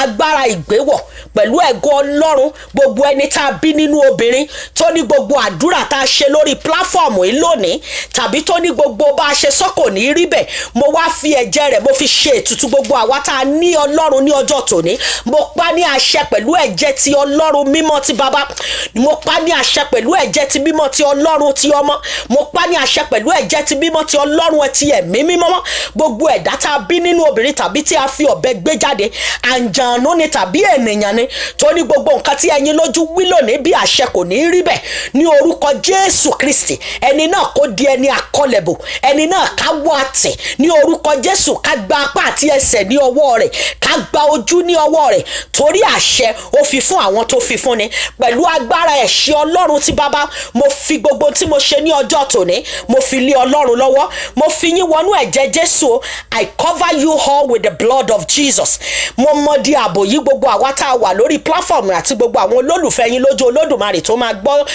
agbára ìgbéwọ̀ pẹ̀lú ẹ̀gọ́ Ọlọ́run, gbogbo ẹni tá a bí nínú obìnrin tó ní gbogbo àdúrà tá a ṣe lórí platform yìí lónìí, tàbí tó ní gbogbo bá a ṣe sọ kò ní rí bẹ́ẹ̀, mo wá fi ẹ̀jẹ̀ rẹ̀, mo fi ṣe ètùtù gbogbo àwa tá a ní Ọlọ́run ní ọjọ́ tòní. Mo pa ní àṣẹ pẹ̀lú ẹ̀jẹ̀ ti Ọlọ́run mímọ́ ti Bàbá, mo pa ní àṣẹ pẹ̀lú ẹ̀jẹ̀ ti mímọ́ ti Ọlọ́run ti Ọmọ, mo pa ní àṣẹ pẹ̀lú ẹ̀jẹ̀ ti mímọ́ ti Ọlọ́run ti Ẹ̀mí Mímọ́, gbogbo ẹ̀dá tá a bí nínú obìnrin tàbí tí a fi ọ̀bẹ gbé jáde, àǹjànú ni tàbí ènìyàn ni, tó ní gbogbo nǹkan tí ẹyin lójú wí lónìí bí àṣẹ kò ní rí bẹ́ẹ̀, ní orúkọ Jésù Kristi, ẹni náà kó di ẹni àkọlẹ̀bò, ẹni náà ká wọ́ àtẹ̀ ní orúkọ Jésù, ká gba apá àti ẹsẹ̀ ní ọwọ́ rẹ̀, ká gba ojú ní ọwọ́ rẹ̀, torí àṣẹ ó fi fún àwọn tó fi fún ni. Pẹ̀lú agbára ẹ̀ṣẹ̀ Ọlọ́run tí Bàbá, mo fi gbogbo tí mo ṣe ní ọjọ́ tòní, mo fi lé Ọlọ́run lọ́wọ́. Mo fi yín wọnú ẹ̀jẹ̀ Jésù o. I cover you all with the blood of Jesus. Mo mọ di ààbò yìí gbogbo àwa tá a wà lórí platform àti gbogbo àwọn olólùfẹ́ yín lójú Olódùmarè tó máa gbọ́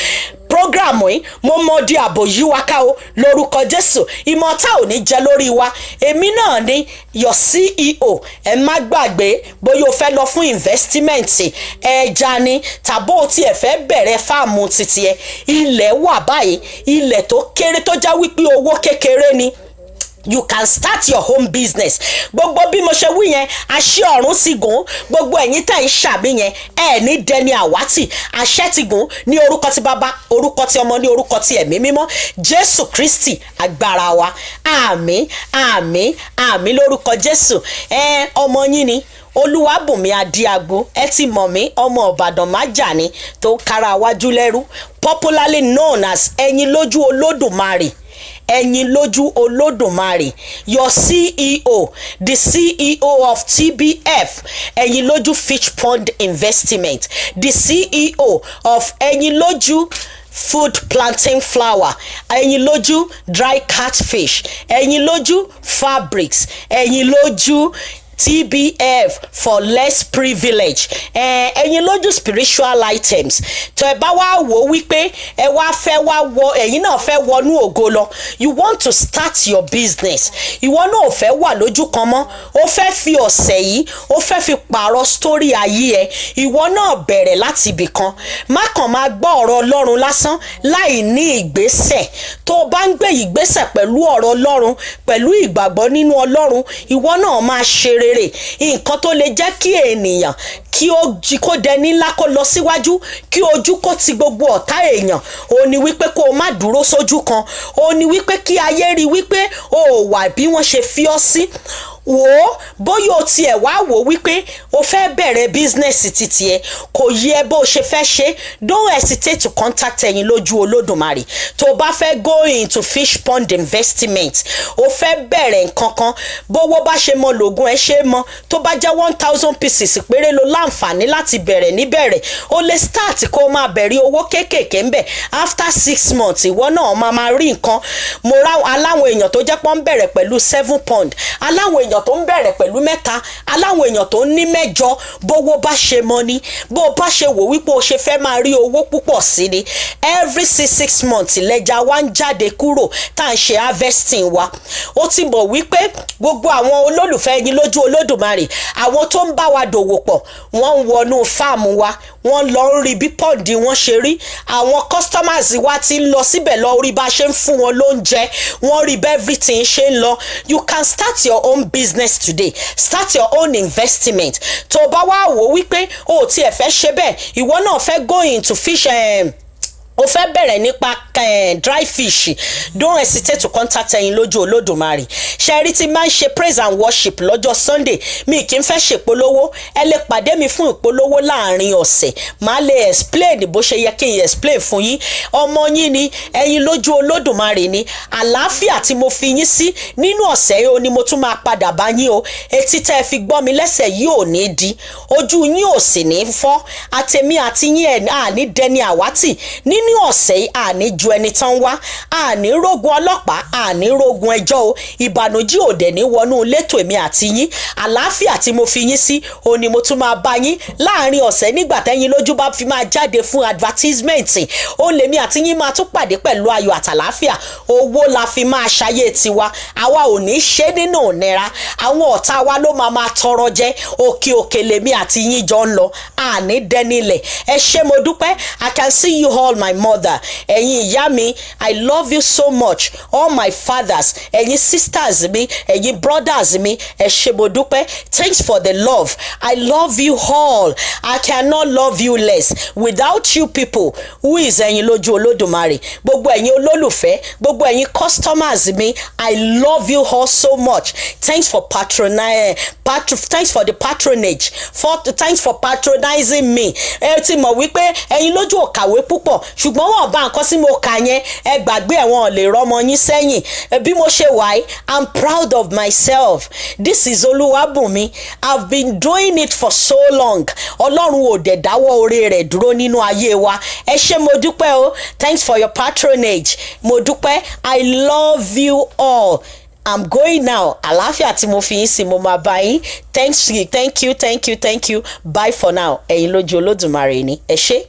program yìí. Mo mọ di ààbò yí wa ká o lórúkọ Jésù. Ìmọ̀ta ò ní jẹ lórí wa. Èmi náà ni your CEO. Ẹ má gbàgbé, bóyá o fẹ́ lọ fún investment ẹja ni, tàbó o tiẹ̀ fẹ́ bẹ̀rẹ̀ farm títí ẹ, ilẹ̀ wà báyìí, ilẹ̀ tó kéré tó já wípé owó kékeré ni, you can start your home business. Gbogbo bí mo ṣe wí yẹn, àṣẹ ọ̀run ti gùn. Gbogbo ẹ̀yin tẹ̀ ń ṣàmì yẹn, ẹ̀ ní dẹni àwátì. Àṣẹ ti gùn ní orúkọ ti Bàbá, orúkọ ti Ọmọ, ní orúkọ ti Ẹ̀mí Mímọ́, Jésù Kristi agbára wa. Àmín, àmín, àmín lórúkọ Jésù. Ẹ ọmọ yín ni Olúwàbùnmi Adíagbo. Ẹ ti mọ̀ mí, ọmọ Ìbàdàn májà ni tó ń kára wájú lẹ́rú, popularly known as Ẹyin Lójú Olódùmarè, Ẹyin Lójú Olódùmarè, your CEO, the CEO of TBF Ẹyin Lójú Fish Pond Investment, the CEO of Ẹyin Lójú Food Plantain Flour, Ẹyin Lójú Dry Catfish, Ẹyin Lójú Fabrics, Ẹyin Lójú. TBF for less privilege. Ẹ̀yin lójú spiritual items, tó ẹ bá wá wò ó wípé ẹ wá fẹ́ wá wọ, ẹ̀yin náà fẹ́ wọnú ògo lọ, you want to start your business, ìwọ náà ò fẹ́ wà lójú kan mọ́, o fẹ́ fi ọ̀sẹ̀ yìí, o fẹ́ fi pààrọ̀ story ayé ẹ, ìwọ náà bẹ̀rẹ̀ láti ibì kan. Má kàn máa gbọ́ ọ̀rọ̀ Ọlọ́run lásán láì ní ìgbésẹ̀. Tó o bá ń gbé ìgbésẹ̀ pẹ̀lú ọ̀rọ̀ Ọlọ́run, pẹ̀lú ìgbàgbọ́ nínú Ọlọ́run, ìwọ náà máa ṣe rere. Nǹkan tó lè jẹ́ kí ènìyàn kí ó jí, kó dẹni ńlá, kó lọ síwájú, kí ojú kó ti gbogbo ọ̀tá èèyàn, ó ní wípé kó o má dúró sójú kan. Ó ní wípé kí ayé rí wípé o ò wà bí wọ́n ṣe fi ọ́ sí. Wò ó, bóyá o tiẹ̀ wá wò ó wípé o fẹ́ bẹ̀rẹ̀ business títí ẹ, kò yẹ bó o ṣe fẹ́ ṣe, don't hesitate to contact ẹ̀yin lójú Olódùmarè. Tó o bá fẹ́ go into fish pond investment, o fẹ́ bẹ̀rẹ̀ nǹkan kan, bówó bá ṣe mọ lògùn ẹ ṣe mọ. Tó bá jẹ́ 1,000 pieces péré ló láǹfààní láti bẹ̀rẹ̀ níbẹ̀rẹ̀, o lè start kó o máa bẹ̀rẹ̀ owó kéékèèké ń bẹ̀. After 6 months, ìwọ náà máa rí nǹkan. Mo rá aláwọn èèyàn tó jẹ́ pọ́n bẹ̀rẹ̀ pẹ̀lú 7 pound, aláwọn èèyàn tó ń bẹ̀rẹ̀ pẹ̀lú mẹ́ta, aláwọn èèyàn tó ń ní mẹ́jọ. Bówó bá ṣe mọ ni, bó o bá ṣe wò wípé o ṣe fẹ́ máa rí owó púpọ̀ sí ni. Every six six months lẹ́jà wa ń jáde kúrò tá à ń ṣe harvesting wa. Ó ti mọ̀ wípé gbogbo àwọn olólùfẹ́ yín lójú Olódùmarè, àwọn tó ń bá wa dòwò pọ̀, wọ́n ń wọnú farm wa, wọ́n lọ ń rí bí pond wọn ṣe rí. Àwọn customers wa ti ń lọ síbẹ̀ lọ rí bá a ṣe ń fún wọn lóúnjẹ, wọ́n rí bí everything ṣe ń lọ. You can start your own business today, start your own investment. Tó o bá wá wò wípé o ò tiẹ̀ fẹ́ ṣe bẹ́ẹ̀, ìwọ náà fẹ́ go into fish, o fẹ́ bẹ̀rẹ̀ nípa dry fish, don't hesitate to contact ẹ̀yin lójú Olódùmarè. Ṣe rí tí máa ń ṣe praise and worship lọ́jọ́ Sunday, mi kì í fẹ́ ṣèpolówó. Ẹ lè pàdé mi fún ìpolówó láàrin ọ̀sẹ̀, màá lè explain bó ṣe yẹ kí n explain fún yín. Ọmọ yín ni ẹ̀yin lójú Olódùmarè ni. Àlàáfíà tí mo fi yín sí nínú ọ̀sẹ̀ yìí o ni mo tún máa padà bá yín o. Etí tẹ́ ẹ fi gbọ́ mi lẹ́sẹ̀ yìí ò ní di, ojú yín ò sì ní fọ́. Àtẹ̀mí àti yín ẹ̀ àní dẹni àwátì nínú ọ̀sẹ̀ yìí, àní ju ẹni tán wá, àní rógun ọlọ́pàá, àní rógun ẹjọ́ o. Ìbànújẹ́ ò dẹ̀ ní wọnú létò èmi àti yín. Àlàáfíà tí mo fi yín sí o ni mo tún máa bá yín láàrin ọ̀sẹ̀. Nígbà tẹ́yin lójú bá fi máa jáde fún advertisement, ó lèmi àti yín máa tún pàdé pẹ̀lú ayọ̀ àtàlàáfíà. Owó la fi máa ṣayé tiwa, àwa ò ní ṣe nínú ìnira. Àwọn ọ̀tá wa ló máa tọrọ jẹ. Òkè òkè lèmi àti yín jọ ń lọ, àní dẹ́nilẹ̀. Ẹ ṣé, mo dúpẹ́. I can see you all, my mother, ẹ̀yin ìyá mi, I love you so much. All my fathers, ẹ̀yin sisters mi, ẹ̀yin brothers mi, ẹ ṣé, mo dúpẹ́. Thanks for the love. I love you all. I cannot love you less. Without you people, who is ẹ̀yin lójú Olódùmarè? Gbogbo ẹ̀yin olólùfẹ́, gbogbo ẹ̀yin customers mi, I love you all so much. Thanks for the patronage, for thanks for patronizing me. Ẹ ti mọ̀ wípé ẹ̀yin lójú ò kàwé púpọ̀, ṣùgbọ́n wọ́n bá nǹkan tí mo kà yẹn, ẹ gbàgbé ẹ̀wọ̀n lè rọ́mọ yín sẹ́yìn. Bí mo ṣe wà yìí, I'm proud of myself. This is Olúwàbùnmi. I've been doing it for so long. Ọlọ́run ò dẹ̀ dáwọ́ oore rẹ̀ dúró nínú ayé wa. Ẹ ṣé, mo dúpẹ́ o. Thanks for your patronage. Mo dúpẹ́. I love you all. I'm going now. Àlàáfíà tí mo fi yín sí, mo máa bá yín. Thank you, thank you, thank you, thank you. Bye for now. Ẹ̀yin lójú Olódùmarè ni. Ẹ ṣé.